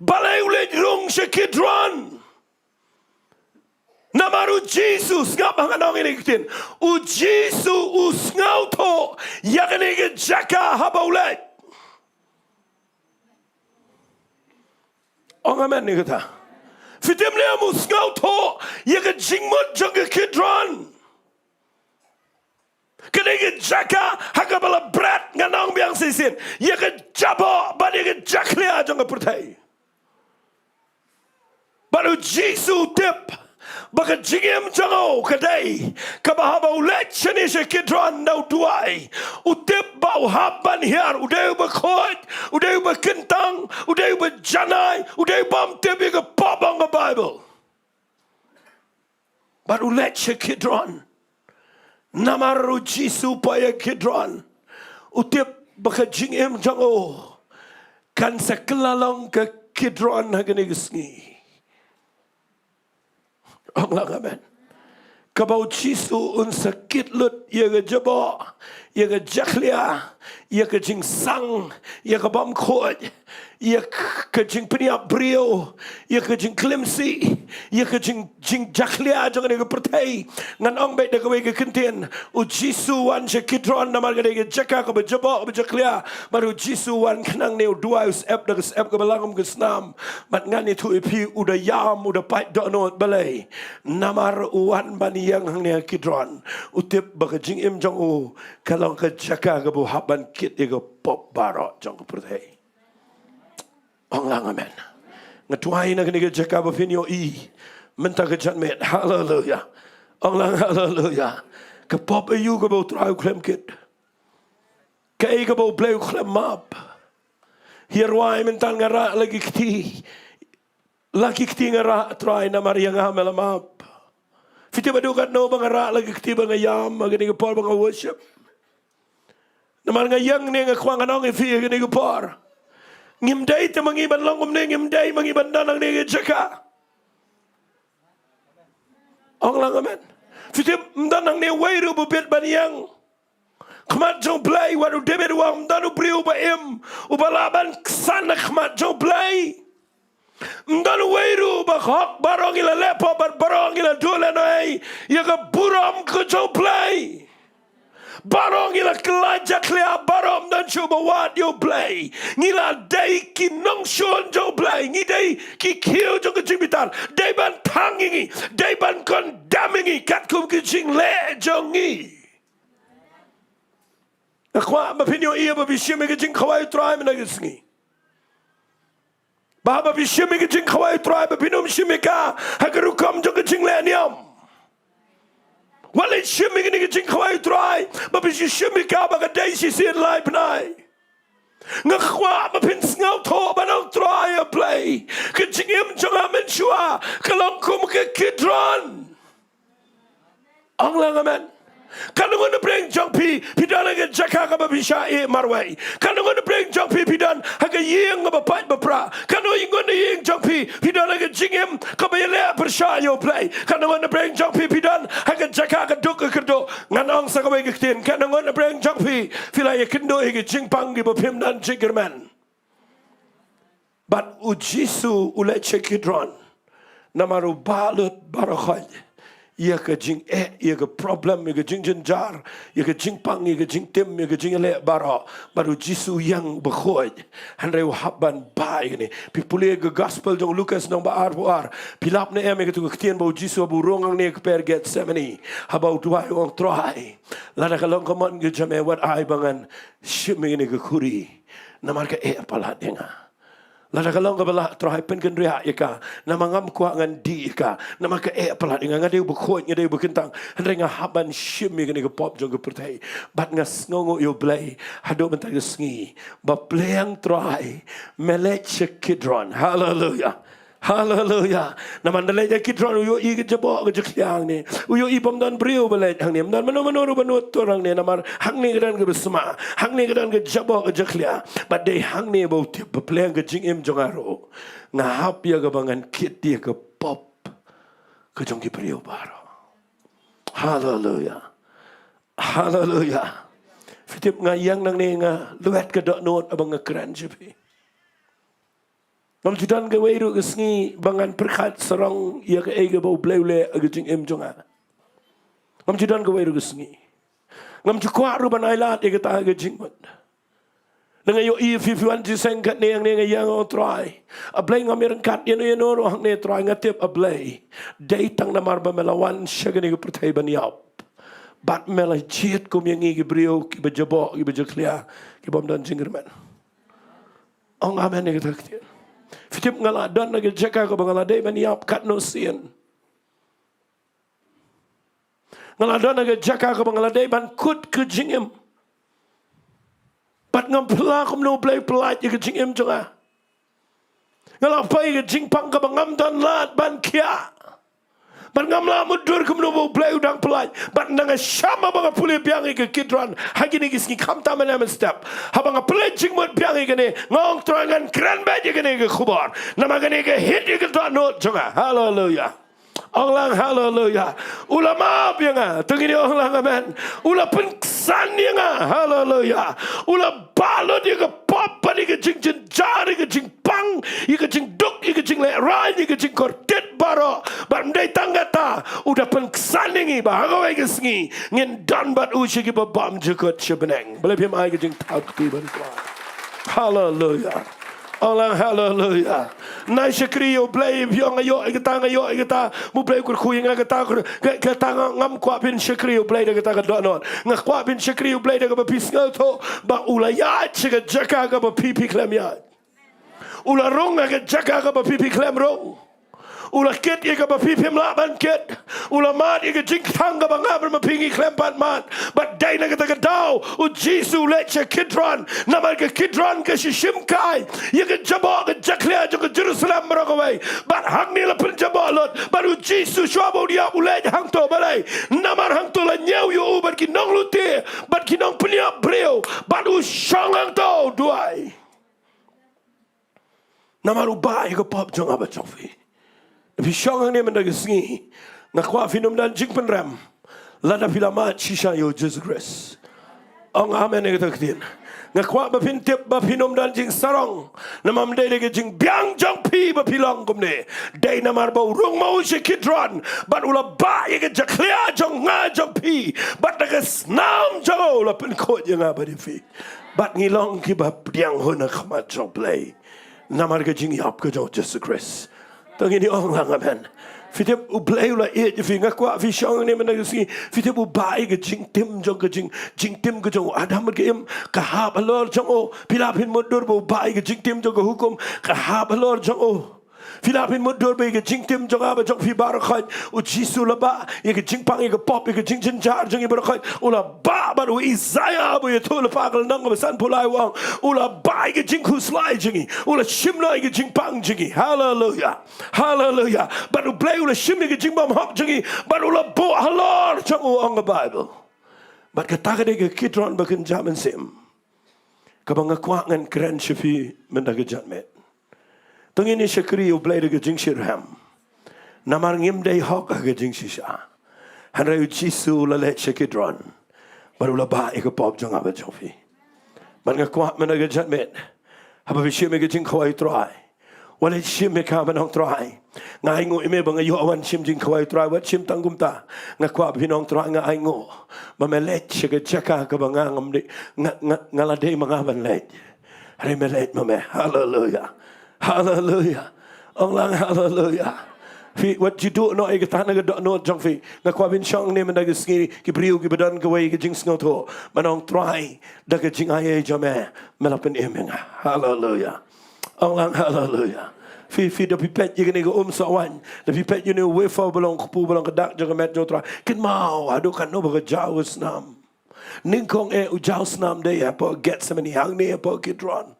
balei u leit rung sha Kidron? Namar u Jisu, sngap ha nga nong ïa kane ka ktien, u Jisu u sngewthuh ïa kane ka jaka haba u leit. Ong amen ïa kata. Phi tip ne em, u sngewthuh ïa ka jingmut jong ka Kidron. Ka dei ka jaka ha kaba la bret, ngan ong biang shisien, ïa ka jaboh bad ïa ka jakhlia jong ka pyrthei. Bad u Jisu u tip ba ka jingim jong u ka dei kaba haba u leit shane sha Kidron da u duwai, u tip ba u hap ban hiar, u dei uba khuid, u dei uba kyntang, u dei uba janai, u dei ubym tip ïa ka pop, ong ka Baibl. Bad u leit sha Kidron. Namar u Jisu u poi ha Kidron, u tip ba ka jingim jong u kan sa kylla long ka Kidron ha kane ka sngi. Ong lang amen. Kaba u Jisu un sa kit lut ïa ka jaboh, ïa ka jakhlia, ïa ka jingsang, ïa ka bymkhuid, ïa k-, ka jingpynïap briew, ïa ka jingkhlem sih, ïa ka jing, jingjakhlia jong kane ka pyrthei. Ngan ong beit da kawei ka kyntien, u Jisu u wan sha Kidron namar ka dei ka jaka kaba jaboh, kaba jakhlia. Bad u Jisu u wan khnang ne u duwai, u syep da ka syep kaba lang kum ka snam. Bad ngan ïathuh ïa phi, u da ïam, u da pait dohnud. Balei? Namar u wan ban ïeng hangne ha Kidron. U tip ba ka jingim jong u ka long ka jaka kaba u hap ban kit ïa ka pop baroh jong ka pyrthei. Ong lang amen. Nga duwai na kane ka jaka ba phin ïohi mynta ka janmiet. Haleluia. Ong lang haleluia. Ka pop aïu kaba u Trai u khlem kit? Kaei kaba u Blei u khlem map? Ïa rwai mynta, nga rah la ki kti. La ki kti nga rah, Trai, namar ïa nga me la map. Phi tip haduh katno ba nga rah la ki kti ba nga ïam ha kane ka por ba nga worship? Namar nga ïeng ne nga kwah, ngan ong ïa phi ha kane ka por, ngim dei te ma ngi ban long kumne, ngim dei ma ngi ban don hangne ha ka jaka. Ong lang amen. Phi tip, ym don hangne uwei ruh uba bit ban ïeng khmat jong u Blei, wat u David u ong, ym don u briew uba im uba lah ban ksan ha khmat jong u Blei. Ym don uwei ruh uba hok, baroh ngi la leh pop bad baroh ngi la duh lehnohei ïa ka burom ka jong u Blei. Baroh ngi la kylla jakhlia, baroh, ym don shuh ba wad ïa u Blei. Ngi la dei ki nongshun jong u Blei, ngi dei ki khiew jong ka jingbitar. Dei ban thang ïa ngi, dei ban condemn ïa ngi katkum ki jingleh jong ngi. Kwah ba phin ïohi ba phi shim ïa ka jingkhawai u Trai mynta ka sngi. Ba haba phi shim ïa ka jingkhawai u Trai ba phin ym shim ïa ka ha ka rukom jong ka jingleh niam. Wat leit shim ïa kane ka jingkhawai u Trai ba phi shu shim ïa ka ba ka dei shisien lai bnai. Nga kwah ba phin sngewthuh ba ong Trai A Blei, ka jingim jong nga mynshuwa ka long kum ka Kidron. Ong lang amen. Katno ngut na pdeng jong phi phi don ha ka jaka kaba phi shah ïeh marwei? Katno ngut na pdeng jong phi phi don ha ka ïing kaba pait ba prah? Katno ngut na ïing jong phi phi don ha ka jingim kaba ïaleh pyrshah ïa U Blei? Katno ngut na pdeng jong phi phi don ha ka jaka ka duk ka kyrduh? Ngan ong sa kawei ka ktien, katno ngut na pdeng jong phi phi la ïakynduh ïa ka jingpang kiba phim don jingkyrmen? Bad U Jisu u leit sha Kidron. Namar u bah lut baroh khoit ïa ka jingeh, ïa ka problem, ïa ka jingjynjar, ïa ka jingpang, ïa ka jingtim, ïa ka jingïaleh baroh. Bad U Jisu u ïeng bakhuid. Hynrei u hap ban bah ïa kane. Phi pule ka gospel jong u Lukas lynnong ba arphew ar. Phi lap ne em ïa katu ka ktien ba U Jisu haba u rung hangne ha ka kper Gethsemane, haba u duwai u ong Trai, lada ka long ka mon ka jong me wat ai ba ngan shim ïa kane ka khuri. Namar ka eh palat ïa nga. Lada ka long kaba lah Trai pynkynriah ïa ka. Namar ngam kwah ngan dih ïa ka. Namar ka eh palat ïa nga, nga dei uba khuid, nga dei uba kyntang. Hynrei nga hap ban shim ïa kane ka pop jong ka pyrthei. Bad nga sngewnguh ïa U Blei haduh mynta ka sngi ba pliang Trai me leit sha Kidron. Haleluia. Haleluia. Namar da leit sha Kidron u ïohi ka jaboh ka jakhlia hangne. U ïohi bym don briew ba leit hangne. Ym don mano mano ruh ba nud tur hangne namar hangne ka don kaba sma. Hangne ka don ka jaboh ka jakhlia. Bad dei hangne ba u tip ba pliang ka jingim jong nga ruh nga hap ïa kaba ngan kit ïa ka pop ka jong ki briew baroh. Haleluia. Haleluia. Phi tip nga ïeng nangne nga lwet ka dohnud haba nga kren sha phi. Ngam ju don kawei ruh ka sngi ba ngan pyrkhat sarong ïa kaei kaba U Blei u leh ha ka jingim jong nga. Ngam ju don kawei ruh ka sngi. Ngam ju kwah ruh ban ailad ïa kata ka jingmut. Nga ïohi phi phi wan jingïaseng katne hangne nga ïeng ong Trai, A Blei ngam ïaryngkat ïano ïano ruh hangne Trai, nga tip A Blei dei tang namar ba me la wan sha kane ka pyrthei ban ïap. Bad me la jied kum ïa ngi ki briew kiba jaboh kiba jakhlia kibym don jingkyrmen. Ong amen ïa kata ka ktien. Phi tip nga la don ha ka jaka kaba nga la dei ban ïap katno sien. Nga la don ha ka jaka kaba nga la dei ban kut ka jingim. Bad ngam pla kumno U Blei u pyllait ïa ka jingim jong nga. Nga la poi ha ka jingpang kaba ngam don lad ban khiah. Bad ngam lah mutdur kumno ba U Blei u dang pyllait. Bad nga sham haba nga pule biang ïa ka Kidron ha kine ki sngi, khamtam mynne mynstep. Haba nga pynleit jingmut biang ïa kane, nga ong Trai ngan kren beit ïa kane ka khubor. Namar kane ka hit ïa ka dohnud jong nga. Haleluia. Ong lang haleluia. U la map ïa nga. To ngin ong lang amen. U la pynksan ïa nga. Haleluia. U la bah lut ïa ka pop bad ïa ka jingjynjar, ïa ka jingpang, ïa ka jingduk, ïa ka jinglehrain, ïa ka jingkordit baroh. Bad ym dei tang kata, u da pynksan ïa ngi ba ha kawei ka sngi ngin don bad u sha kiba bymjukut sha bneng. Balei phim ai ka jingthaw kti ban kwah? Haleluia. Ong lang haleluia. Nai shakri ïa U Blei, phi ong nga ïoh ïa kata, nga ïoh ïa kata. U Blei u kyrkhu ïa nga kata, ka, kata nga, ngam kwah phin shakri ïa U Blei da kata ka dohnud. Nga kwah phin shakri ïa U Blei da kaba phi sngewthuh ba u la ïaid sha ka jaka kaba phi phi khlem ïaid. U la rung ha ka jaka kaba phi phi khlem rung. U la kit ïa kaba phi phim lah ban kit. U la mad ïa ka jingkthang kaba nga bad ma phi ngi khlem pat mad. Bad dei na kata ka daw U Jisu u leit sha Kidron. Namar ka Kidron ka shim kai ïa ka jaboh ka jakhlia jong ka Jerusalem baroh kawei. Bad hangne la pynjaboh lut. Bad U Jisu shuwa ba un ïap u leit hangto, balei? Namar hangto la ñiew ïa u bad ki nonglute bad ki nongpynïap briew. Bad u shong hangto u duwai. Namar u bah ïa ka pop jong nga bad jong phi. Phi shong hangne mynta ka sngi, nga kwah phin ym don jingpynrem lada phi la mad shisha ïa U Jisu Khrist. Ong amen ïa kata ka ktien. Nga kwah ba phin tip ba phin ym don jingsarong. Namar ym dei da ka jingbiang jong phi ba phi long kumne. Dei namar ba u rung ma u sha Kidron bad u la bah ïa ka jakhlia jong nga jong phi. Bad da ka snam jong u la pynkhuid ïa nga bad ïa phi. Bad ngi long kiba pdiang hun ha khmat jong U Blei. Namar ka jingïap ka jong U Jisu Khrist. To ngin ong lang amen. Phi tip U Blei u la ïeit ïa phi, nga kwah phi shong hangne mynta ka sngi. Phi tip u bah ïa ka jingtim jong, ka jing, jingtim ka jong u. Adam bad ka Im ka hap halor jong u. Phi lah phin mutdur ba u bah ïa ka jingtim jong ka hukum ka hap halor jong u. Phi lah phin mutdur ba ïa ka jingtim jong nga bad jong phi baroh khoit, U Jisu u la bah ïa ka jingpang, ïa ka pop, ïa ka jingjynjar jong ngi baroh khoit. U la bah, bad u Isaiah ba u ïathuh lypa ka lynnong kaba sanphew lai u ong, u la bah ïa ka jingkhuslai jong ngi. U la shim noh ïa ka jingpang jong ngi. Haleluia. Haleluia. Bad U Blei u la shim ïa ka jingbymhok jong ngi bad u la buh halor jong u, ong ka Baibl. Bad kata ka dei ka Kidron ba kynja mynsiem kaba nga kwah ngan kren sha phi mynta ka janmiet. To ngin ïa shakri ïa U Blei da ka jingshitrhem. Namar ngim dei hok ha ka jingshisha. Hynrei U Jisu u la leit sha Kidron bad u la bah ïa ka pop jong nga bad jong phi. Bad nga kwah mynta ka janmiet, haba phi shim ïa ka jingkhawai U Trai, wat leit shim ïa ka ban ong, Trai, nga ainguh ïa me ba nga ïoh wan shim jingkhawai U Trai. Wat shim tang kumta. Nga kwah ba phin ong, Trai, nga ainguh ba me leit sha ka jaka kaba nga ngam dei, nga, nga, nga la dei ma nga ban leit. Hynrei me leit ma me. Haleluia. Haleluia. Ong lang haleluia. Phi wat ju duh noh ïa kata na ka dohnud jong phi. Nga kwah phin shong hangne mynta ka sngi, ki briew kiba don kawei ka jingsngewthuh ban ong, Trai, da ka jingai ei jong me, me la pynim ïa nga. Haleluia. Ong lang haleluia. Phi, phi da phi peit ïa kane ka umsoh waiñ, da phi peit ïa une u wafer ba long kpu, ba long ka dak jong ka met jong U Trai. Kynmaw haduh katno ba ka jaw ka snam. Nyngkong eh u jaw snam dei hapoh Gethsemane, hangne hapoh Kidron.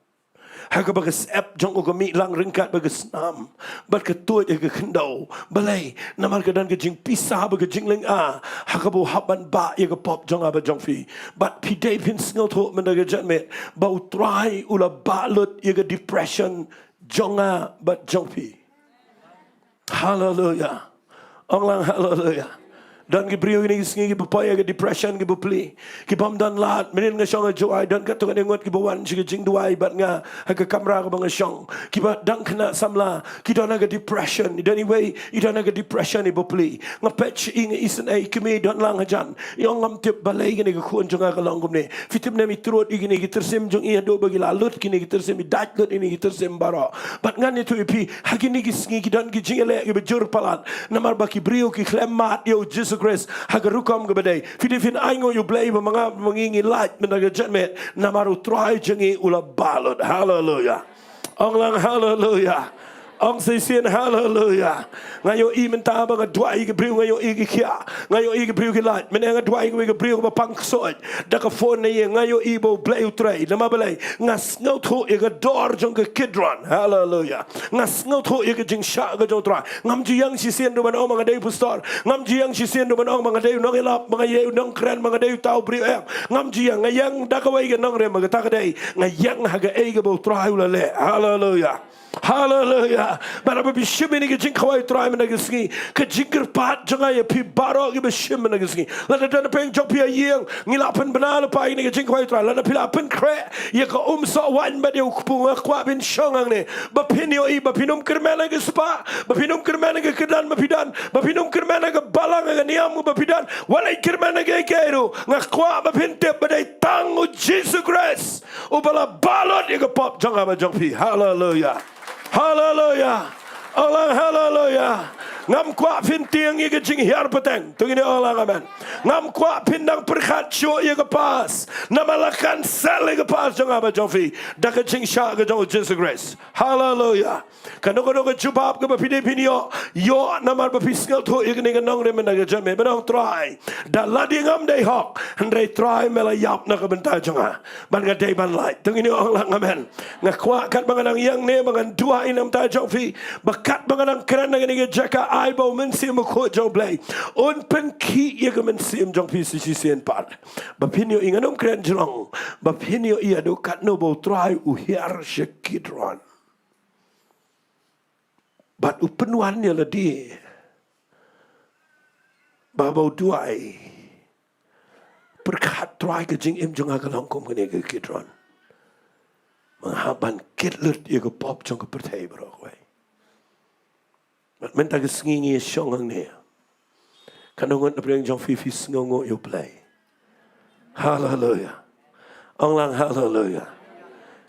Ha kaba ka syep jong u ka mih lang ryngkat bad ka snam bad ka tuid ha ka khyndew. Balei? Namar ka don ka jingpisa bad ka jinglynga ha kaba u hap ban bah ïa ka pop jong nga bad jong phi. Bad phi dei phin sngewthuh mynta ka janmiet ba U Trai u la bah lut ïa ka depression jong nga bad jong phi. Haleluia. Ong lang haleluia. Don ki briew kine ki sngi kiba poi ha ka depression, kiba plie, ki bym don lad. Mynhynnin nga shong ha Jowai, don katto katne ngut kiba wan sha ka jingduwai bad nga ha ka kamra kaba nga shong. Kiba dang khynnah samla, ki don ha ka depression. I don iwei i don ha ka depression, iba plie. Nga peit sha i, nga isynei, i kmie i don lang hajan. I ong, ngam tip balei kane ka khun jong nga ka long kumne. Phi tip ne em, i trud ïa kine ki tyrsim jong i haduh ba ki la lut kine ki tyrsim, i dait lut ïa kine ki tyrsim baroh. Bad ngan ïathuh ïa phi, ha kine ki sngi ki don ki jingïaleh kiba jur palat. Namar ba ki briew ki khlem mad ïa U Jisu Khrist ha ka rukom kaba dei. Phi dei phin ainguh ïa U Blei ba ma nga, ma ngi ngi lait mynta ka janmiet namar U Trai jong ngi u la bah lut. Haleluia. Ong lang haleluia. Ong shisien haleluia. Nga ïohi mynta ba nga duwai ïa ki briew, nga ïohi ki khiah, nga ïohi ki briew ki lait. Mynne nga duwai ïa kawei ka briew kaba pang ksuid da ka phone na ïing, nga ïohi ba U Blei u trei. Namar balei? Nga sngewthuh ïa ka dor jong ka Kidron. Haleluia. Nga sngewthuh ïa ka jingshah ka jong U Trai. Ngam ju ïeng shisien ruh ban ong ba nga dei u pastor. Ngam ju ïeng shisien ruh ban ong ba nga dei u nongïalap, ba nga dei u nongkren, ba nga dei uta u briew em. Ngam ju ïeng, nga ïeng da kawei ka nongrim, kata ka dei nga ïeng ha kaei kaba U Trai u la leh. Haleluia. Haleluia. Bad haba phi shim ïa kane ka jingkhawai U Trai mynta ka sngi, ka jingkyrpad jong nga ïa phi baroh kiba shim mynta ka sngi, lada don napdeng jong phi ha ïing, ngi la pynbna lypa ïa kane ka jingkhawai U Trai, lada phi la pynkhreh ïa ka umsoh waiñ bad ïa u kpu, nga kwah phin shong hangne ba phin ïohi ba phin ym kyrmen ha ka spah, ba phin ym kyrmen ha ka kyrdan ba phi don, ba phin ym kyrmen ha ka balang, ha ka niam ba phi don. Wat leit kyrmen ha kiei kiei ruh, nga kwah ba phin tip ba dei tang U Jisu Khrist uba la bah lut ïa ka pop jong nga bad jong phi. Haleluia. Haleluia. Ong lang haleluia. Ngam kwah phin tieng ïa ka jinghiar pateng. To ngin ong lang amen. Ngam kwah phin dang pyrkhat shuh ïa ka past, namar la cancel ïa ka past jong nga bad jong phi da ka jingshah ka jong U Jisu Khrist. Haleluia. Kano kano ka jubab kaba phi dei phin ïoh, ïoh namar ba phi sngewthuh ïa kane ka nongrim mynta ka janmiet, ban ong, Trai, da lade ngam dei hok, hynrei Trai me la ïap na ka bynta jong nga, bad nga dei ban lait. To ngin ong lang amen. Nga kwah katba nga dang ïeng ne ba ngan duwai na ka bynta jong phi, ba katba nga dang kren na kane ka jaka, ai ba U Mynsiem Bakhuid jong U Blei un pynkhih ïa ka mynsiem jong phi shisien pat, ba phin ïohi, ngan ym kren jrong, ba phin ïohi haduh katno ba U Trai u hiar sha Kidron. Bad u pynwan ïa lade ba, ba u duwai, pyrkhat, Trai, ka jingim jong nga ka long kum kane ka Kidron. Nga hap ban kit lut ïa ka pop jong ka pyrthei baroh kawei. Bad mynta ka sngi ngi shong hangne. Katno ngut napdeng jong phi phi sngewnguh ïa U Blei? Haleluia. Ong lang haleluia.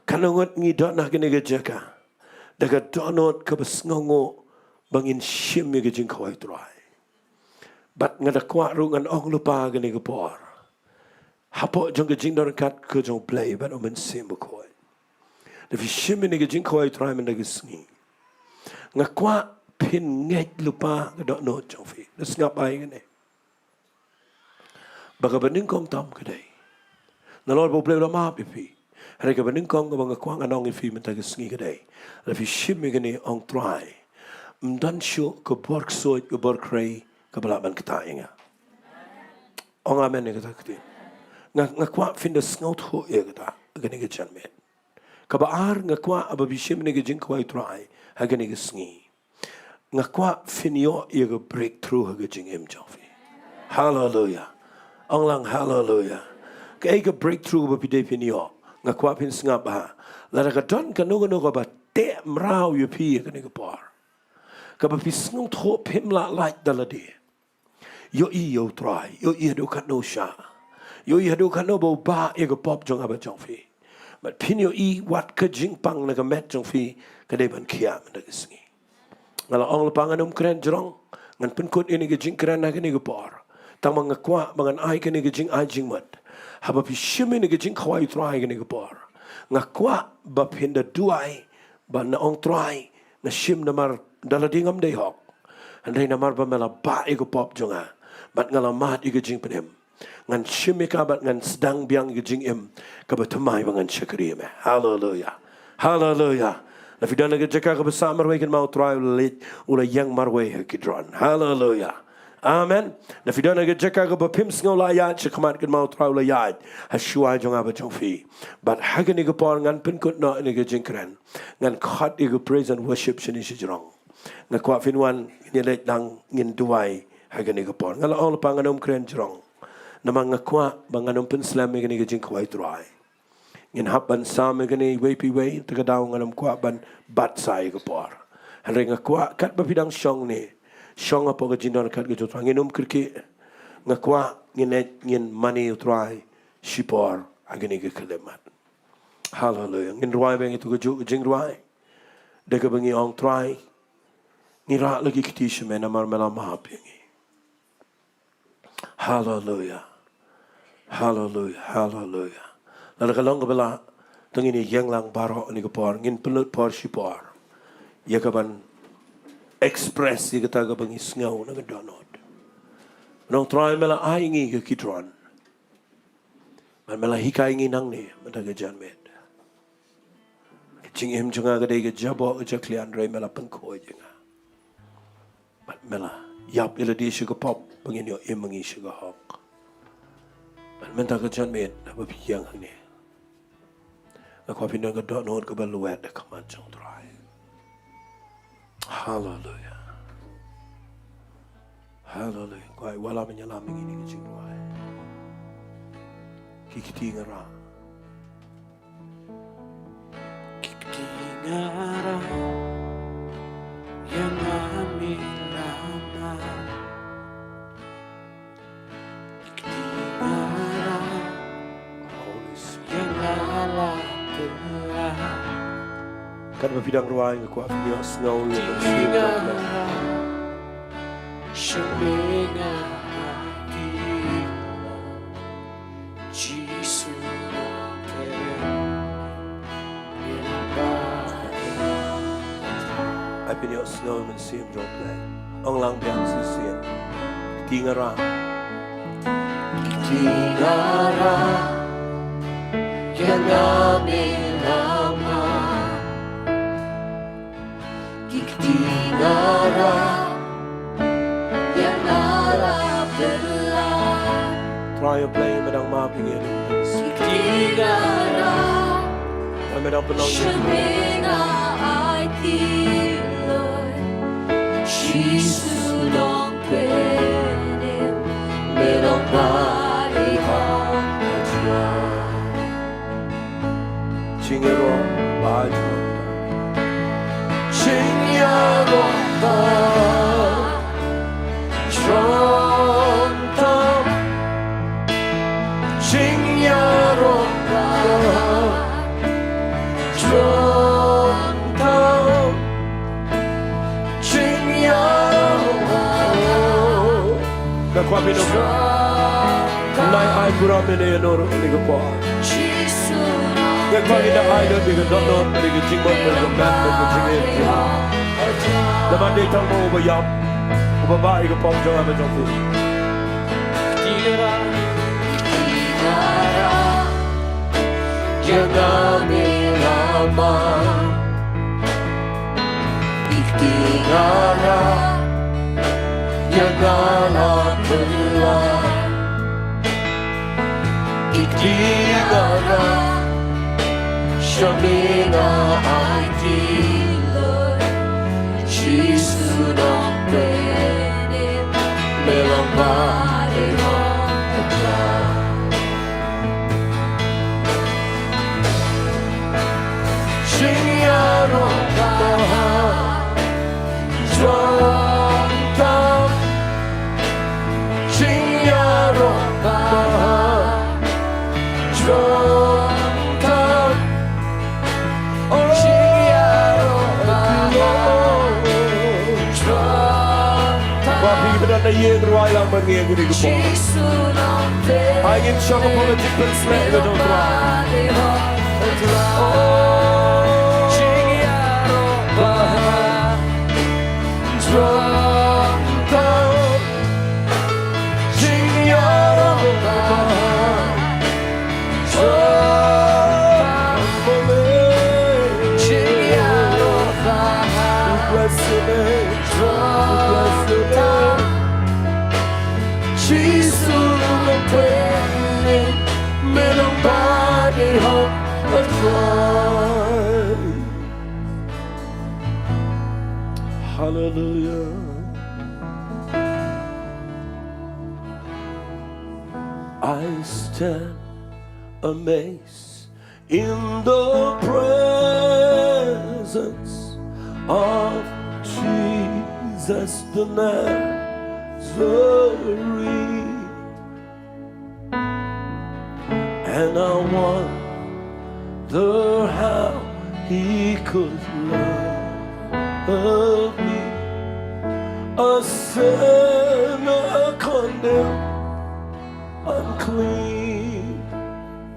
Katno ngut ngi don ha kane ka jaka da ka dohnud kaba sngewnguh ba ngin shim ïa ka jingkhawai Trai. Bad nga da kwah ruh ngan ong lypa kane ka por, hapoh jong ka jingdon ryngkat ka jong Blei bad U Mynsiem Bakhuid, da phi shim ïa ka jingkhawai Trai mynta ka sngi, nga kwah phin ngeit lypa ka dohnud jong phi. Da sngap ai kane. Ba kaba nyngkong tam ka dei, nalor ba U Blei u la map ïa phi, hynrei kaba nyngkong kaba nga kwah ngan ong ïa phi mynta ka sngi ka dei, lada phi shim ïa kane, ong, Trai, ym don shuh ka bor ksuid, ka bor khrei kaba lah ban ktah ïa nga. Ong amen ïa kata ka ktien. Nga, nga kwah phin da sngewthuh ïa kata ha kane ka janmiet. Kaba ar, nga kwah haba phi shim ïa ka jingkhawai Trai ha kane ka sngi, nga kwah phin ïoh ïa ka breakthrough ha ka jingim jong phi. Haleluia. Ong lang haleluia. Kaei ka breakthrough ba phi dei phin ïoh? Nga kwah phin sngap ha, lada ka don kano kano kaba teh mraw ïa phi ha kane ka por, kaba phi sngewthuh phim lah lait da lade, ïohi ïa U Trai, ïohi haduh katno sha, ïohi haduh katno ba u bah ïa ka pop jong nga bad jong phi. Bad phin ïohi wat ka jingpang na ka met jong phi ka dei ban khiah mynta ka sngi. Nga la ong lypa ngan ym kren jrong, ngan pynkut ïa kane ka jingkren ha kane ka por. Tang ba nga kwah ba ngan ai kane ka jingai jingmut, haba phi shim ïa kane ka jingkhawai Trai ha kane ka por, nga kwah ba phin da duwai, ba na ong, Trai, nga shim namar da lade ngam dei hok, hynrei namar ba me la bah ïa ka pop jong nga bad nga la mad ïa ka jingpynim, ngan shim ïa ka bad ngan sdang biang ïa ka jingim kaba thymmai ba ngan shakri ïa me. Haleluia. Haleluia. Lada phi don ha ka jaka kaba sah marwei, kynmaw, U Trai u la leit, u la ïeng marwei ha Kidron. Haleluia. Amen. Lada phi don ha ka jaka kaba phim sngew lah ïaid shakhmat, kynmaw, U Trai u la ïaid ha shuwa jong nga bad jong phi. Bad ha kane ka por ngan pynkut noh ïa kane ka jingkren, ngan khot ïa ka praise and worship shane shajrong. Nga kwah phin wan, ngin ïaleit lang, ngin duwai ha kane ka por. Nga la ong lypa ngan ym kren jrong, namar nga kwah ba ngan ym pynslem ïa kane ka jingkhawai Trai. Ngin hap ban sam ïa kane iwei pa iwei, te ka daw ngan ym kwah ban bat sa ïa ka por. Hynrei nga kwah katba phi dang shong ne, shong hapoh ka jingdon ryngkat ka jong U Trai, ngin ym kyrkieh. Nga kwah ngin leit, ngin mane U Trai shipor ha kane ka khyllipmat. Haleluia. Ngin rwai biang ïa kato kajuh ka jingrwai da kaba ngi ong, Trai, ngi rah la ki kti sha me namar me la map ïa ngi. Haleluia. Haleluia. Haleluia. Lada ka long kaba lah, to ngin ïeng lang baroh ha kane ka por, ngin pynlut por shipor ïa kaban express ïa kata kaba ngi sngew na ka dohnud. Nong Trai, me la ai ngi ka Kidron. Bad me la hikai ngi nangne mynta ka janmiet. Ka jingim jong nga ka dei ka jaboh ka jakhlia, hynrei me la pynkhuid ïa nga. Bad me la ïap ïa lade sha ka pop ba ngin ïoh im ma ngi sha ka hok. Bad mynta ka janmiet, haba phi ïeng hangne, nga kwah phin don ka dohnud kaba lwet ha khmat jong U Trai. Haleluia. Haleluia. Kwah wallam ïalam ïa kine ki jingrwai. Ki kti nga rah. Ki kti nga rah, ïa nga me la map. Ki kti nga rah, Holy Spirit, ïa nga la pynlait. Katba phi dang rwai, nga kwah phin ïohsngew ïa ka Mynsiem jong U Blei. Sha me nga aiti, Jisu Nongpynim. Ai phin ïohsngew ïa u Mynsiem jong U Blei. Ong lang biang shisien. Ki kti nga rah. Ki kti nga rah, ïa nga me la map. Ki kti nga rah, ïa nga la pynlait. Trai, U Blei, me dang map ïa ngi. Ki kti nga rah, Trai, me dang pynlong ïa ngi. Sha me nga aiti, Lord. Jisu Nongpynim, me long ba i hok. Jingïaroh ba jrong tam. Jingïaroh ba jrong tam. Jingïaroh ba jrong tam. Jingïaroh Kwah phi nong. Nai ai burom ïa no ruh kane ka por. Nga kwah ngi da ai da phi ka dohnud, da ka jingmut, da ka met, da ka jingim. Namar dei tang mo uba ïap, uba bah ïa ka pop jong nga bad jong phi. Ïa nga me la mar. Ïa nga la, ïa nga la kylla. Ïa nga la, sha me nga aiti. Jisu Nongpynim, me long bad ïa nga. Jingïaroh ba ha jong tam. Jingïaroh ba ha jong tam. Oh, jingïaroh ba ha jong tam. Ba phi ba don na ïing rwai lang ban ngi ïa kane ka por. Ai ngin shong ha ka jingpynshlur ïa ka jong U Trai. Bless your name. Bless your name. Jisu Nongpynim, me long bad ïa u Trai. Hallelujah. I stand amazed in the presence of Jesus the Nazarene. And I wonder how he could love me, a sinner condemned, unclean.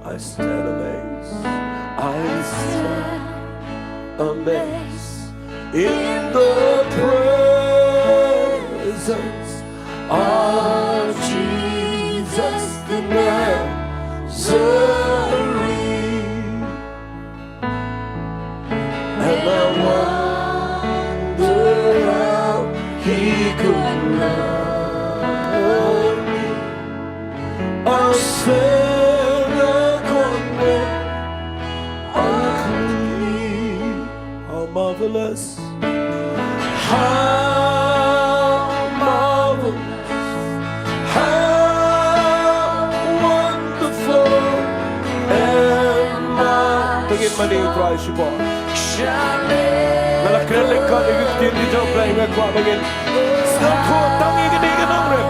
I stand amazed. I stand amazed in the presence of Jesus the Nazarene. And I wonder how he could love me, a sinner condemned, unclean. How marvelous, how marvelous, how wonderful am I. To ngin mane U Trai shibun. Nga la kren lyngkot ïa ki ktien ki jong U Blei, nga kwah ba ngin sngewthuh tang ïa kane ka nongrep.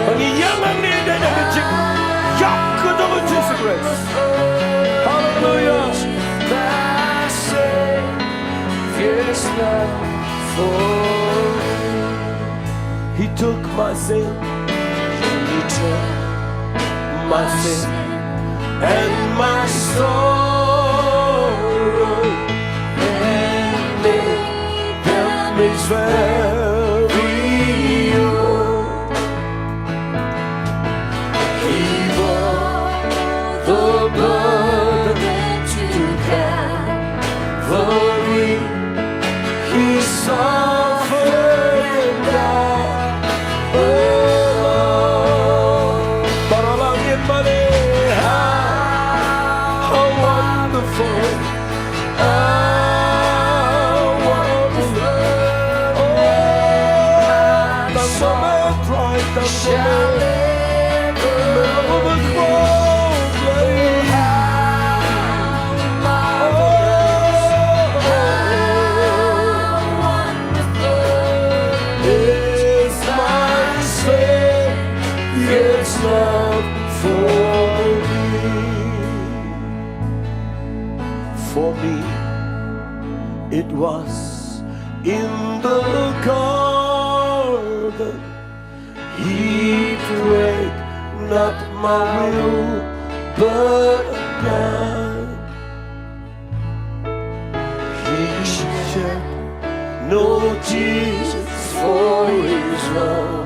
Ba ngi ïeng hangne da ka jingïap ka jong U Jisu Khrist. Hallelujah. He took my sin. He took my sin and my sorrow and made them his very own. He bore the burden to Calvary. He suffered and died alone. Para langit mane, how wonderful. Is my Savior's love for me. For me, it was in the garden. He prayed, "Not my will, but thine." He shed no tears for his own,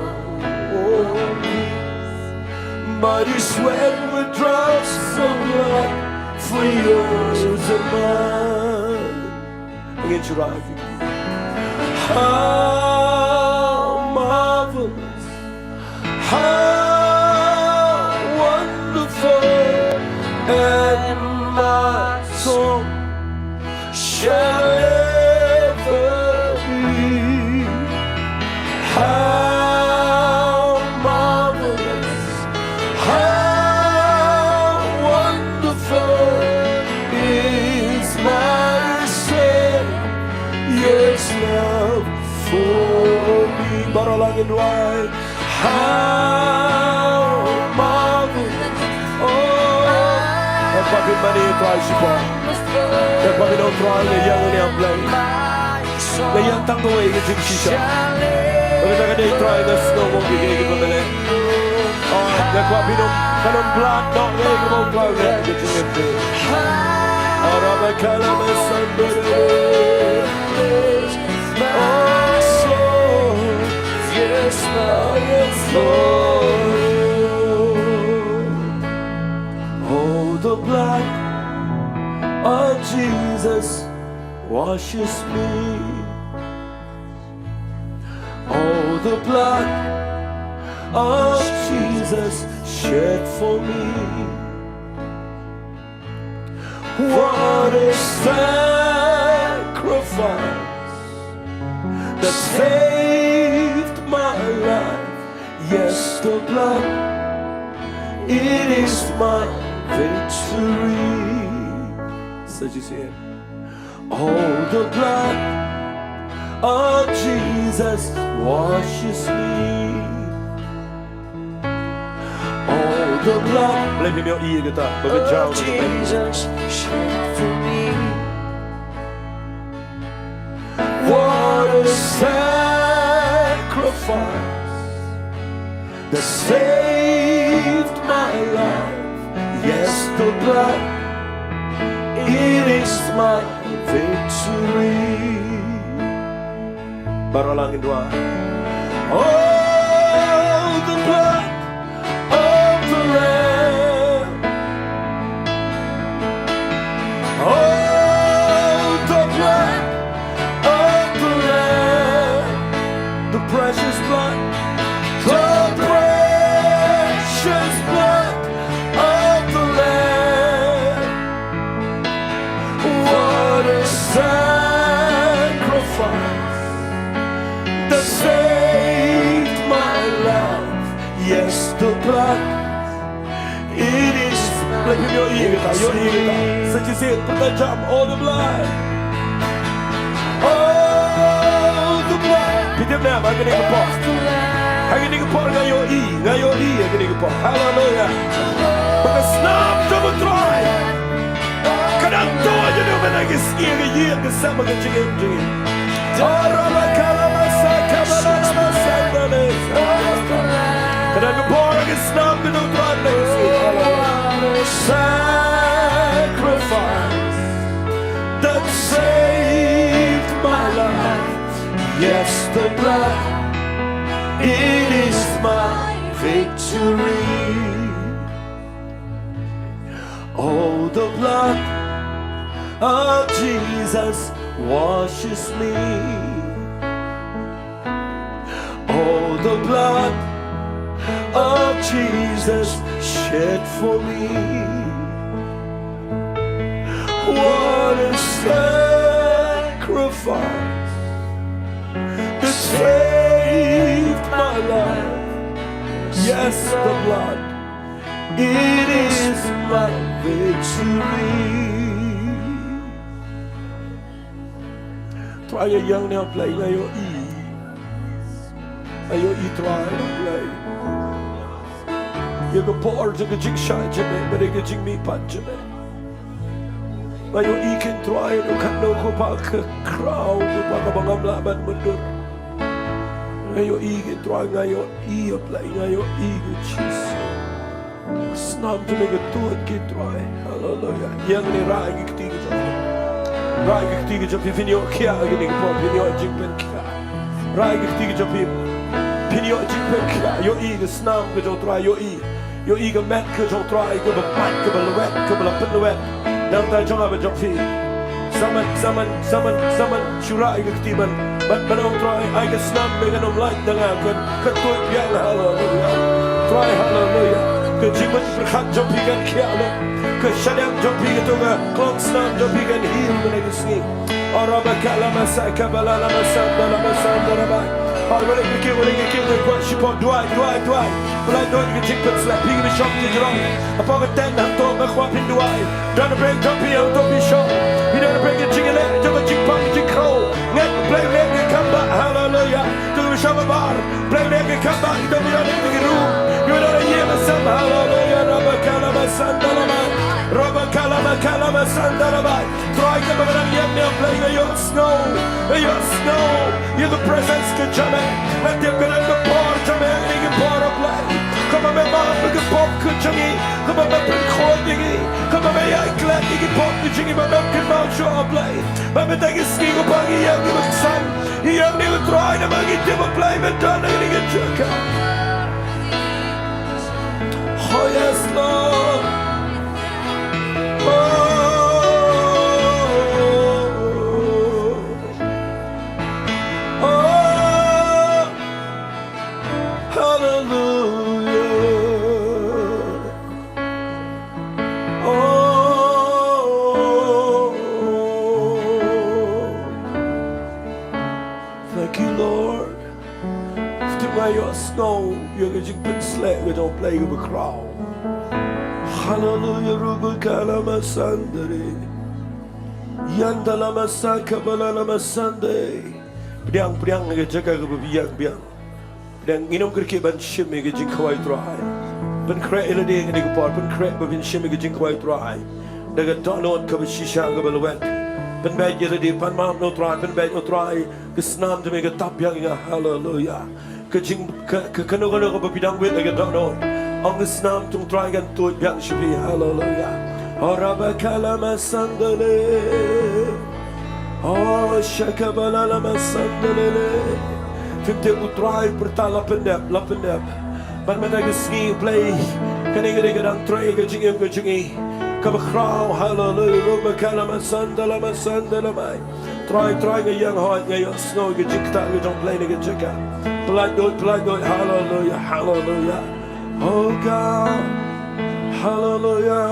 but he sweat with drops of blood for yours and mine. Again, Shiraki. How marvelous, how wonderful, and my song shall ever be. How marvelous, how wonderful is my Savior's love for me. Baroh lang ngin duwai. How marvelous. Oh. Ïa kwah pynmane ïa u Trai shipor. Ïa kwah pynmane ïa u Trai, ïa ïa u Blei. Ïa ïa tang kawei ka jingshisha. Bad kata ka dei, Trai, nga sngewbha ïa kiba me leh. Oh, ïa kwah pynmane, kan ym blad noh ïa kiba u Trai u leh ka jingim. Arabakala masandere. Oh, yes, Lord. Yes, Lord. Oh, the blood of Jesus washes me. Oh, the blood of Jesus shed for me. What a sacrifice that saved my life. Yes, the blood, it is my victory. Such is it. Oh, the blood of Jesus washes me. Oh, the blood. Blei, phi ïohi kata ba ka jaw na ka peit. Jesus shed for me. What a sacrifice that saved my life. Yes, the blood, it is my victory. Baroh lang ngin duwai. Oh, the blood of the Lamb. Oh, the blood of the Lamb. The precious blood, the precious blood of the Lamb. What a sacrifice that saved my life. Yes, the blood, it is. Blei, phi ïohi kata, ïohi kata. Sa shisien, pynjam, oh, the blood. Oh, the blood. Phi tip ne em, ha kane ka por, ha kane ka por nga ïohi, nga ïohi ha kane ka por. Haleluya. Ba ka snam jong u Trai ka dang tuid ïa u, ba na ka sngi ka ïing ka sem bad ka jingim jong ngi. Ka dang ka bor ka snam ka dang tuid na ka sngi. Sacrifice that saved my life. Yes, the blood, it is my victory. Oh, the blood of Jesus washes me. Oh, the blood of Jesus shed for me. What a sacrifice that saved my life. Yes, the blood, it is my victory. Trai ïa ïeng ne em Blei, nga ïohi. Nga ïohi Trai ïa Blei. Ïa ka por jong ka jingshai jong me, bad ïa ka jingmihpat jong me. Nga ïohi ken Trai, ïa kano kano ka khraw, ka khraw kaba ngam lah ban mundur. Nga ïohi ki Trai, nga ïohi ïa Blei, nga ïohi ki Jisu. Snam jong me ka tuid ki Trai. Haleluya. Ïa ngi rah ïa ki kti ki jong phi. Rah ïa ki kti ki jong phi, phin ïoh khiah ïa kine ki por, phin ïoh jingpynkhiah. Rah ïa ki kti ki jong phi. Phin ïoh jingpynkhiah. Ïohi ka snam ka jong U Trai, ïohi. Ïohi ka met ka jong U Trai, kaba pait, kaba lwet, kaba la pynlwet. Nangta jong nga bad jong phi. Samen, samen, samen, samen, shu rah ïa ka kti ban, ban, ban ong Trai, ai ka snam ba kan ym lait da nga, kan, kan tuid biang, haleluya. Trai, haleluya. Ka jingmut pyrkhat jong phi kan khiah lut. Ka shaniah jong phi, kato ka klong snam jong phi kan heal mynta ka sngi. Arabakala masaka balala masanda la masanda la bai. Ar wale ke ke wale ke ke wale kwa shipor duwai, duwai, duwai. Pynlait doh ïa ka jingpynsleh, phi kiba shong ki jrong. Hapoh ka tent hangto nga kwah phin duwai. Don ha pdeng jong phi hangto phi shong. Phi don ha pdeng ka jingïaleh jong ka jingpang jingkhraw. Ngat Blei leh ka kam ba, haleluya. To kiba shong habar. Blei leh ka kam ba, kita phi don ha ki ru. Phi don ha ïing ha sem, haleluya. Rabakala masanda la bai. Rabakala makala masanda la bai. Trai, kaba nga dang ïeng ne Blei, nga ïohsngew, nga ïohsngew ïa ka presence ka jong me. Nga tip ka don ka por jong me ha kine ki por, oh Blei. Kaba me map ïa ka pop ka jong ngi, kaba me pynkhuid ïa ngi, kaba me ïai klet ïa ki pop ka jong ngi ba mem kynmaw shuh, oh Blei. Ba mynta ka sngi, ko Pa, ngi ïeng ngi ba ksan, ngi ïeng ngi, oh Trai, namar ngi tip, oh Blei, me don ha kane ka jaka. Oh yes, Lord. Oh, oh, hallelujah. Oh, thank you, Lord. Kti, nga ïohsngew ïa ka jingpynsleh ka jong U Blei kaba khraw. Haleluya, ruba kala masandare. Yanda la masaka bala la masande. Pdiang, pdiang ïa ka jaka kaba biang, biang. Pdiang, ngin ym kyrkieh ban shim ïa ka jingkhawai U Trai. Pynkhreh ïa lade ha kane ka por, pynkhreh ba phin shim ïa ka jingkhawai U Trai. Da ka dohnud kaba shisha kaba lwet. Pynbeit ïa lade, pan map na U Trai, pynbeit na U Trai. Ka snam jong me ka tap ïa nga, haleluya. Ka jing, ka, ka, kano kano kaba phi dang wit ha ka dohnud. Ong ka snam jong U Trai kan tuid biang sha phi, haleluya. Orabakala masandale. Oh, shakabala la masandale. Phim tip, U Trai pyrta la pyndep, la pyndep. Bad mynta ka sngi, Blei, kane ka dei ka dang trei ka jingim ka jong ngi. Kaba khraw, haleluya, ruba kala masanda la masanda la mai. Trai, Trai, nga ïeng hooid, nga ïohsngew ka jingktah ka jong U Blei na ka jaka. Pynlait doh, pynlait doh, haleluya, haleluya. Oh God, haleluya.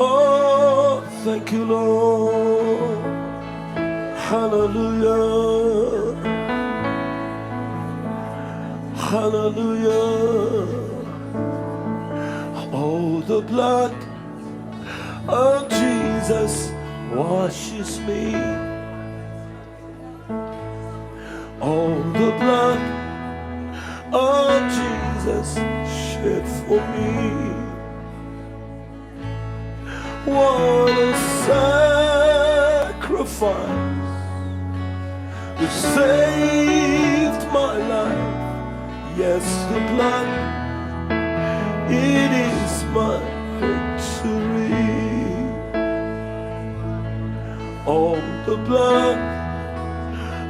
Oh, thank you, Lord. Hallelujah. Hallelujah. Oh, the blood of Jesus washes me. Oh, the blood of Jesus shed for me. What a sacrifice that saved my life. Yes, the blood, it is my victory. Oh, the blood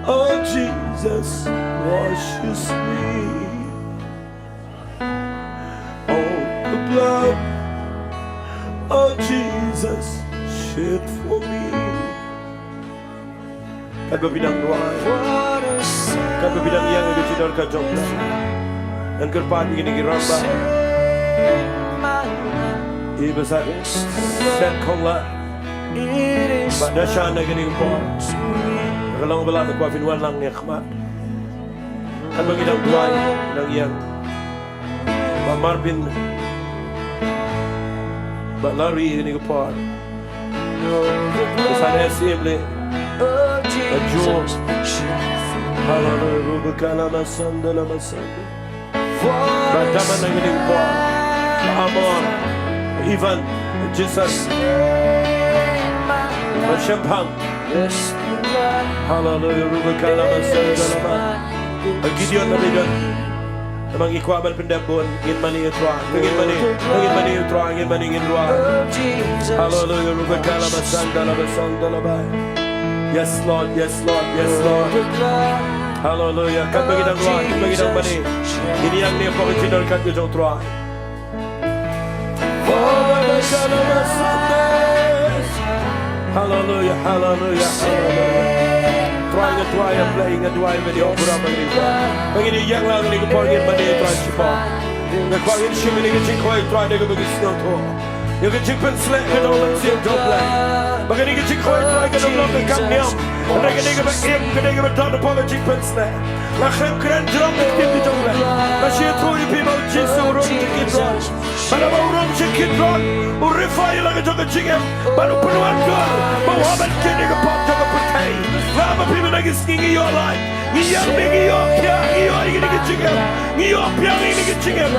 of Jesus washes me. Oh, the blood of Jesus shed for me. Katba phi dang duwai, katba phi dang ïeng ïa ka jingdonkam jong phi, ngan kyrpad ïa kine ki rangbah. Ïa ba sa set khong la ba da sha na kine ki por. Ka long ba la da kwah phin wan lang ne khmat. Katba ngi dang duwai, dang ïeng. Bah Marvin, Bah Larry, ïa kane ka por. Ka sa ne sim le. Bah Jo. Hallelujah. Ruba kala masanda la masanda. Bah Daman, ïa kane ka por. Bah Amor. Ivan. Jesus. Bah Shemphang. Hallelujah, Ruba Kalama Santa Lama. A Gideon na Gideon. Namar ngi kwah ban pyndep bun, ngin mane ïa u Trai, ngin mane, ngin mane ïa u Trai, ngin mane, ngin rwai. Hallelujah, Ruba Kalama Santa Lama Santa Lama. Yes, Lord, yes, Lord, yes, Lord. Hallelujah. Katba ngi dang rwai, katba ngi dang mane, ngin ïeng ne pok jingdonkam ka jong u Trai. Hallelujah, hallelujah, hallelujah. Trai, nga duwai, nga duwai, nga duwai, nga duwai. Ba ngin ïeng lang ha kane ka por, ngin mane ïa u Trai shipor. Nga kwah ngin shim ïa kane ka jingkhawai u Trai da kaba ngi sngewthuh ïa ka jingpynshlur ka jong u Mynsiem jong U Blei. Ba kane ka jingkhawai u Trai kan ym long ka kam niam. Hynrei ka dei kaba im, ka dei kaba don hapoh ka jingpynshlur. Nga khlem kren jrong ka ktien ka jong U Blei. Nga shu ïathuh ïa phi ba U Jisu u rung sha Kidron. Bad haba u rung sha Kidron, u refer ïa la ka jong ka jingim. Bad u pynwandur ba u hap ban kit ïa ka pop jong ka pyrthei. Nga ong ïa phi mynta ka sngi ngi ïoh lait, ngi ïeng, ngi ïoh khiah, ngi ïoh ïa kane ka jingim, ngi ïoh pdiang ïa kane ka jingim.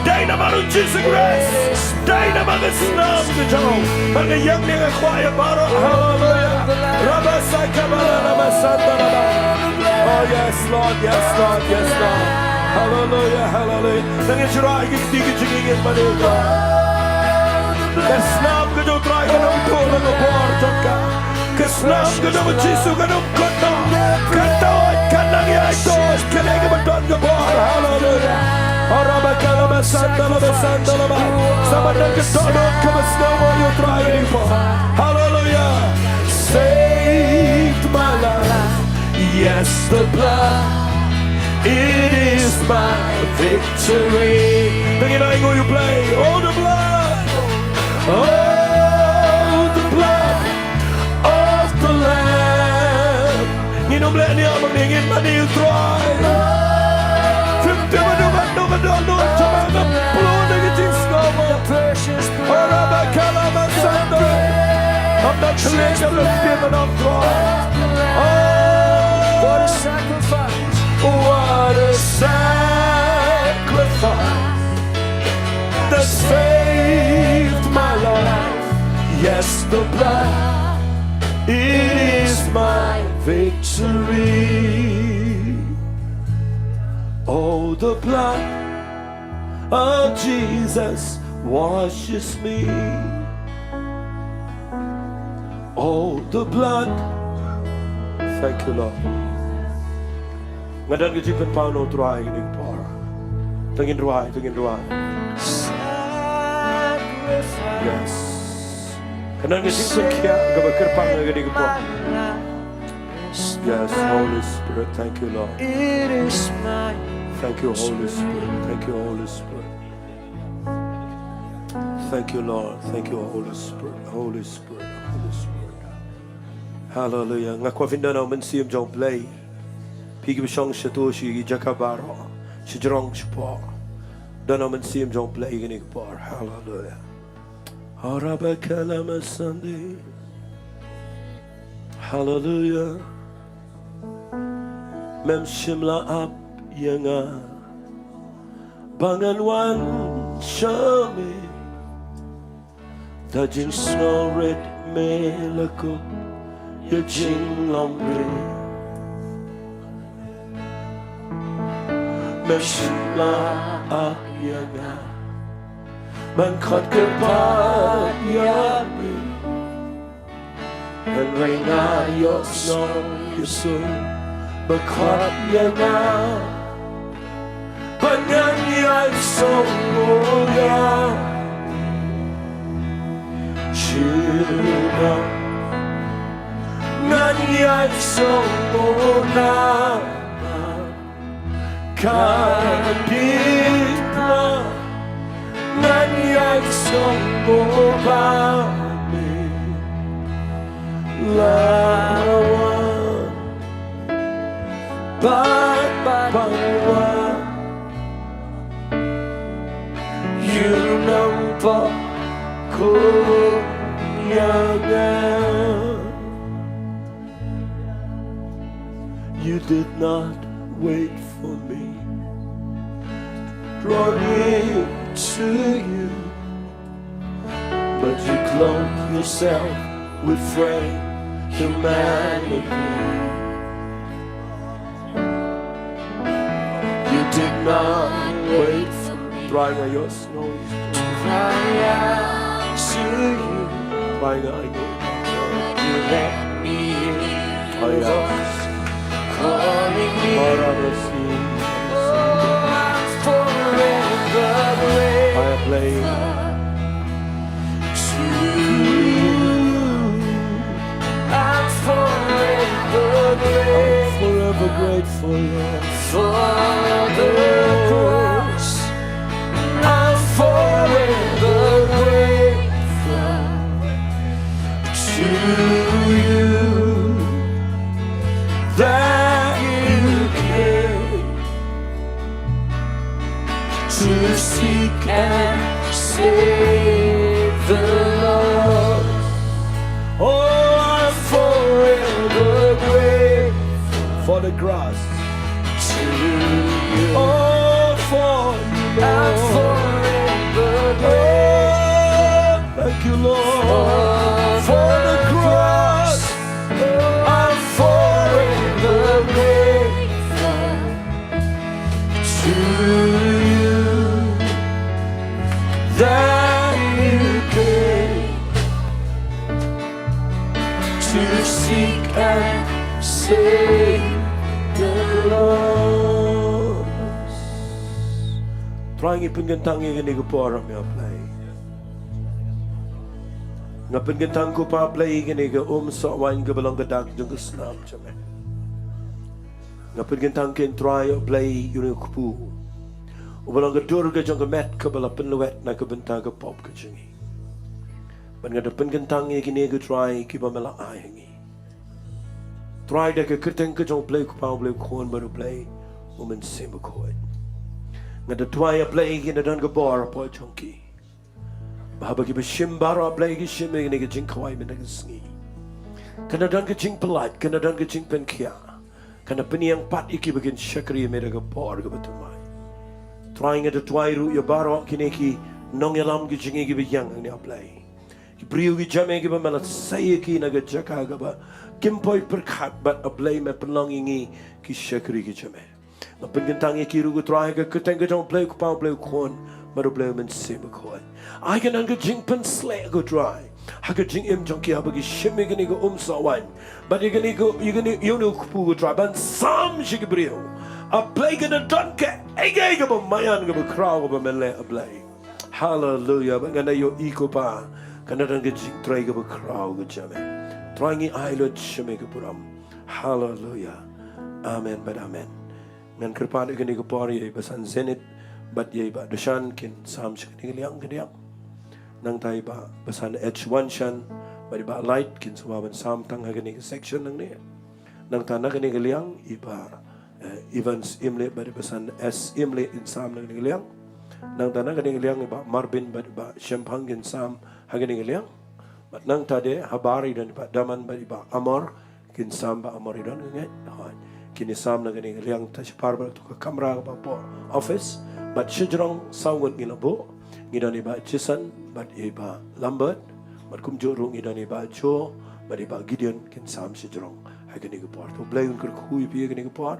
Dei namar U Jisu Khrist. Dei namar ka snam ka jong u. Bad nga ïeng ne nga kwah ïa baroh. Hallelujah. Rabba saka ba la rabba santa rabba. Oh yes, Lord, yes, Lord, yes, Lord. Hallelujah, hallelujah. Nang ïa shira ïa ki kti ki jingim mane u Trai. Ka snam ka jong u Trai kan ym tuh na ka bor jong ka. Ka snam ka jong u Jisu kan ym kut noh. Ka doh, ka nang ïai doh, ka dei kaba don ka bor. Hallelujah. Ora ba ka la ba santa la ba santa la ba. Sa ba don ka dohnud kaba sngewbha ïa u Trai ïa u. Hallelujah. Saved my life. Yes, the blood, it is my victory. Begin, I know you play. Oh, the blood. Oh, the blood of the Lamb. Ngin ym leh nia ba ngin mane ïa u Trai. Phim tip ba dei ba dei ba dei ba dei ba dei ba dei. Ora ba ka la ba santa. Ym da khlem da leh ïa u Trai. Oh, what a sacrifice. What a sacrifice that saved my life. Yes, the blood, it is my victory. Oh, the blood of Jesus washes me. Oh, the blood. Thank you, Lord. Nga don ka jingpynpaw na u Trai ha kane ka por. To ngin rwai, to ngin rwai. Yes. Nga don ka jingpynkhiah kaba kyrpang ha kane ka por. Yes, Holy Spirit, thank you, Lord. Thank you, Holy Spirit. Thank you, Holy Spirit. Thank you, Lord. Thank you, Holy Spirit. Holy Spirit. Holy Spirit. Hallelujah. Nga kwah phin don ha u Mynsiem jong U Blei. Phi kiba shong shato sha ki jaka baroh, shajrong shapoh. Don ha u Mynsiem jong U Blei ha kane ka por. Hallelujah. Ora ba ka la ba santa. Hallelujah. Mem shym la ap ïa nga ba ngan wan sha me. Da jingsngewrit me la kup ïa jinglong me. Mem shym la ap ïa nga ban khot kyrpad ïa me. Hynrei nga ïohsngew ïa u Jisu ba khot ïa nga. Ba ngan ïai sngewbha ïa u Jisu. Ngan ïai sngewbha na ka dei ma ngan ïai sngewbha me. La wan, bad bad wan. Ïa u nongpop kum ïa nga. You did not wait for me. Draw near to you, but you clothe yourself with frame. humanity. You did not wait for me. Try nga ïohsngew. To cry out to you. Try nga ai. You let me hear your voice calling me. Oh, I'm forever grateful to you. I'm forever grateful. I'm forever grateful, Lord. For the cross, I'm forever grateful to you that you came to seek and save the lost. Oh, I'm forever grateful for the cross. To you. Oh, for you, Lord. I'm forever grateful. Oh, thank you, Lord, for the cross. I'm forever grateful to you that you came to seek and save the lost. Trai ngi pynkyntang ïa kane ka por, A Blei. Nga pynkyntang, ko Pa Blei, ïa kane ka um soh waiñ kaba long ka dak jong ka snam jong me. Nga pynkyntang kein, Trai, A Blei, ïa une u kpu uba long ka dur ka jong ka met kaba la pynlwet na ka bynta ka pop ka jong ngi. Bad nga da pynkyntang ïa kine, ko Trai, kiba me la ai ha ngi, Trai, da ka kyrteng ka jong U Blei U Kpa, U Blei U Khun bad U Blei U Mynsiem Bakhuid. Nga da duwai, A Blei, kin da don ka bor hapoh jong ki, ba haba kiba shim baroh, A Blei, ki shim ïa kane ka jingkhawai mynta ka sngi, kan da don ka jingpyllait, kan da don ka jingpynkhiah, kan da pynïeng pat ïa ki ba kin shakri ïa me da ka bor kaba thymmai. Trai, nga da duwai ruh ïa baroh kine ki nongïalam ki jong ngi kiba ïeng hangne, A Blei. Ki briew ki jong me kiba me la sei ïa ki na ka jaka kaba kim poi pyrkhat, bad, A Blei, me pynlong ïa ngi ki shakri ki jong me. Nga pynkyntang ïa ki ruh, ko Trai, ha ka kyrteng ka jong U Blei U Kpa, U Blei U Khun bad U Blei U Mynsiem Bakhuid. Ai ka nang ka jingpynsleh, ko Trai, ha ka jingim jong ki haba ki shim ïa kane ka um soh waiñ, bad ïa kane ka, ïa kane, ïa une u kpu, ko Trai, ban sam sha ki briew. A Blei, kan da don kaei kaei kaba maïan, kaba khraw kaba me leh, A Blei. Haleluia. Bad ngan da ïohi, ko Pa, kan da don ka jingtrei kaba khraw ka jong me. Trai, ngi ai lut sha me ka burom. Haleluia. Amen bad amen. Ngan kyrpad ïa kane ka por ïa i Basan Zenith bad ïa i Bah Dashan kin sam sha kane ka liang ka diang. Nangta i Bah Basan H Wanshan bad i Bah Light kin sumar ban sam tang ha kane ka section nangne. Nangta na kane ka liang i Bah, eh, Evans Imleh bad i Basan S Imleh kin sam na kane ka liang. Nangta na kane ka liang i Bah Marbin bad i Bah Shemphang kin sam ha kane ka liang. Bad nangta de habar i don i Bah Daman bad i Bah Amor, kin sam, Bah Amor i don ka ngeit. Hooid. Kin ïa sam na kane ka liang ta shipar bad tu ka kamra kaba hapoh office. Bad shajrong saw ngut ngi la buh. Ngi don i Bah Jason bad i Bah Lambert. Bad kumjuh ruh ngi don i Bah Joe bad i Bah Gideon kin sam shajrong ha kane ka por. To U Blei un kyrkhu ïa phi ha kane ka por.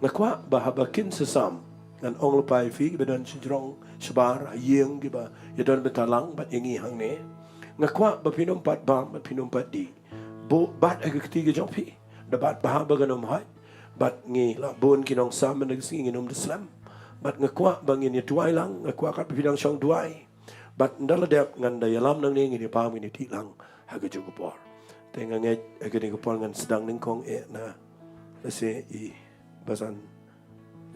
Nga kwah ba haba kin sa sam, ngan ong lypa ïa phi kiba don shajrong shabar ha ïing, kiba ïa don bynta lang bad ïa ngi hangne. Nga kwah ba phin ym pat bam bad phin ym pat dih. Buh bat ha ka kti ka jong phi. Da bat bha ba kan ym hoi. Bad ngi la bun ki nongsam mynta ka sngi, ngin ym da slem. Bad nga kwah ba ngin ïa duwai lang, nga kwah kat ba phi dang shong duwai. Bad ynda la dep ngan da ïalam nangne, ngin ïa bam, ngin ïa dih lang ha kajuh ka por. Te nga ngeit ha kane ka por ngan sdang nyngkong eh na, lehse i Basan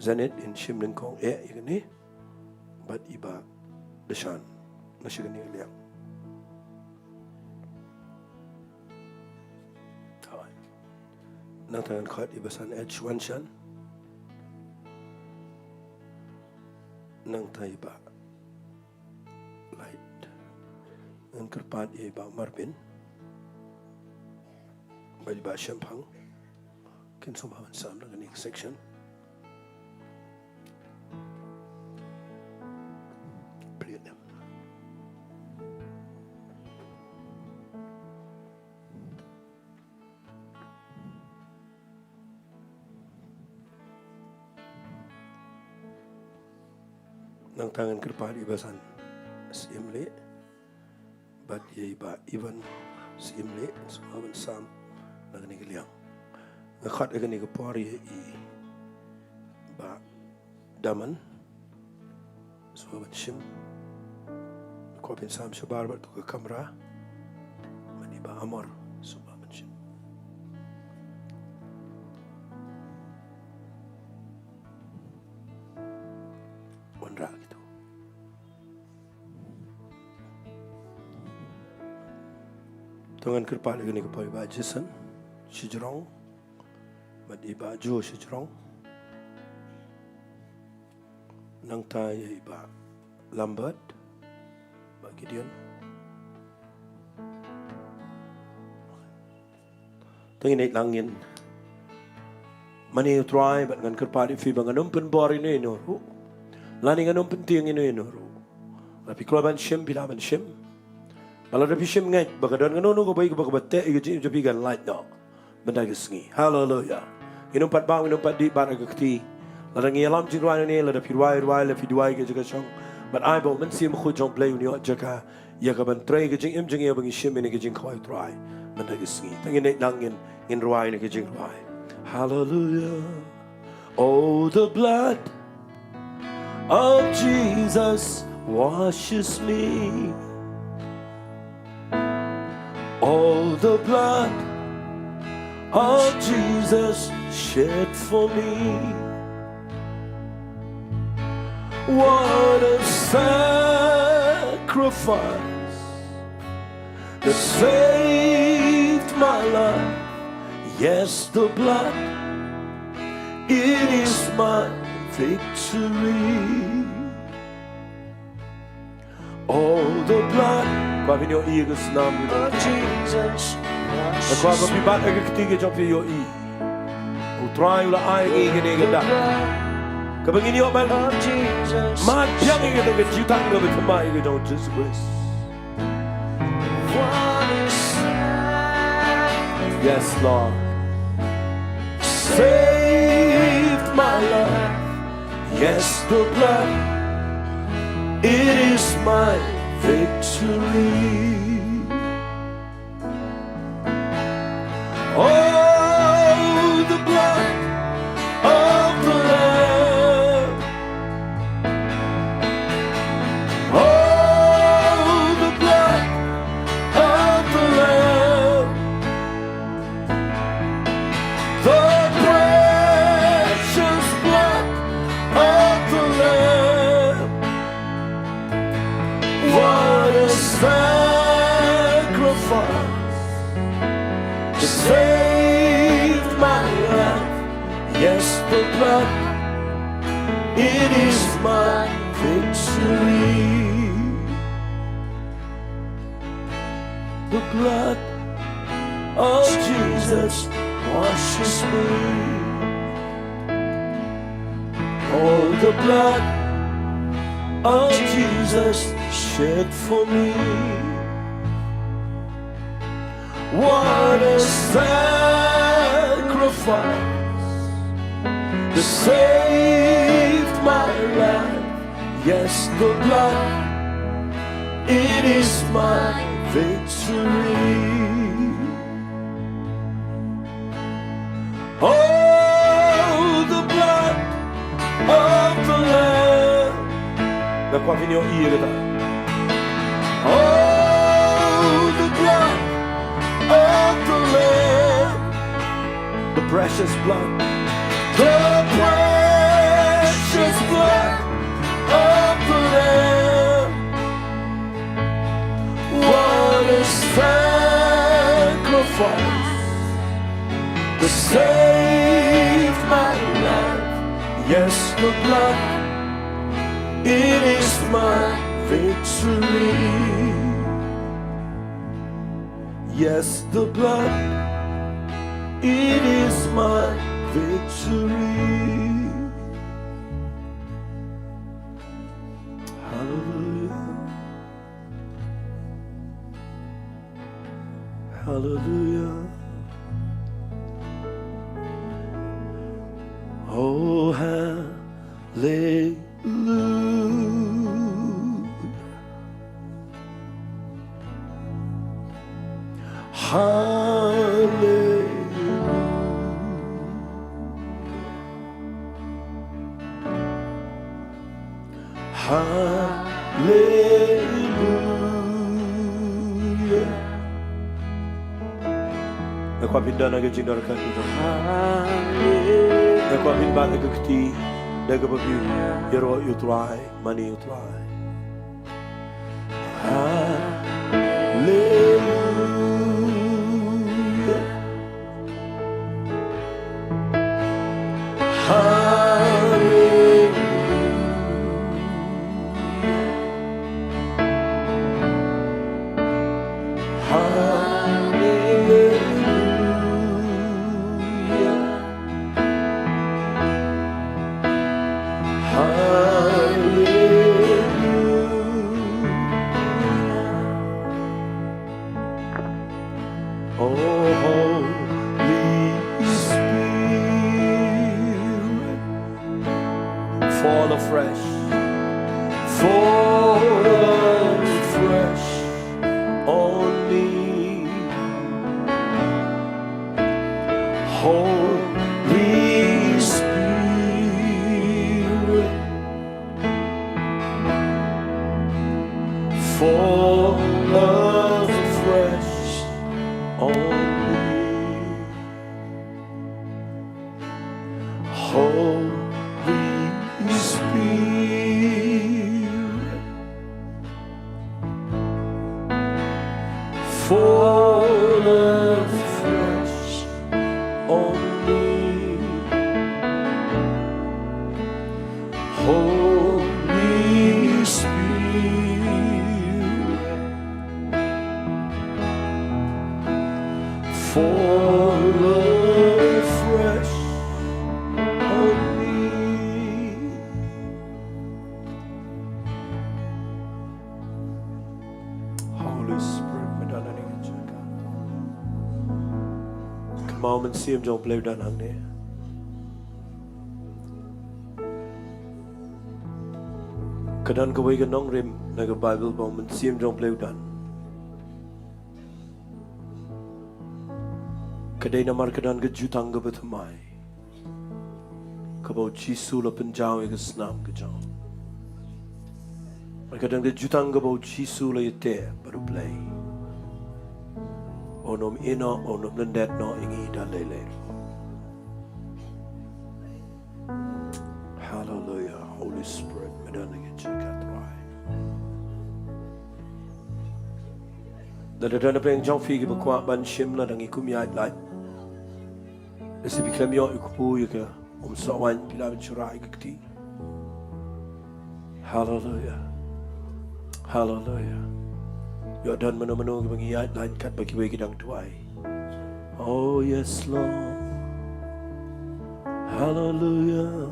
Zenith in shim nyngkong eh ïa kane. Bad i Bah Dashan na sha kane ka liang. Nangta ngan khot i Basan H Wanshan. Nangta i Bah Light. Ngan kyrpad ïa i Bah Marbin bad i Bah Shemphang. Kin sumar ban sam na kane ka section. Brilliant. Nangta ngan kyrpad ïa i Bah San Syiemlieh bad ïa i Bah Ivan Syiemlieh, sngewbha ban sam na kane ka liang. Nga khot ïa kane ka por ïa i Bah Daman, sngewbha ban shim. Kwah phin sam shabar bad ka kamra. Bad i Bah Amor, sngewbha ban shim. Wanrah kito. To ngan kyrpad ïa kane ka por ïa i Bah Jason Shijrong bad i Bah Joe Shijrong. Nangta ïa i Bah Lambert, Bah Gideon. To ngin ïaid lang ngin mane ïa u Trai bad ngan kyrpad ïa phi ba ngan ym pynbor ïano ïano ruh, lane ngan ym pyntieng ïano ïano ruh. Lada phi kloi ban shim, phi lah ban shim. Bad lada phi shim ngeit ba ka don kano kano kaba ïeit kaba, kaba teh ïa ka jingim jong phi, kan lait noh mynta ka sngi. Haleluya. Ngin ym pat bam, ngin ym pat dih bad ka kti. Lada ngi ïalam jingrwai ne, lada phi rwai, rwai, lada phi duwai ka jaka shong. Bad ai ba u Mynsiem Bakhuid jong U Blei un ïoh jaka ïa ka ban trei ka jingim jong ngi ba ngi shim ïa ka jingkhawai U Trai mynta ka sngi. To ngin ïaid lang ngin, ngin rwai ïa ka jingrwai. Hallelujah. Oh, the blood of Jesus washes me. Oh, the blood of Jesus shed for me. What a sacrifice that saved my life. Yes, the blood, it is my victory. Oh, the blood. Kwah phin ïohi ïa ka snam of Jesus. Kwah ba phi bat ïa ka kti ka jong phi, ïohi. U Trai u la ai ïa ngi kane ka dak kaba ngin ïoh ban mad biang ïa kata ka jingtang kaba thymmai ka jong U Jisu Khrist. Yes, Lord. Saved my life. Yes, the blood, it is my victory. Oh, the blood of the Lamb. Oh, the blood of the Lamb. The precious blood of the Lamb. What a sacrifice to save my life. Yes, the blood, it is my victory. The blood of Jesus washes me. Oh, the blood of Jesus shed for me. What a sacrifice that saved my life. Yes, the blood, it is my victory. Oh, the blood of the Lamb. Nga kwah phin ïohi ïa kata. Oh, the blood of the Lamb. The precious blood. The precious blood of the Lamb. What a sacrifice that saved my life. Yes, the blood, it is my victory. Yes, the blood, it is my victory. Hallelujah. Hallelujah. Oh, hallelujah. Hallelujah. Nga kwah phin don ha ka jingdonkam. Nga kwah phin bat ha ka kti da kaba phi ïaroh ïa U Trai, mane U Trai. Hallelujah. Hallelujah. Hallelujah. Oh, Holy Spirit, fall afresh, fall afresh on me. Holy Spirit, fall afresh on me. Holy Spirit, fall afresh on me. Holy Spirit, fall afresh on me. Holy Spirit, me don hangne. Ka mon mynsiem jong U Blei don hangne. Ka don kawei ka nongrim na ka Baibl ba u Mynsiem jong U Blei u don. Ka dei namar ka don ka jutang kaba thymmai kaba u Jisu u la pynjaw ïa ka snam ka jong u. Ka don ka jutang kaba u Jisu u la ïateh bad U Blei. Un ym ïehnoh, un ym lyndet noh ïa ngi da lei lei. Hallelujah, Holy Spirit, me don ha ka jaka Trai. Lada don napdeng jong phi kiba kwah ban shim, lada ngi kum ïaid lait, lada phi khlem ïoh ïa u kpu ïa ka umsoh waiñ, phi lah ban shah ïa ka kti. Hallelujah. Hallelujah. Ïoh don mano mano kiba ngi ïaid lait katba kiwei ki dang duwai. Oh yes, Lord. Hallelujah.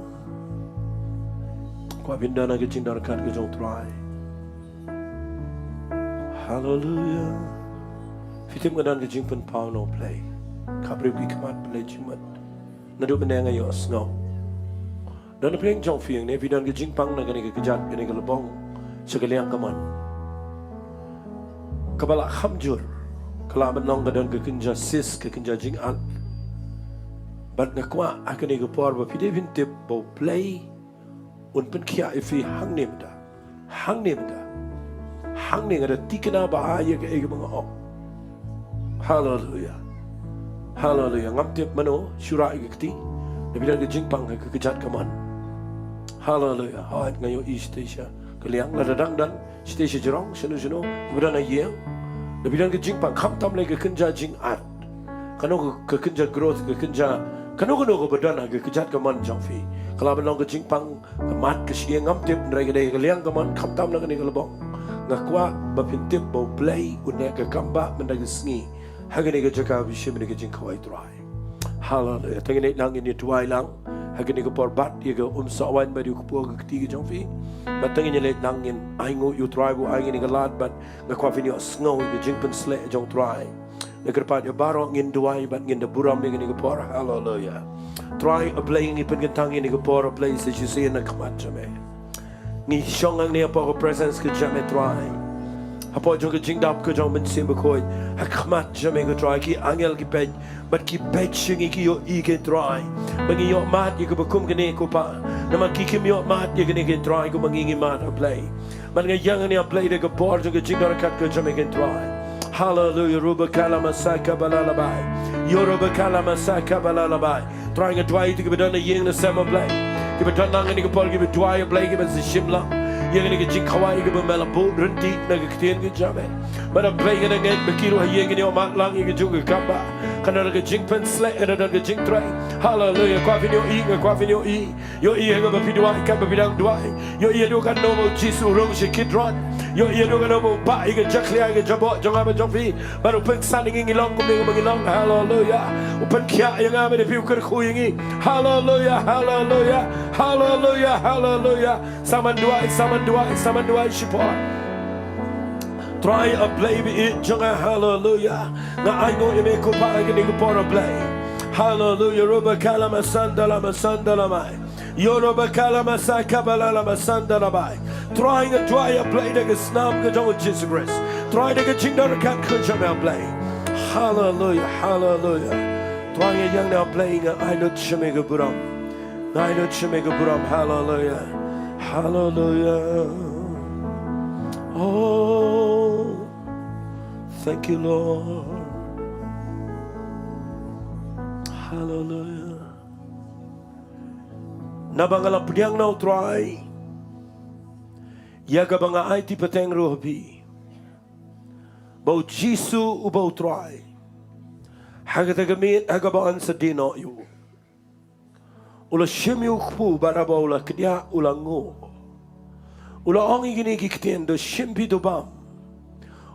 Kwah phin don ha ka jingdonkam ka jong U Trai. Hallelujah. Phi tip nga don ka jingpynpaw na U Blei. Khapbriew ki khmat pynleit jingmut. Naduh mynne nga ïohsngew. Don napdeng jong phi hangne, phi don ka jingpang na kane ka kjat, kane ka lbong, sha ka liang ka mon. Kaba la kham jur, ka la ban long ka don ka kynja cyst, ka kynja jingat. Bad nga kwah ha kane ka por ba phi dei phin tip ba U Blei un pynkhiah ïa phi hangne mynta. Hangne mynta. Hangne nga da tikna ba ai ïa kaei kaba nga ong. Hallelujah. Hallelujah. Ngam tip mano, shah ïa ka kti. Lada phi don ka jingpang ha ka kjat ka mon. Hallelujah. Hooid, nga ïohi shatei sha ka liang, lada dang don shatei sha jrong, shano shano, kaba don ha ïing. Lada phi don ka jingpang, khamtam lei ka kynja jingat. Kano ka, ka kynja growth, ka kynja, kano kano kaba don ha ka kjat ka mon jong phi. Ka lah ban long ka jingpang, ka mat ka shyieng, ngam tip, hynrei ka dei ka liang ka mon, khamtam na kane ka lbong. Nga kwah ba phin tip ba U Blei un leh ka kam ba mynta ka sngi. Ha kane ka jaka ba shim kane ka jingkhawai Trai. Hallelujah. Tang ngin leit lang, ngin ïa duwai lang. Ha kane ka por, bat ïa ka umsoh waiñ bad ïa u kpu ha ka kti ka jong phi. Bad tang ngin ïa leit lang, ngin ainguh ïa U Trai ba u ai ïa ngi kane ka lad, bad nga kwah phin ïohsngew ïa ka jingpynshlur jong U Trai. Nga kyrpad ïa baroh, ngin duwai bad ngin da burom ïa kane ka por. Hallelujah. Trai, A Blei, ngi pynkyntang ïa kane ka por, A Blei, sa shisien na ka khmat jong me. Ngi shong hangne hapoh ka presence ka jong me, Trai. Hapoh jong ka jingdap ka jong u Mynsiem Bakhuid, ha khmat jong me ko Trai, ki angel ki peit, bad ki peit sha ngi, ki ïohi ko Trai ba ngi ïohmad ïa kaba kum kane ko Pa. Namar ki kim ïohmad ïa kane ko Trai kumba ngi ngi mad, A Blei. Bad nga ïeng hangne, A Blei, da ka bor jong ka jingdonkam ka jong me ko Trai. Haleluia. Ruba kala masaka bala labai. Yo ruba kala masaka bala labai. Trai, nga duwai ïa kito kiba don ha ïing ha sem, A Blei, kiba don lang ha kane ka por, kiba duwai, A Blei, kiba sa shim lang ïa kane ka jingkhawai kaba me la buh ryntih na ka ktien ka jong me. Bad A Blei, nga ngeit ba ki ruh ha ïing kin ïohmad lang ïa ka jong ka kam ba kan don ka jingpynshlur, kan don ka jingtrei. Haleluia. Kwah phin ïohi, nga kwah phin ïohi. Ïohi ha kaba phi duwai, kaba phi dang duwai. Ïohi haduh katno ba u Jisu u rung sha Kidron. Ïohi haduh katno ba u bah ïa ka jakhlia, ïa ka jabok jong nga bad jong phi. Bad u pynksan ïa ngi, ngi long kumne kumba ngi long. Haleluia. U pynkhiah ïa nga bad ïa phi, u kyrkhu ïa ngi. Haleluia, haleluia, haleluia, haleluia. Sa man duwai, sa man duwai, sa man duwai shipor. Trai, A Blei ba ïeit jong nga, haleluia. Nga ainguh ïa me ko Pa ha kane ka por, A Blei. Haleluia. Ruba kala masanda la masanda la mai. Yo ruba kala masaka bala la masanda la bai. Trai, nga duwai, A Blei, da ka snam ka jong u Jisu Khrist. Trai, da ka jingdonkam ka jong me, A Blei. Haleluia, haleluia. Trai, nga ïeng hangne, A Blei, nga ai lut sha me ka burom. Nga ai lut sha me ka burom. Haleluia. Haleluia. Oh, thank you, Lord. Haleluia. Naba nga la pdiang na u Trai ïa kaba nga aiti pateng ruh ha phi, ba u Jisu uba u Trai, ha kata ka miet ha kaba yn sa die noh ïa u, u la shim ïa u kpu, bad haba u la kdiah u la nguh. U la ong ïa kine ki ktien, to shim phi, to bam.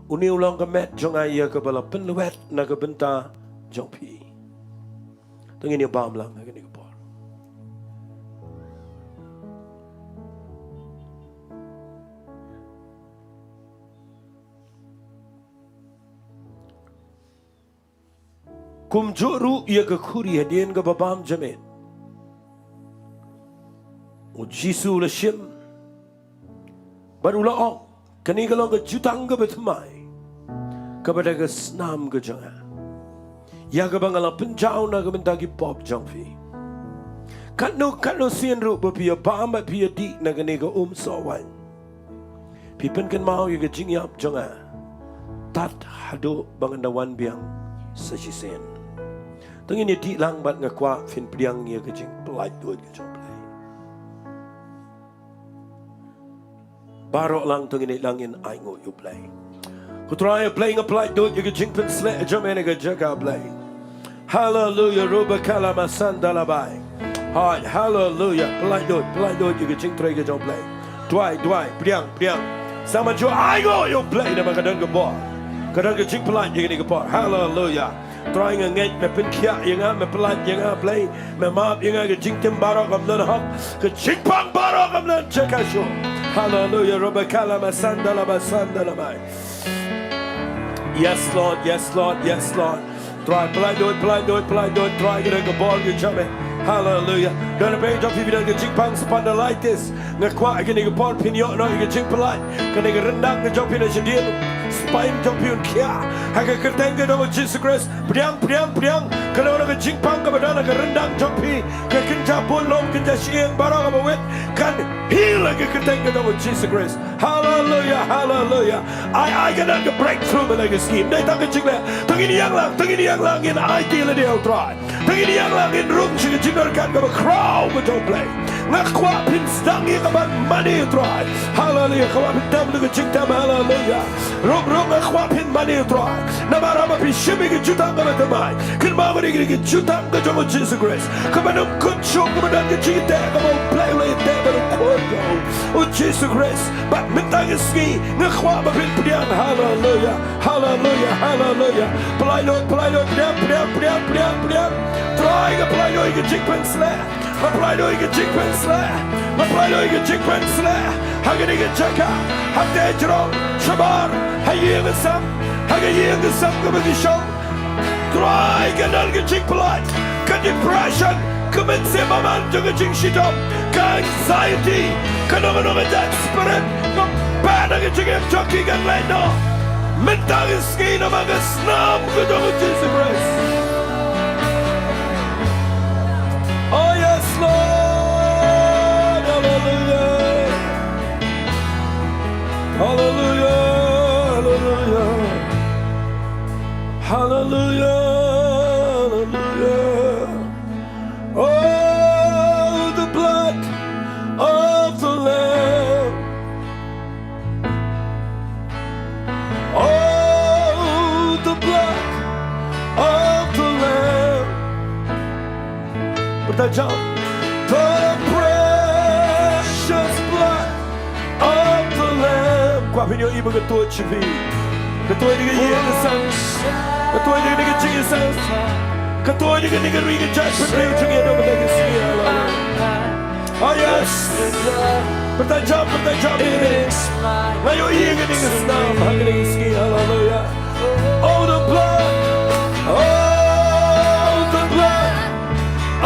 Une u long ka met jong nga ïa kaba la pynlwet na ka bynta jong phi. To ngin ïa bam lang ha kane ka por. Kumjuh ruh ïa ka khuri hadien kaba bam jamein, u Jisu u la shim bad u la ong, kane ka long ka jutang kaba thymmai, kaba da ka snam ka jong nga, ïa kaba nga la pynjaw na ka bynta ki pop jong phi. Katno katno sien ruh ba phi ïa bam bad phi ïa dih na kane ka um soh waiñ, phi pynkynmaw ïa ka jingïap jong nga tad haduh ba ngan da wan biang sa shisien. To ngin ïa dih lang bad nga kwah phin pdiang ïa ka jingpyllait duh ka jong U Blei. Baroh lang to ngin ïa lang, ngin ainguh ïa U Blei. Ko Trai Blei, nga pyllait duh ïa ka jingpynshlur jong me na ka jaka Blei. Haleluia, ruba kala masanda labai. Hai, haleluia. Pyllait duh, pyllait duh ïa ka jingtrei ka jong Blei. Duwai, duwai, pdiang, pdiang. Sa mynjur, ainguh ïa U Blei namar ka don ka bor, ka don ka jingpyllait ïa kane ka por. Haleluia. Trai, nga ngeit me pynkhiah ïa nga, me pyllait ïa nga Blei. Me map ïa nga, ka jingtim baroh kam don hok, ka jingpang baroh kam don jaka shuh. Haleluia, ruba kala masanda labai, sanda labai. Yes Lord, yes Lord, yes Lord. Trai, pyllait duh, pyllait duh, pyllait duh, Trai, ka don ka bor ka jong me. Haleluia. Don na pdeng jong phi ba don ka jingpang spondylitis, nga kwah ha kane ka por phin ïoh noh ïa ka jingpyllait. Kane ka ryndang ka jong phi na shadien spine jong phi un khiah ha ka kyrteng ka jong U Jisu Khrist. Pdiang, pdiang, pdiang. Kano kano ka jingpang kaba don ha ka ryndang jong phi, ka kynja bun lum, kynja shyieng, baroh kaba wit, kan heal ha ka kyrteng ka jong U Jisu Khrist. Haleluia, haleluia. Ai, ai ka don ka breakthrough mynta ka sngi. Ym dei tang ka jingleh. To ngin ïeng lang, to ngin ïeng lang, ngin aiti lade ïa U Trai. To ngin ïeng lang, ngin rung sha ka jingdonkam kaba khraw ka jong U Blei. Nga kwah phin sdang ïa ka ban mane, Trai. Haleluia. Kwah phin tem da ka jingtem. Haleluia. Rung, rung, nga kwah phin mane, Trai. Namar haba phi shim ïa ka jutang kaba thymmai, kynmaw kane ka dei ka jutang ka jong U Jisu Khrist, kaba nym kut shuh, kaba don ka jingteh, kaba U Blei u la teh bad U Khun jong u, U Jisu Khrist. Bad mynta ka sngi nga kwah ba phin pdiang. Haleluia. Haleluia, haleluia. Pyllait duh, pyllait duh, pdiang, pdiang, pdiang, pdiang, pdiang. Trai, nga pyllait duh ïa ka jingpynshlur. Nga pyllait duh ïa ka jingpynshlur. Nga pyllait duh ïa ka jingpynshlur. Ha kane ka jaka, ha tyrwa jrong, shabar, ha ïing ha sem, ha ka ïing ka sem kaba ngi shong. Trai, ka don ka jingpyllait, ka depression, ka mynsiem bymman jong ka jingshitom, ka anxiety, kano kano ka jaid spirit, nga Ba na ka jingim jong ki kan leit noh mynta ka sngi namar ka snam ka jong u Jisu Khrist. Oh yes, Lord. Hallelujah. Hallelujah. Hallelujah. Hallelujah. Hallelujah. Oh, the blood of the Lamb. Oh, the blood of the Lamb. Pyrta jam. The precious blood of the Lamb. Kwah phin ïohi ba ka tuid sha phi. Ka tuid ïa ka ïing ka sem. Ka tuid ïa ka jingïaseng. Ka tuid ïa ka ri ka jaitbynriew jong ngi ha kane ka sngi. Oh yes. Pyrta jam, pyrta jam. Nga ïohi ïa kane ka snam ha kane ka sngi. Hallelujah. Oh, the blood. Oh, the blood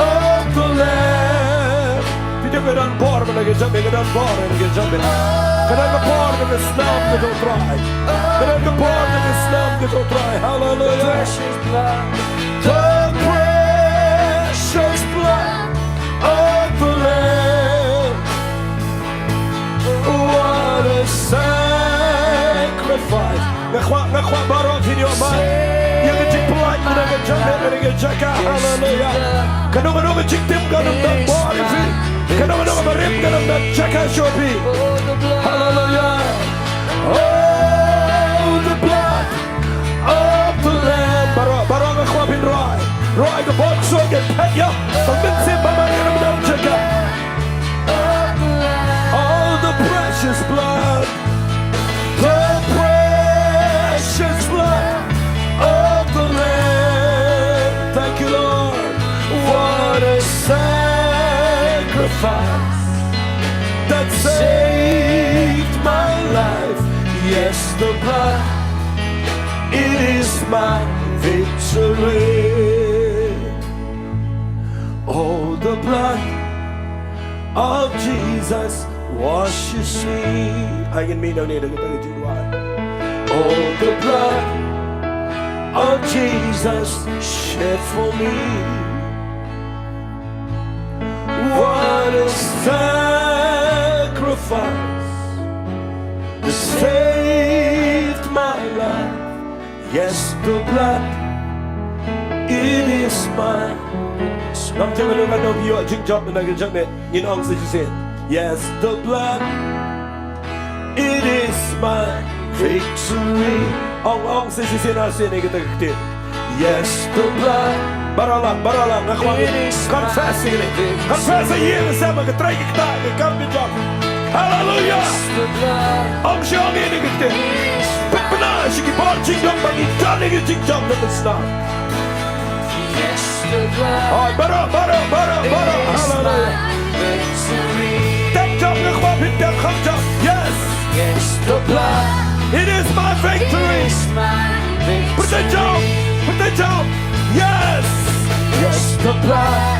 of the Lamb. Phi tip ka don bor ba la ka jam, ka don bor ba la ka jam. Ka don ka bor ba ka snam ka jong u Trai. Ka don ka bor ba ka snam ka jong u Trai. Hallelujah. The precious blood of the Lamb. What a sacrifice. Nga kwah, nga kwah baroh phin ïoh ma ïa ka jingpynlait na ka jaka, na ka jaka. Hallelujah. Kano kano ka jingtim, kano kano ka bor ïa phi. Kano kano ka barim, kano kano ka jaka sha phi. Hallelujah. Oh, the blood of the Lamb. Baroh, baroh nga kwah phin rwai. Rwai ka bor ksuid, ka phet ïa ka mynsiem ba man ïa ka jaka. Oh, the precious blood, the precious blood of the Lamb. Thank you, Lord. What a sacrifice that saved my life. Yes, the blood, it is my victory. Oh, the blood of Jesus washes me. Ai ngin mih nangne da kata ka jingrwai. Oh, the blood of Jesus shed for me. What a sacrifice that saved my life. Yes, the blood, it is mine. Ngam tip ba ngi ïoh jingjop na ka jingmut. Ngin ong sa shisien. Yes, the blood, it is my victory. Ong, ong sa shisien, sa shisien ïa kata ka ktien. Yes, the blood. Baroh lang, baroh lang, nga kwah. Confess ïa kane. Confess ïa kane, sa ba ka trai ka kta, ka kam ka jop. Hallelujah. Ong sha ïa kane ka ktien. Pynbna sha ki bor jingdon ba ngi don ïa ka jingjop na ka snam. Ai, baroh, baroh, baroh, baroh. Hallelujah. Tep jop, nga kwah phin tep kham jop. Yes. Yes, the blood. It is my victory. Pyrta jop, pyrta jop. Yes. Yes, the blood.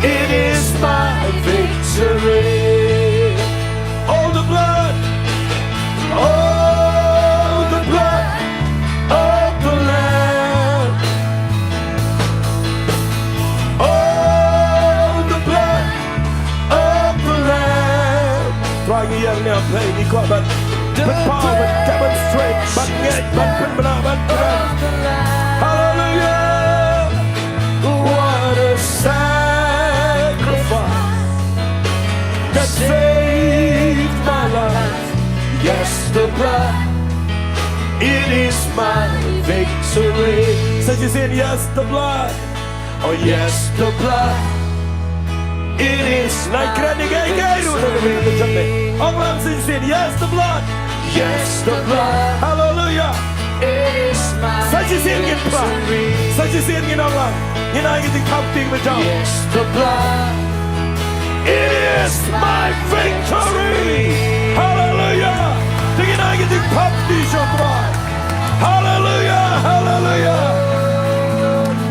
It is my victory. Oh, the blood. Oh, the blood of the Lamb. Oh, the blood of the Lamb. Trai ngi ïa ngi play, ngi kwah ban pynpaw, ban demonstrate, ban ngeit, ban pynbna, ban pynbna. Hallelujah. What a sacrifice that saved my life. Yes, the blood, it is my victory. Sa shisien, yes, the blood. Oh, yes, the blood, it is my victory. Ong lang sa shisien, yes, the blood. Yes, the blood. Hallelujah. Sa shisien ngin pla. Sa shisien ngin ong lang. Ngin ai ka jingthap kti ba jam. Yes, the blood. It is my victory. Hallelujah. Te ngin ai ka jingthap kti sha u Trai. Hallelujah. Hallelujah.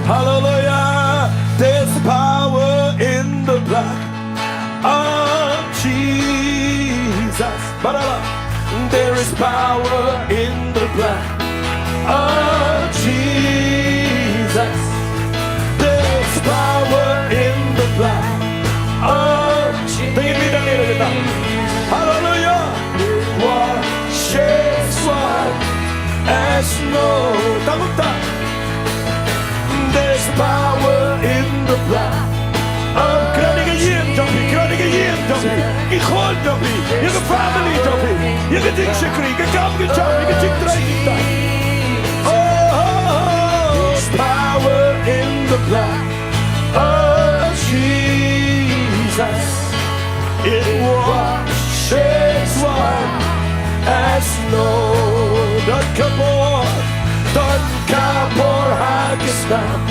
Hallelujah. There's power in the blood of Jesus. Baroh lang. There is power in the blood of Jesus. There is power in the blood of Jesus. Dang ïa mih nangne da kata. Hallelujah. Washes white as snow. Tang kumta. There's power in the blood. Kren ïa ka ïing jong phi, kren ïa ka ïing jong phi, ki khun jong phi, ïa ka family jong phi, ïa ka jingshakri, ka kam ka jam, ïa ka jingtrei jingtah. Oh, there's power in the blood of Jesus. It washes white as snow. Don ka bor, don ka bor ha ka snam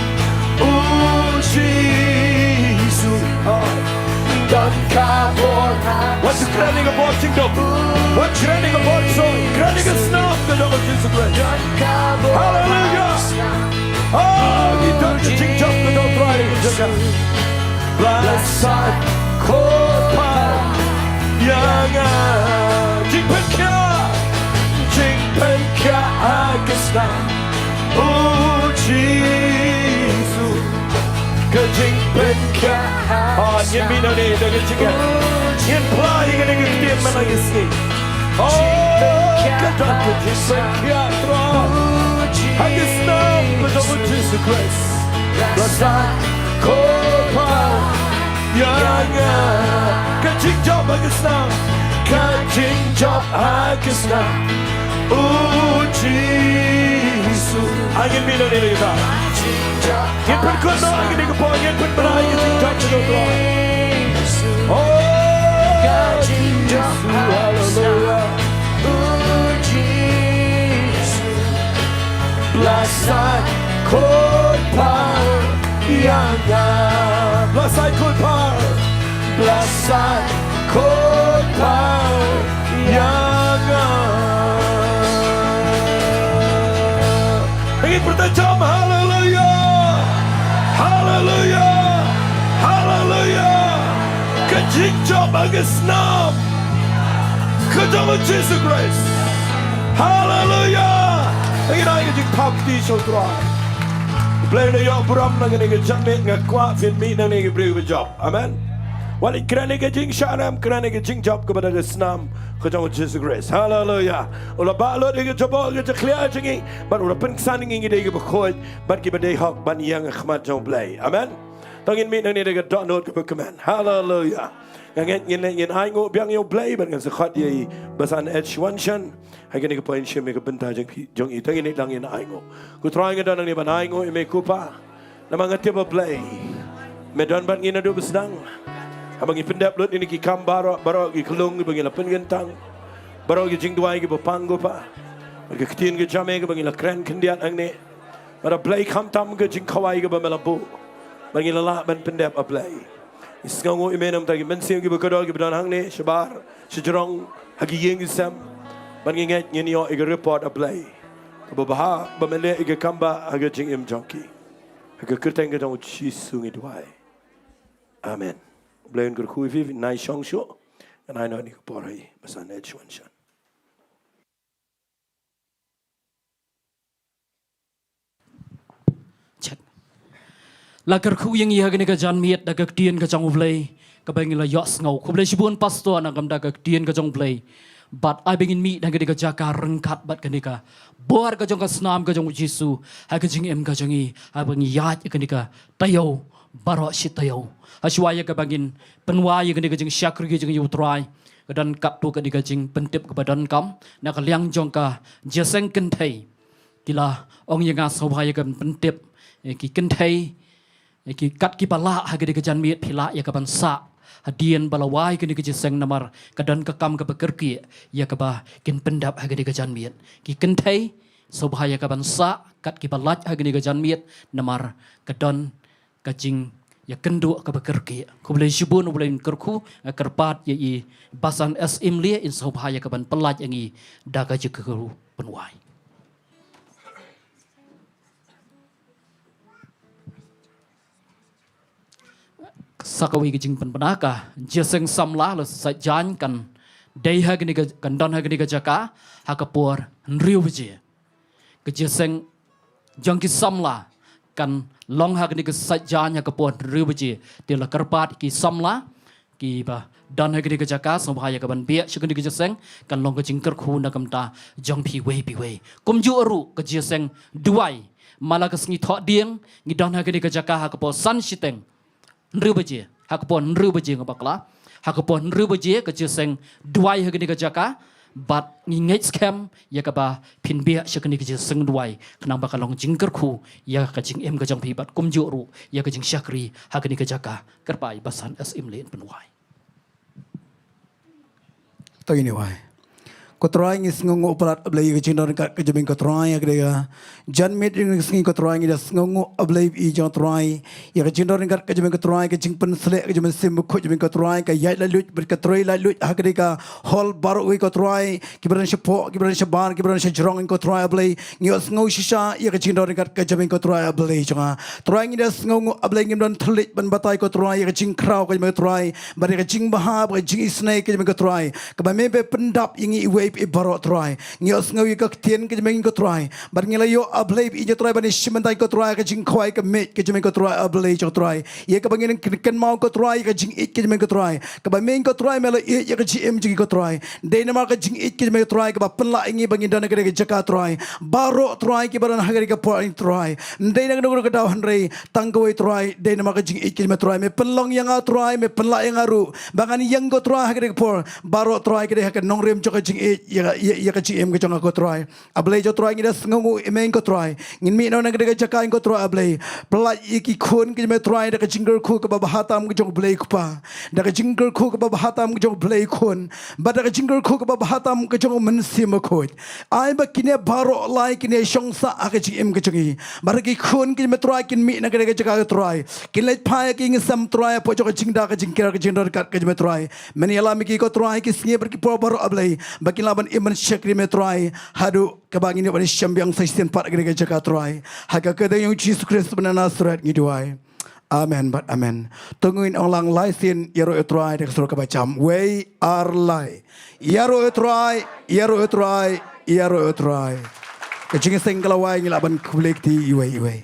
u Jisu. Don ka bor ha. Wat kren ïa ka bor jingdum. Wat kren ïa ka bor jong, kren ïa ka snam ka jong u Jisu Khrist. Hallelujah. Oh, ngi don ka jingjop ka jong u Trai ka jong ka. Blessed, kyrpad ïa nga. Jingpynkhiah, jingpynkhiah ha ka snam u Jisu. Ka jingpynkhiah. Ah, ngin mih nangne da ka jingeh. Ngin phla ïa kane ka ktien mynta ka sngi. Oh, ka don ka jingpynkhiah Trai ha ka snam ka jong u Jisu Khrist. Blessed, kyrpad ïa nga. Ka jingjop ha ka snam, ka jingjop ha ka snam u Jisu. Ngin mih nangne da kata. Ngin pynkut noh ïa kane ka por, ngin pynbna ïa ka jingjop ka jong u Trai. Oh, Jisu, hallelujah. Blessed, kyrpad ïa nga. Blessed, kyrpad. Blessed, kyrpad ïa nga. Ngi pyrta jam, haleluya. Haleluya. Haleluya. Ka jingjop ha ka snam ka jong u Jisu Khrist. Haleluya. Ngi ai ka jingthap kti sha u Trai. Blei, ngi ïoh burom na kane ka janmiet, nga kwah phin mih nangne ki briew ba jop. Amen. Wat kren ïa ka jingshah rem, kren ïa ka jingjop kaba da ka snam ka jong u Jisu Khrist. Haleluya. U la bah lut ïa ka jubor, ka jakhlia jong ngi, bad u la pynksan ïa ngi, ngi dei kiba khuid bad kiba dei hok ban ïeng ha khmat jong u Blei. Amen. To ngin mih nangne da ka dohnud kaba kmen. Haleluya. Nga ngeit ngin, ngin ainguh biang ïa u Blei bad ngan sa khot ïa i Basan H Wanshan ha kane ka point shim ïa ka bynta jong phi, jong i. To ngin ïa dang ngin ainguh. Ko Trai, nga don hangne ban ainguh ïa me ko Pa. Namar nga tip, A Blei, me don bad ngi naduh ba sdang. Haba ngi pyndep lut ïa kine ki kam baroh, baroh ki kyllung kiba ngi la pynkyntang, baroh ki jingduwai kiba pang ko Pa, bad ka ktien ka jong me kaba ngi la kren khyndiat hangne. Bad A Blei, khamtam ka jingkhawai kaba me la buh, bad ngi la lah ban pyndep, A Blei. Ngi sngewnguh ïa me namar ki mynsiem kiba kordor kiba don hangne shabar shajrong ha ki ïing ki sem, bad ngi ngeit ngin ïoh ïa ka report, A Blei, kaba bha ba me leh ïa ka kam ba ha ka jingim jong ki. Ha ka kyrteng ka jong u Jisu ngi duwai. Amen. Blei un kyrkhu ïa phi, phin nai shong shuh. Ngan ai noh ïa ka por ha i Basan H Wanshan. Check. La kyrkhu ïa ngi ha kane ka janmiet da ka ktien ka jong u Blei kaba ngi la ïohsngew. Khublei shibun Pastor na ka bynta ka ktien ka jong u Blei. Bad ai ba ngin mih da kane ka jaka ryngkat bad kane ka bor ka jong ka snam ka jong u Jisu ha ka jingim ka jong ngi, ha ba ngi ïaid ïa kane ka taïew baroh shi taïew. Hashwa ïa kaba ngin pynwai ïa kane ka jingshakri ka jong ngi ïa u Trai, ka don katto katne ka jingpyntip kaba donkam na ka liang jong ka jingïaseng kynthei. Ki la ong ïa nga sngewbha ïa ka pyntip, eh, ki kynthei, eh, ki kat kiba lah ha kane ka janmiet phi lah ïa ka ban sah hadien ba la wai kane ka jingïaseng, namar ka don ka kam kaba kyrkieh ïa kaba kin pyndep ha kane ka janmiet. Ki kynthei, sngewbha ïa ka ban sah kat kiba lait ha kane ka janmiet, namar ka don ka jingïakynduh kaba kyrkieh. Khublei shibun, U Blei un kyrkhu. Nga kyrpad ïa i Basan S Imlie in sngewbha ïa ka ban pyllait ïa ngi da ka jingkyrkhu pynwai. Sa kawei ka jingpynbna, ka jingïaseng samla la sait jaiñ kan Dei ha kane ka, kan don ha kane ka jaka ha ka por hynriew baje. Ka jingïaseng jong ki samla kan long ha kane ka sait jaiñ ha ka por hynriew baje. Te la kyrpad ki samla kiba don ha kane ka jaka sngewbha ïa ka ban beh sha kane ka jingïaseng, kan long ka jingkyrkhu na ka bynta jong phi wei pa wei. Kumjuh ruh ka jingïaseng duwai, man la ka sngi Thohdieng ngi don ha kane ka jaka ha ka por san shiteng, hynriew baje, ha ka por hynriew baje nga bakla. Ha ka por hynriew baje ka jingïaseng duwai ha kane ka jaka, bad ngi ngeit skhem ïa kaba phin beh sha kane ka jingïaseng duwai, khnang ba ka long jingkyrkhu ïa ka jingim ka jong phi bad kumjuh ruh ïa ka jingshakri ha kane ka jaka. Kyrpad ïa i Bah San S. Imlin pynwai. To ngin ïa wai. Ko Trai, ngi sngewnguh palat, A Blei, ïa ka jingdon ryngkat ka jong me ko Trai ha kane ka janmiet jong ka sngi ko Trai. Ngi da sngewnguh, A Blei, ïa jong Trai, ïa ka jingdon ryngkat ka jong me ko Trai, ka jingpynsleh ka jong me Mynsiem Bakhuid jong me ko Trai, ka ïaid laitluid bad ka trei laitluid ha kane ka hall baroh kawei ko Trai, kiba don shapoh, kiba don shabar, kiba don shajrong ko Trai, A Blei. Ngi ïohsngew shisha ïa ka jingdon ryngkat ka jong me ko Trai, A Blei jong nga. Trai, ngi da sngewnguh, A Blei, ngim don thylliej ban batai ko Trai ïa ka jingkhraw ka jong me ko Trai, bad ïa ka jingbha bad ka jingisynei ka jong me ko Trai, kaba me phi pyndap ïa ngi iwei pa iwei baroh Trai. Ngi ïohsngew ïa ka ktien ka jong me ko Trai, bad ngi la ïoh, A Blei, ïa jong Trai, ban ïashim bynta ko Trai, ka jingkhawai ka miej ka jong me ko Trai, A Blei jong Trai. Ïa kaba ngin kynmaw ko Trai ïa ka jingïeit ka jong me ko Trai, kaba me ko Trai me la ïeit ïa ka jingim jong ngi ko Trai. Dei namar ka jingïeit ka jong me Trai kaba pynlah ïa ngi ba ngin don ha kane ka jaka Trai. Baroh Trai kiba don ha kane ka por Trai, ym dei na kano kano ka daw hynrei tang kawei Trai, dei namar ka jingïeit ka jong me Trai. Me pynlong ïa nga Trai, me pynlah ïa nga ruh ba ngan ïeng ko Trai ha kane ka por. Baroh Trai ka dei ha ka nongrim jong ka jingïeit ïa, ïa, ïa ka jingim ka jong nga ko Trai. A Blei jong Trai, ngi da sngewnguh ïa me ko Trai. Ngin mih noh na kane ka jaka ko Trai, A Blei. Pynlait ïa ki khun ka jong me Trai da ka jingkyrkhu kaba bha tam ka jong U Blei Kpa, da ka jingkyrkhu kaba bha tam ka jong U Blei Khun, bad da ka jingkyrkhu kaba bha tam ka jong U Mynsiem Bakhuid. Ai ba kine baroh lai kin ïashong sah ha ka jingim ka jong ngi. Bad ki khun ki jong me Trai kin mih na kane ka jaka ko Trai, kin leit phai ha ki ïing ki sem Trai, hapoh jong ka jingda ka jingker ka jingdon ryngkat ka jong me Trai. Men ïalam ïa ki ko Trai, ki sngi bad ki por baroh, A Blei, ba kin lah ban im ban shakri me Trai haduh kaba ngin ïoh ban ïashem biang sa shisien pat ha kane ka jaka Trai. Ha ka kyrteng jong U Jisu Khrist ba na Nasareth ngi duwai. Amen bad amen. To ngin ong lang lai sien, Ïaroh ïa U Trai, da ka sur kaba jam. Wei, ar, lai. Ïaroh ïa U Trai, ïaroh ïa U Trai, ïaroh ïa U Trai. Ka jingïaseng ka la wai, ngi lah ban khublei kti iwei iwei.